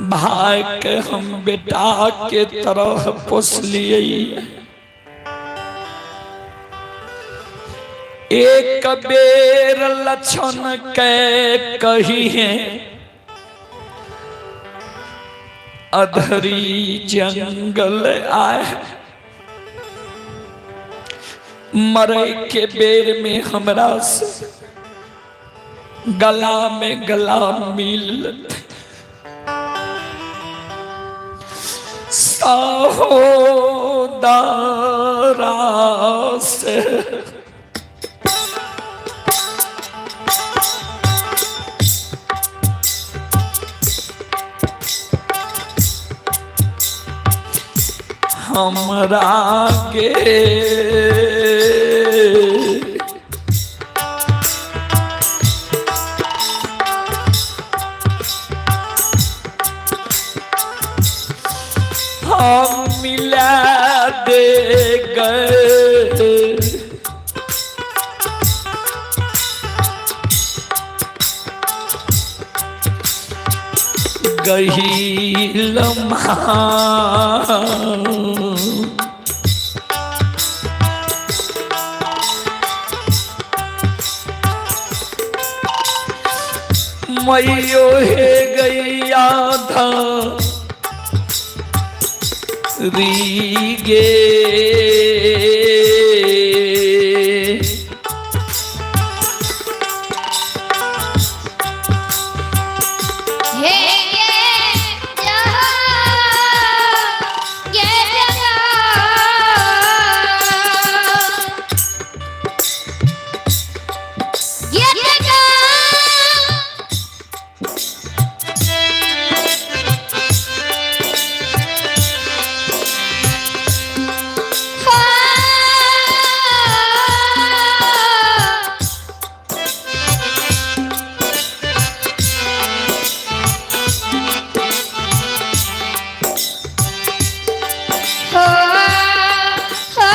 भाई के हम बेटा के तरह पोसलिए। एक बेर लक्षण के कही है अधरी जंगल आए, मरे के बेर में हमरा से गला में गला मिल सहोदरा से। हमरा के हम मिला दे गए। गही लम्हा मैयो हे गैया था री गे। हे गे जहा गे जगा गे जगा। हा। हो हो।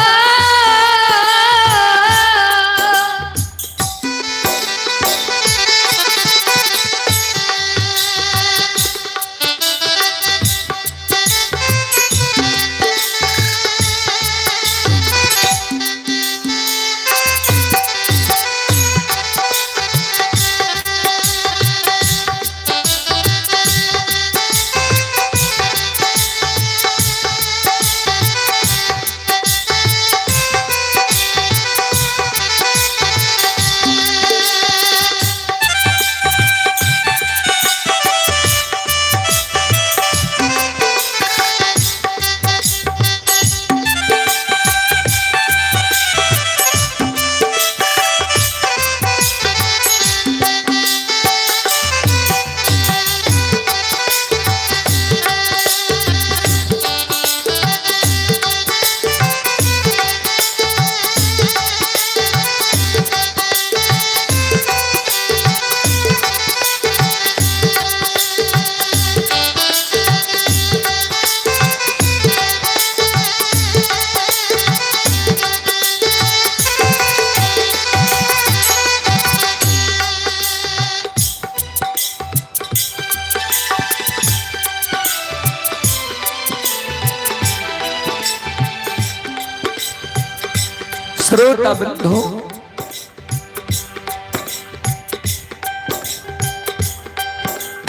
श्रोता बंधु,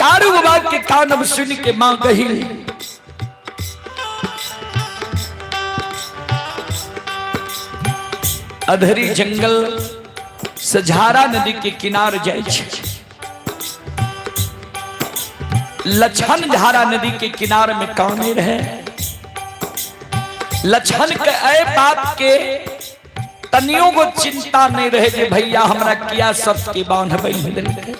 कारू बाबा के कानब सुन के मां गही अधरी जंगल सझारा नदी के किनार जाय छै। लछन झारा नदी के किनार में काने रहे। लछन के ए बात के तनियो गो चिंता नहीं रहे जे भैया हमरा किया सब के बांध बंध देलकै।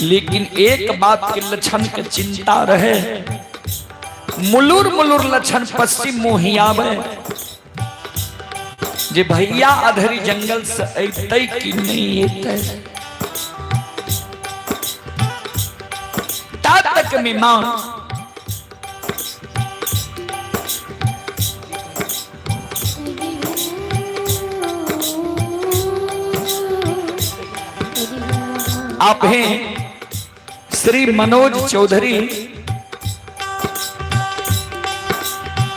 लेकिन एक बात के लछन के चिंता रहे, मुलुर मुलुर लछन पश्चिम मुही आवे, जे भैया अधरी जंगल से अतै कि नहीं अतै। ता तक में मां आप हैं श्री मनोज चौधरी,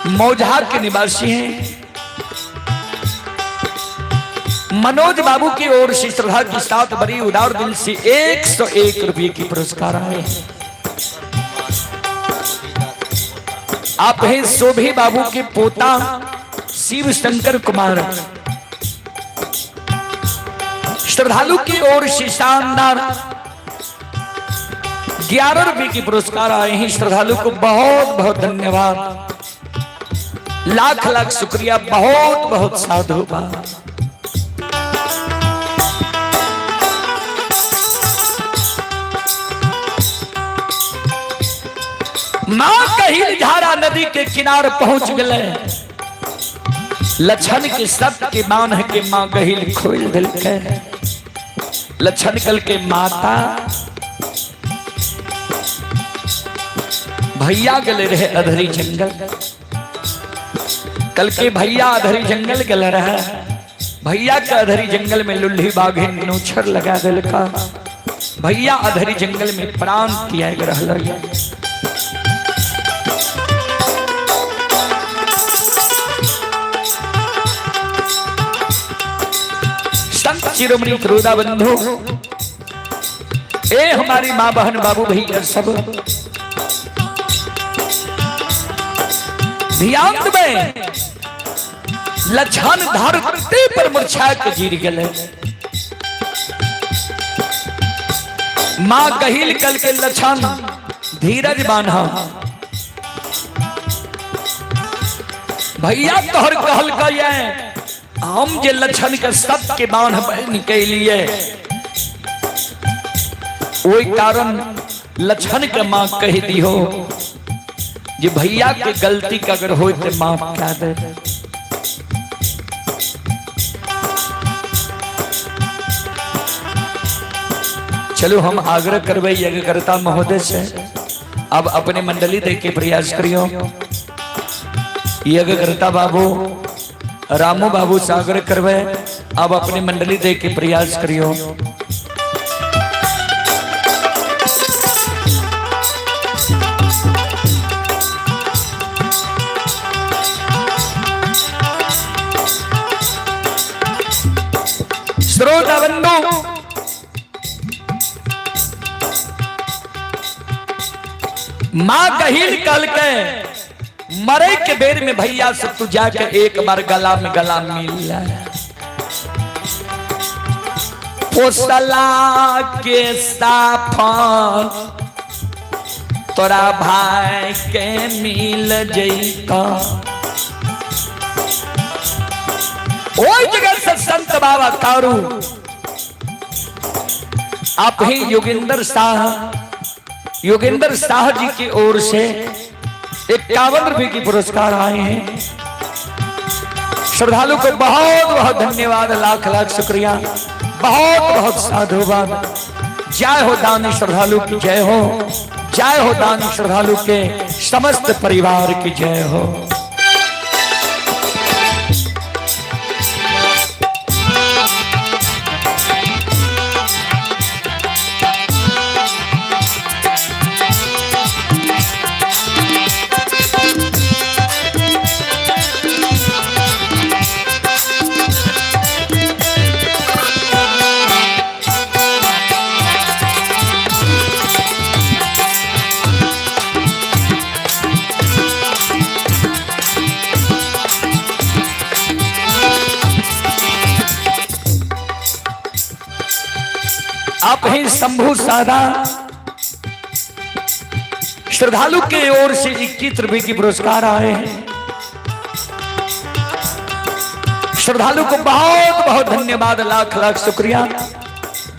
मौजहा के निवासी हैं। मनोज बाबू की ओर से श्रद्धा के साथ बड़ी उदार दिल से 101 रुपये की पुरस्कार आए हैं। आप हैं शोभी बाबू के पोता शिव शंकर कुमार, श्रद्धालु की ओर से शानदार 11 रुपए की पुरस्कार आए हैं। श्रद्धालु को बहुत बहुत धन्यवाद, लाख लाख शुक्रिया, बहुत बहुत साधुवाद। मां कहिल झारा नदी के किनार पहुंच गए। लक्षण के सब के बांध के मां गहिल खोल दिल के। लक्षण कल के माता भैया गले रहे अधरी जंगल, कल के भैया अधरी जंगल गले रहे। भैया के अधरी जंगल में लुल्ही बाघिन नूछर लगा दिल का। भैया अधरी जंगल में प्राण त्याग रहल। संत शिरोमणि क्रोधा बंधु, ए हमारी माँ बहन बाबू भैया सब ध्यान में लक्षण धरती पर मुरझा के गिर गए। मां कहिल कल के लक्षण धीरज बान्हा, भैया तोहर कहल गए हम जे लक्षण के सब के बांध बन के लिए, ओई कारण लक्षण के मां कह दियो जे भैया के गलती के अगर हो तो माफ कर दे। चलो हम आग्रह करबै यज्ञकर्ता महोदय से, अब अपने मंडली दे के प्रयास करियो। यज्ञकर्ता बाबू रामू बाबू से आग्रह करबै, अब अपने मंडली दे के प्रयास करियो। श्रोता बंधु, मां कहिल कल के मरे के बेर में भैया से तू जाके एक बार गला में गला मिल ले। पोसला के साफन तोरा भाई के मिल जैता। ओई जगह से संत बाबा तारू आप ही योगेंद्र शाह, योगेंद्र शाह जी की ओर से 51 रुपए की पुरस्कार आए हैं। श्रद्धालु को बहुत बहुत धन्यवाद, लाख लाख शुक्रिया, बहुत बहुत साधुवाद। जय हो दानी श्रद्धालु की जय हो, जय हो दानी श्रद्धालु के समस्त परिवार की जय हो। आप ही शंभू सादा श्रद्धालु के ओर से 21 रुपए की पुरस्कार आए हैं। श्रद्धालु को बहुत बहुत धन्यवाद, लाख लाख शुक्रिया,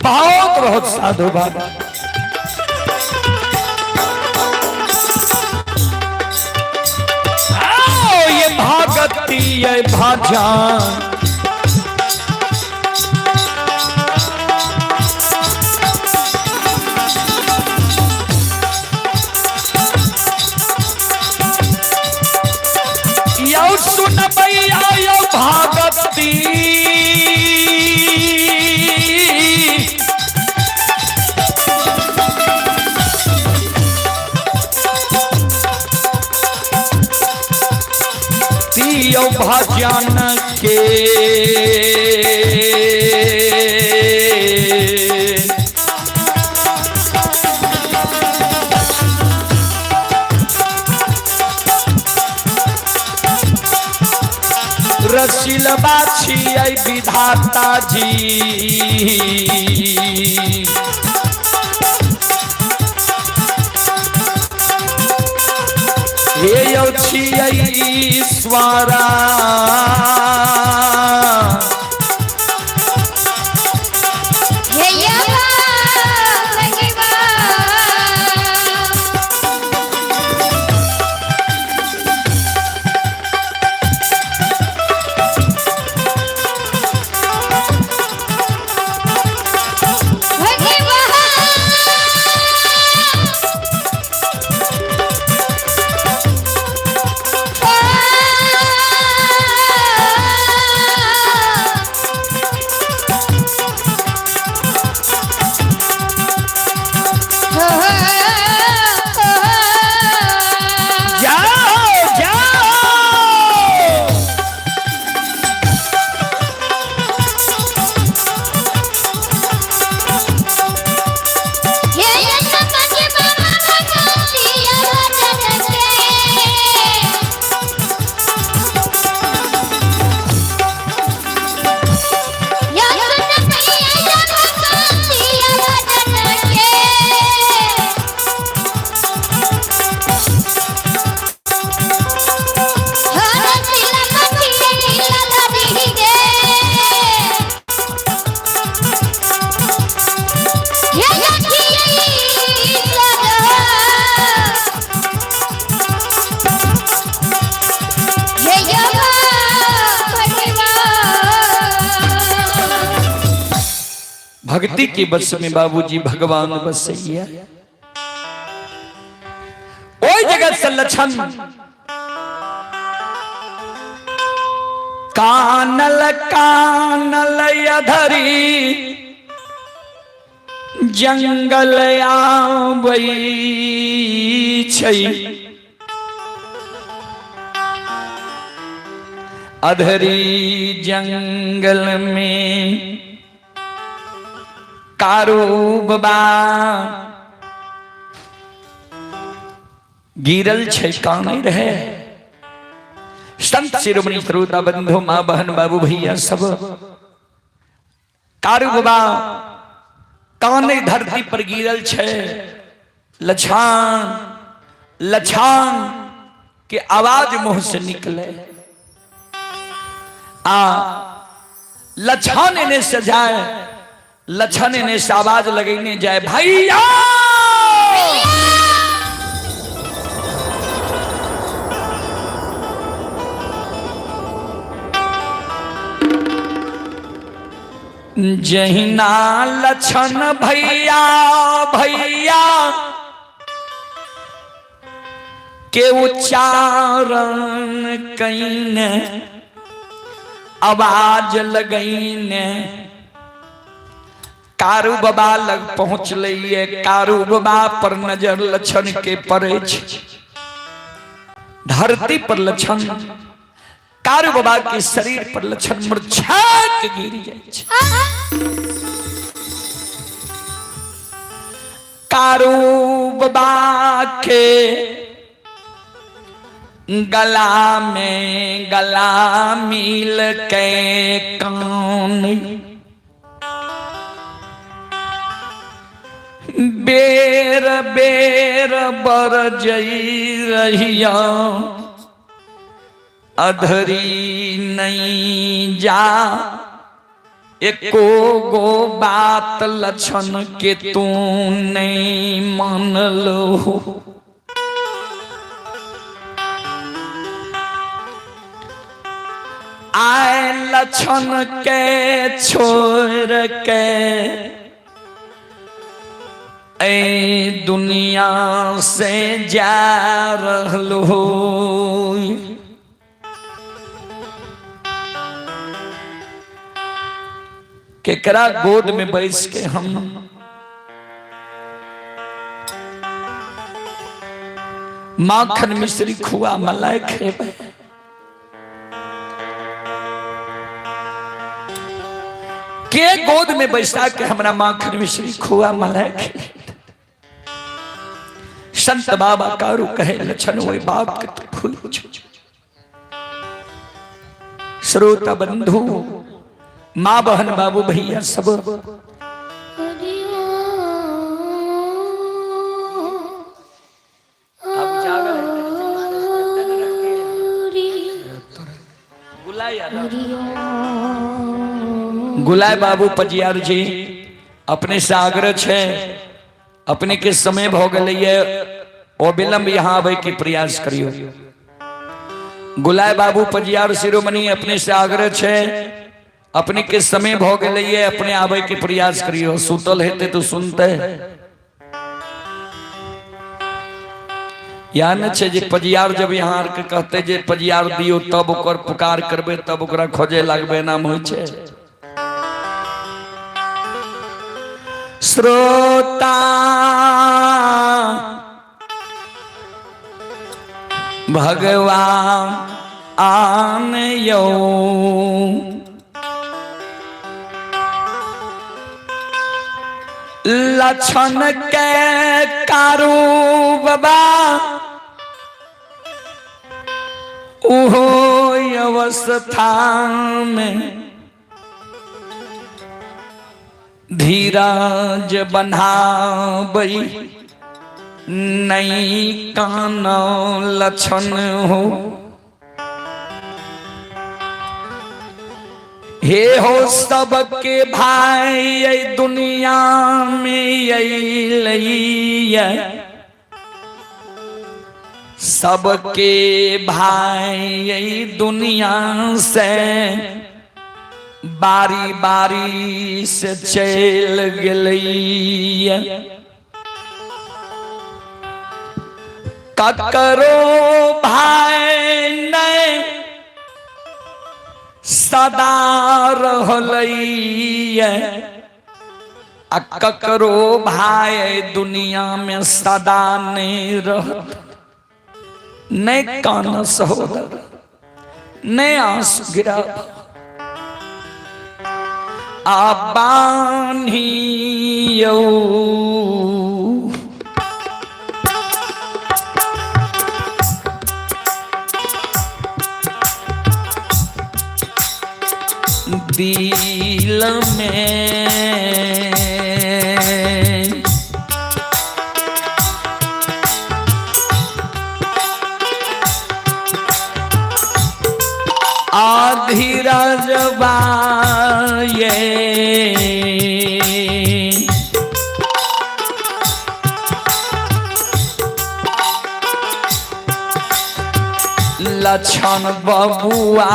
बहुत बहुत साधुवाद। आओ ये भागती ये भाजान भक्ति और भजन के। रसिलबा छियै विधाता जी। हे यौ छियै ईश्वरा। हे यवा भगवान। भगवान। जाओ जाओ। हे यशपति बाबा भगवती भजन के। यशपति भगवती भजन के। हर तिलपति ललरी गे। हे भक्ति के बस में बाबूजी भगवान बसैया। ओहि जगह से लक्षण कानल कानल अधरी जंगल आबै छै। अधरी जंगल में कारू बाबा गिरल छै, कानै रहे। संत शिरोमणि श्रोता बंधु माँ बहन बाबू भैया सब, कारू बाबा काने धरती पर गिरल छै। लछान लछान के आवाज मुंह से निकले आ लछान ने से जाए, लछन ने से आवाज लगेने जाए, भैया जहिना लछन भैया भैया के उच्चारण कईने आवाज लगईने कारू बाबा लग पहुँचलैये। कारू बाबा पर नजर लछन के पड़े छै। धरती पर लछन, कारू बाबा के शरीर पर लछन मुरझा के गिर जाइ छै। कारू बाबा के गला में गला मिल के कान बेर बेर बर जई रहिया अधरी नहीं जा, एको गो बात लक्षण के तू नहीं मानलो। आए लक्षण के छोड़ के ए दुनिया से जा रहलो। केकरा गोद में बैस के हम माखन मिश्री खुआ मलाई खेबै। के गोद में बैसा के हमरा माखन मिश्री खुआ मलाई खिलेत? संत बाबा कारू कहे लछन ओहि बात के तू भूल जो। श्रोता बंधु, माँ बहन बाबू भैया सब, गुलाय बाबू पजियार जी, अपने से आग्रह छे, अपने के समय भ गेलैये, अविलंब यहाँ आबै के प्रयास करियो। गुलाय बाबू पजियार शिरोमणि, अपने से आग्रह छे, अपने के समय भ गेलैये, अपने आबै के प्रयास करियो। सुतल हेते तो सुनते या न छे जे पजियार जब यहाँ आर के कहते जे पजियार दियो तब ओकर पुकार करबे, तब ओकरा खोजे लागबे, नाम होइ छे। श्रोता भगवान आन यौ लक्षण के कारू बाबा ओहो अवस्था में धीरज बन्हाबई नहीं कान लक्षण हो। हे हो सबके भाई ये दुनिया में अइलैया, सबके भाई ये दुनिया से बारी बारी से चल गेलैया। ककरो भाई नहीं सदा रहलैया, आ ककरो भाई दुनिया में सदा नहीं रहत। नहीं कान सहोदर, नहीं आंसू गिरा आ बान्हियौ दिल में आधीरज बाये लक्षण बबुआ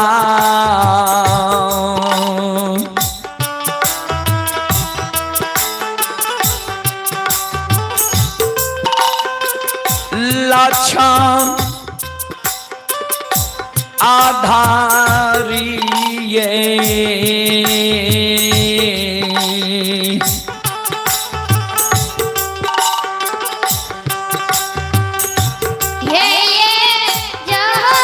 लक्षण आधारिये हे ये जहां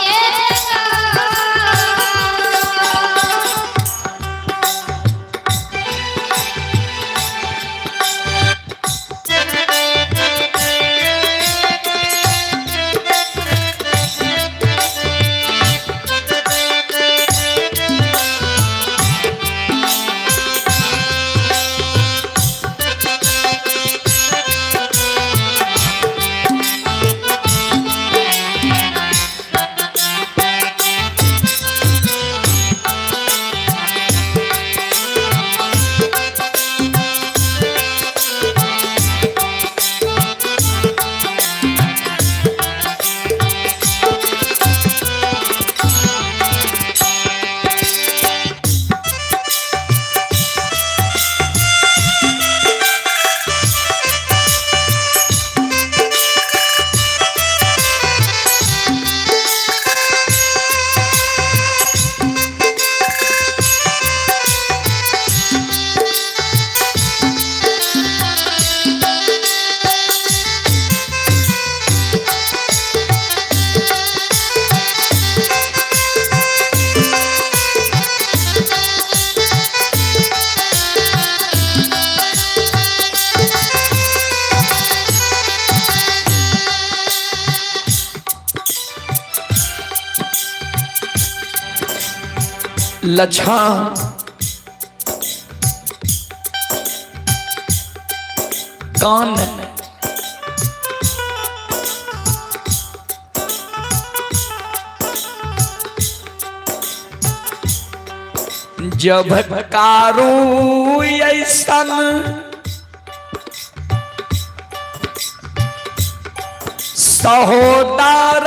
ये लछा कान जब कारू ऐसन सहोदार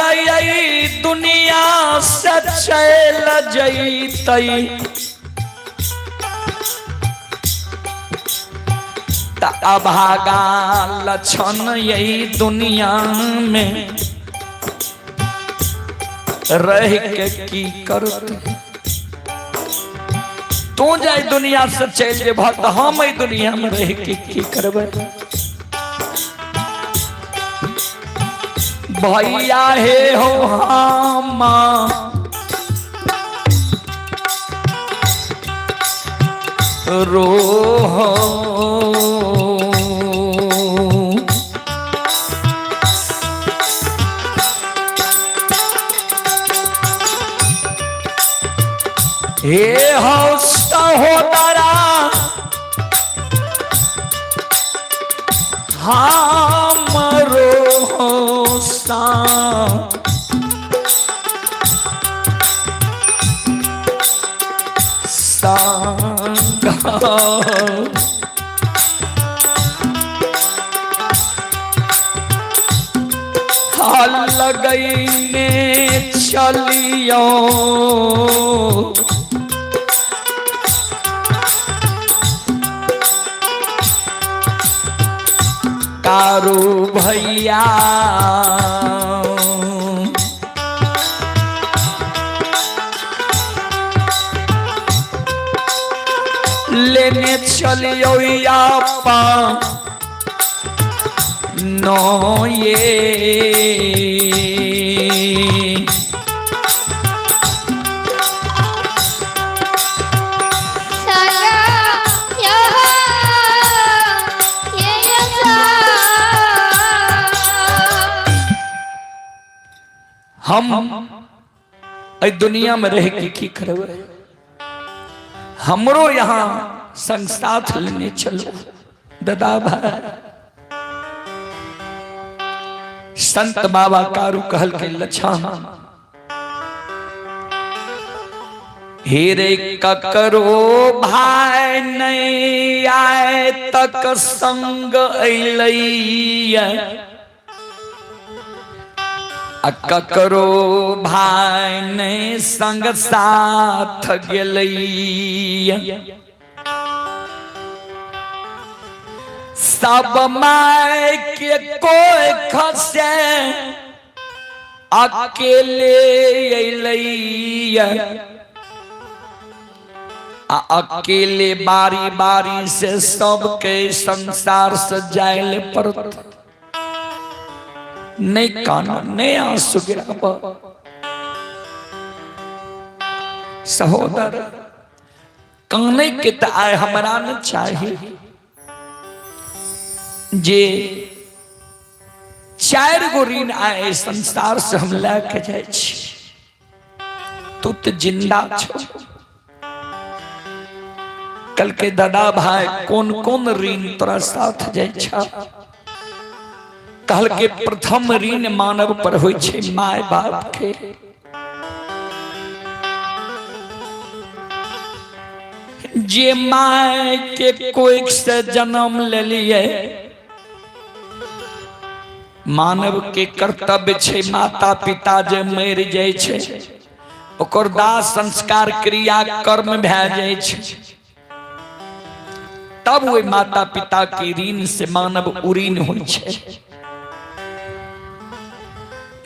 दुनिया से चल जैतई त अभागा लक्षण यही दुनिया में रह के की करत। तू जाए दुनिया से चल जेबह त हम एहि दुनिया में रह के की करबै। भैया हे हो हम रो हे हो सहोदरा हमरो सा संग हाल लगैने चलियो कारू भैया लेने चलियो आपा नो ये सारा यहाँ ये सा। हम एहि दुनिया में रह के की करबै, हमरो यहाँ संग साथ लेने चलो दादा भाई। संत बाबा कारू कहल के लछा हेरे ककरो भाई नहीं आए तक संग अइलैया आ ककरो भाई नहीं संग साथ गेलैया। सब my के कोई खसे अकेले अइलैया आ अकेले बारी बारी से सबके संसार से जायल पड़त। नहीं काना नहीं आंसू गिराब सहोदर, काने के त आय हमरा न चाही। जे 4 गो ऋण आए संसार से हम लए के जाइ छी, तू तो जिंदा छो। कल के दादा भाई कौन कौन ऋण तोरा साथ जाइ छ? कहल के प्रथम ऋण मानव पर होइ छै my बाप के। जे my के कोख से जन्म लेलिए, मानव के कर्तव्य छै माता पिता जे मरि जाइ छै ओकर दाह संस्कार क्रिया कर्म भए जाइ छै, तब ओहि माता पिता के ऋण से मानव उऋण होइ छै।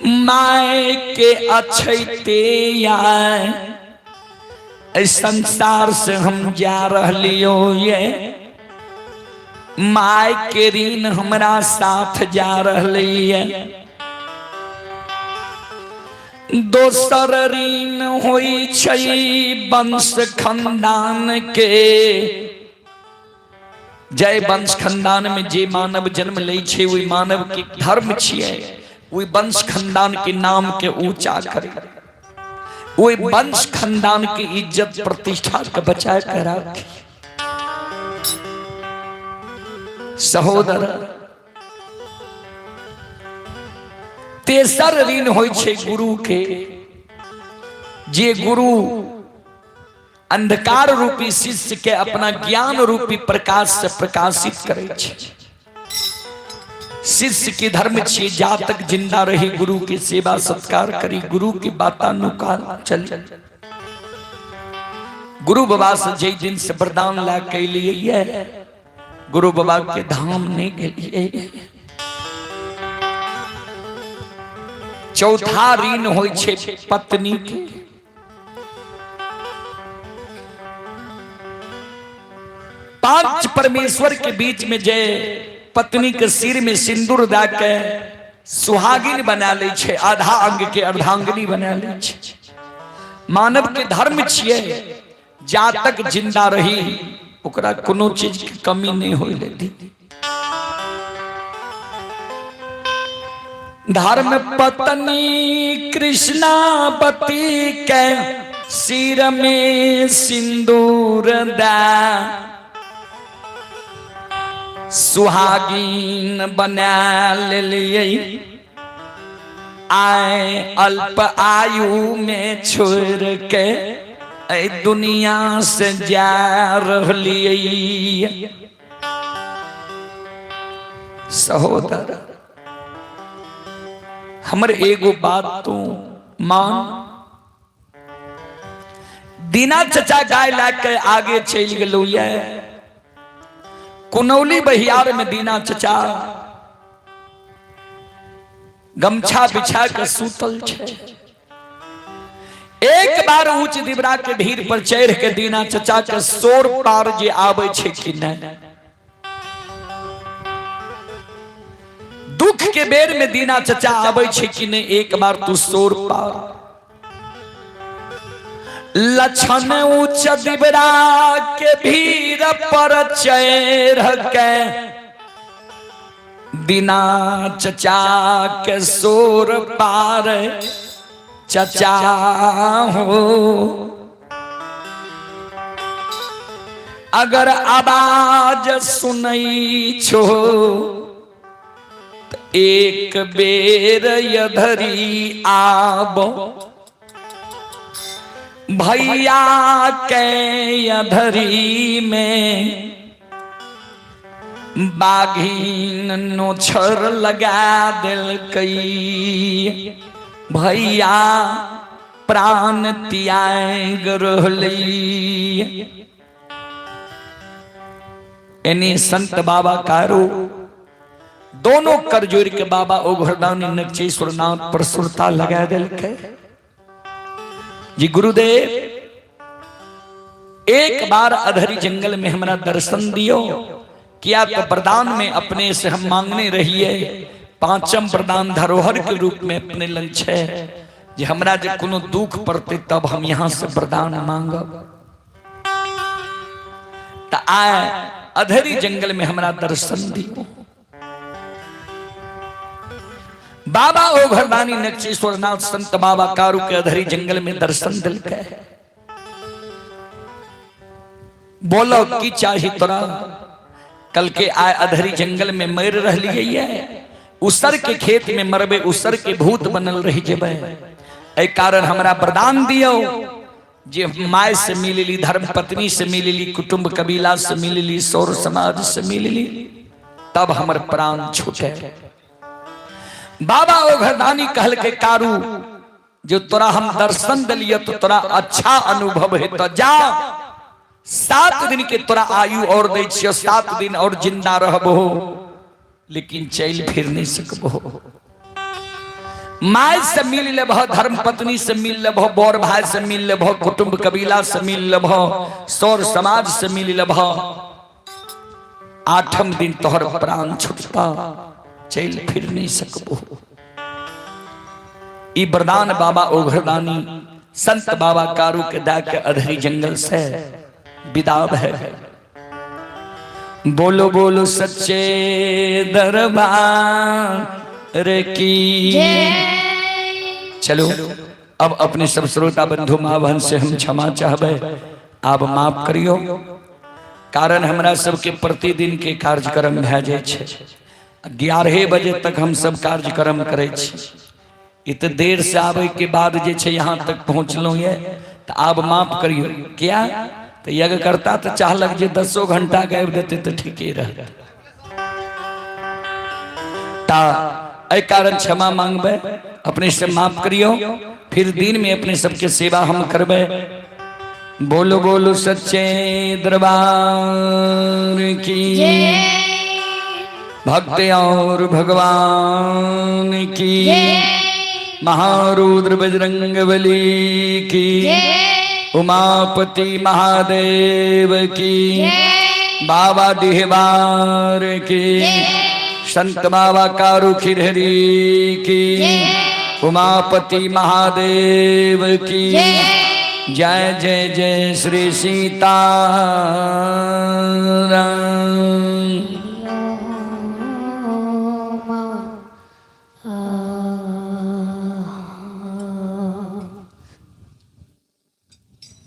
My के अछैते आय एहि संसार से हम जा रहलियो, ये my के ऋण हमरा साथ जा रहलिए। दोसर ऋण होइ छै वंश खानदान के। जय वंश खानदान में जे मानव जन्म लै छै ओहि मानव के धर्म छियै ओहि वंश खानदान के नाम के ऊंचा करे। ओहि वंश खानदान के इज्जत प्रतिष्ठा के बचा के राखी। सहोदर, तेसर ऋण होइ छै गुरु के। जे गुरु अंधकार रूपी शिष्य के अपना ज्ञान रूपी प्रकाश से प्रकाशित करै छै। शिष्य के धर्म छियै जा तक जिंदा रही गुरु के सेवा सत्कार करी, गुरु के बातानुसार चली। गुरु बाबा से जै दिन से वरदान ला के लिए गुरु बाबा के धाम नहीं गेलिए। चौथा ऋण होइ छै पत्नी के। पांच परमेश्वर के बीच में जे पत्नी के सिर में सिंदूर दए के सुहागिन बना लै छै, आधा अंग के अर्धांगिनी बना लै छै। मानव के धर्म छियै जा तक जिंदा रही ओकरा कोनो चीज के कमी नहीं होय दी। धर्म पत्नी कृष्णावती के सिर में सिंदूर दा सुहागिन बना लेलियै, आए अल्प आयु में छोड़ के एहि दुनिया से जा रहलियै। सहोदर, हमर एगो बात तू मान। दीना चचा गाय ला के आगे चलि गेलौ ये कुनौली बहियार में। दीना चचा गमछा बिछा के सूतल छै। एक बार ऊंच दिबरा के भीड़ पर चढ़ के दीना चचा के शोर पार जे आबै छै कि नहि। दुख के बेर में दीना चचा आबै छै कि नहि, एक बार तू शोर पार। लक्षण ऊंच दिबरा के भीड़ पर चढ़ के दीना चचा के शोर पार, चचा हो अगर आवाज सुनै छो त एक बेर यधरी आब, भैया के यधरी में बाघिन नोछर लगा देलकै, भैया प्राण त्याग रहलै। एनी संत बाबा कारू दोनों कर जोड़ के बाबा ओघरदानी नक्षेश्वर नाथ पर सुरता लगा देलकै। जी गुरुदेव, एक बार अधरी जंगल में हमरा दर्शन दियो। किया तो वरदान में अपने से हम मांगने रहिए, पांचम वरदान धरोहर के रूप में अपने लंग छै जे हमरा जे कोनो दुख पड़ते तब हम यहाँ से वरदान मांगब। त आए अधरी जंगल में हमरा दर्शन दियो। बाबा ओ घरदानी नक्षेश्वर नाथ संत बाबा कारू के अधरी जंगल में दर्शन दिलकै। बोलो की चाही तोरा? कल के आए अधरी जंगल में मर रहलियै, उसर के खेत में मरबे, उसर के भूत बनल रह जेबै। एहि कारण हमरा वरदान दियौ जे my से मिलली, धर्म पत्नी से मिलली, कुटुंब कबीला से मिलली, सौर समाज से मिलली, तब हमर प्राण छूटे। बाबा ओ घरदानी कहल के कारू, जो तोरा हम दर्शन दिलिय तो तोरा अच्छा अनुभव है, तो जा 7 दिन के तोरा आयु और दै छियो, 7 दिन और जिंदा रहबो, लेकिन चल फिर नहीं सकबो। My से मिल लेबह, धर्म पत्नी से मिल लेबह, बड़ भाई से मिल लेबह, कुटुंब कबीला से मिल लेबह, सौर समाज से मिल लेबह, 8म दिन तोहर प्राण छुटता, चल फिर नहीं सकबो। ई वरदान बाबा ओघरदानी संत बाबा कारू के दा के अधरी जंगल से विदा है। बोलो बोलो सच्चे दरबार की। जय। चलो अब अपने सब श्रोता बंधु माँ बहन से हम क्षमा चाहबे, आब माफ करियो, कारण हमरा सबके प्रतिदिन के कार्यक्रम भए जाइ छै। 11 बजे तक हम सब कार्यक्रम करै छी। इतने देर से आबे के बाद जे छै यहाँ तक पहुँचलहुँ ये, तऽ आब माफ करियो। किया तऽ यज्ञकर्ता तऽ चाहलक जे 10 घंटा गाबि देतै तऽ ठीके रहतै। ता एहि कारण क्षमा मांगबै, अपने से माफ करियो। फिर दिन में अपने सबके सेवा हम करबै। बोलो बोलो सच्चे दरबार की, भक्त और भगवान की, महारुद्र बजरंग बली की, उमापति महादेव की, बाबा डिहबार की, संत बाबा कारू खिरहरी की, उमापति महादेव की जय। जय जय श्री सीता।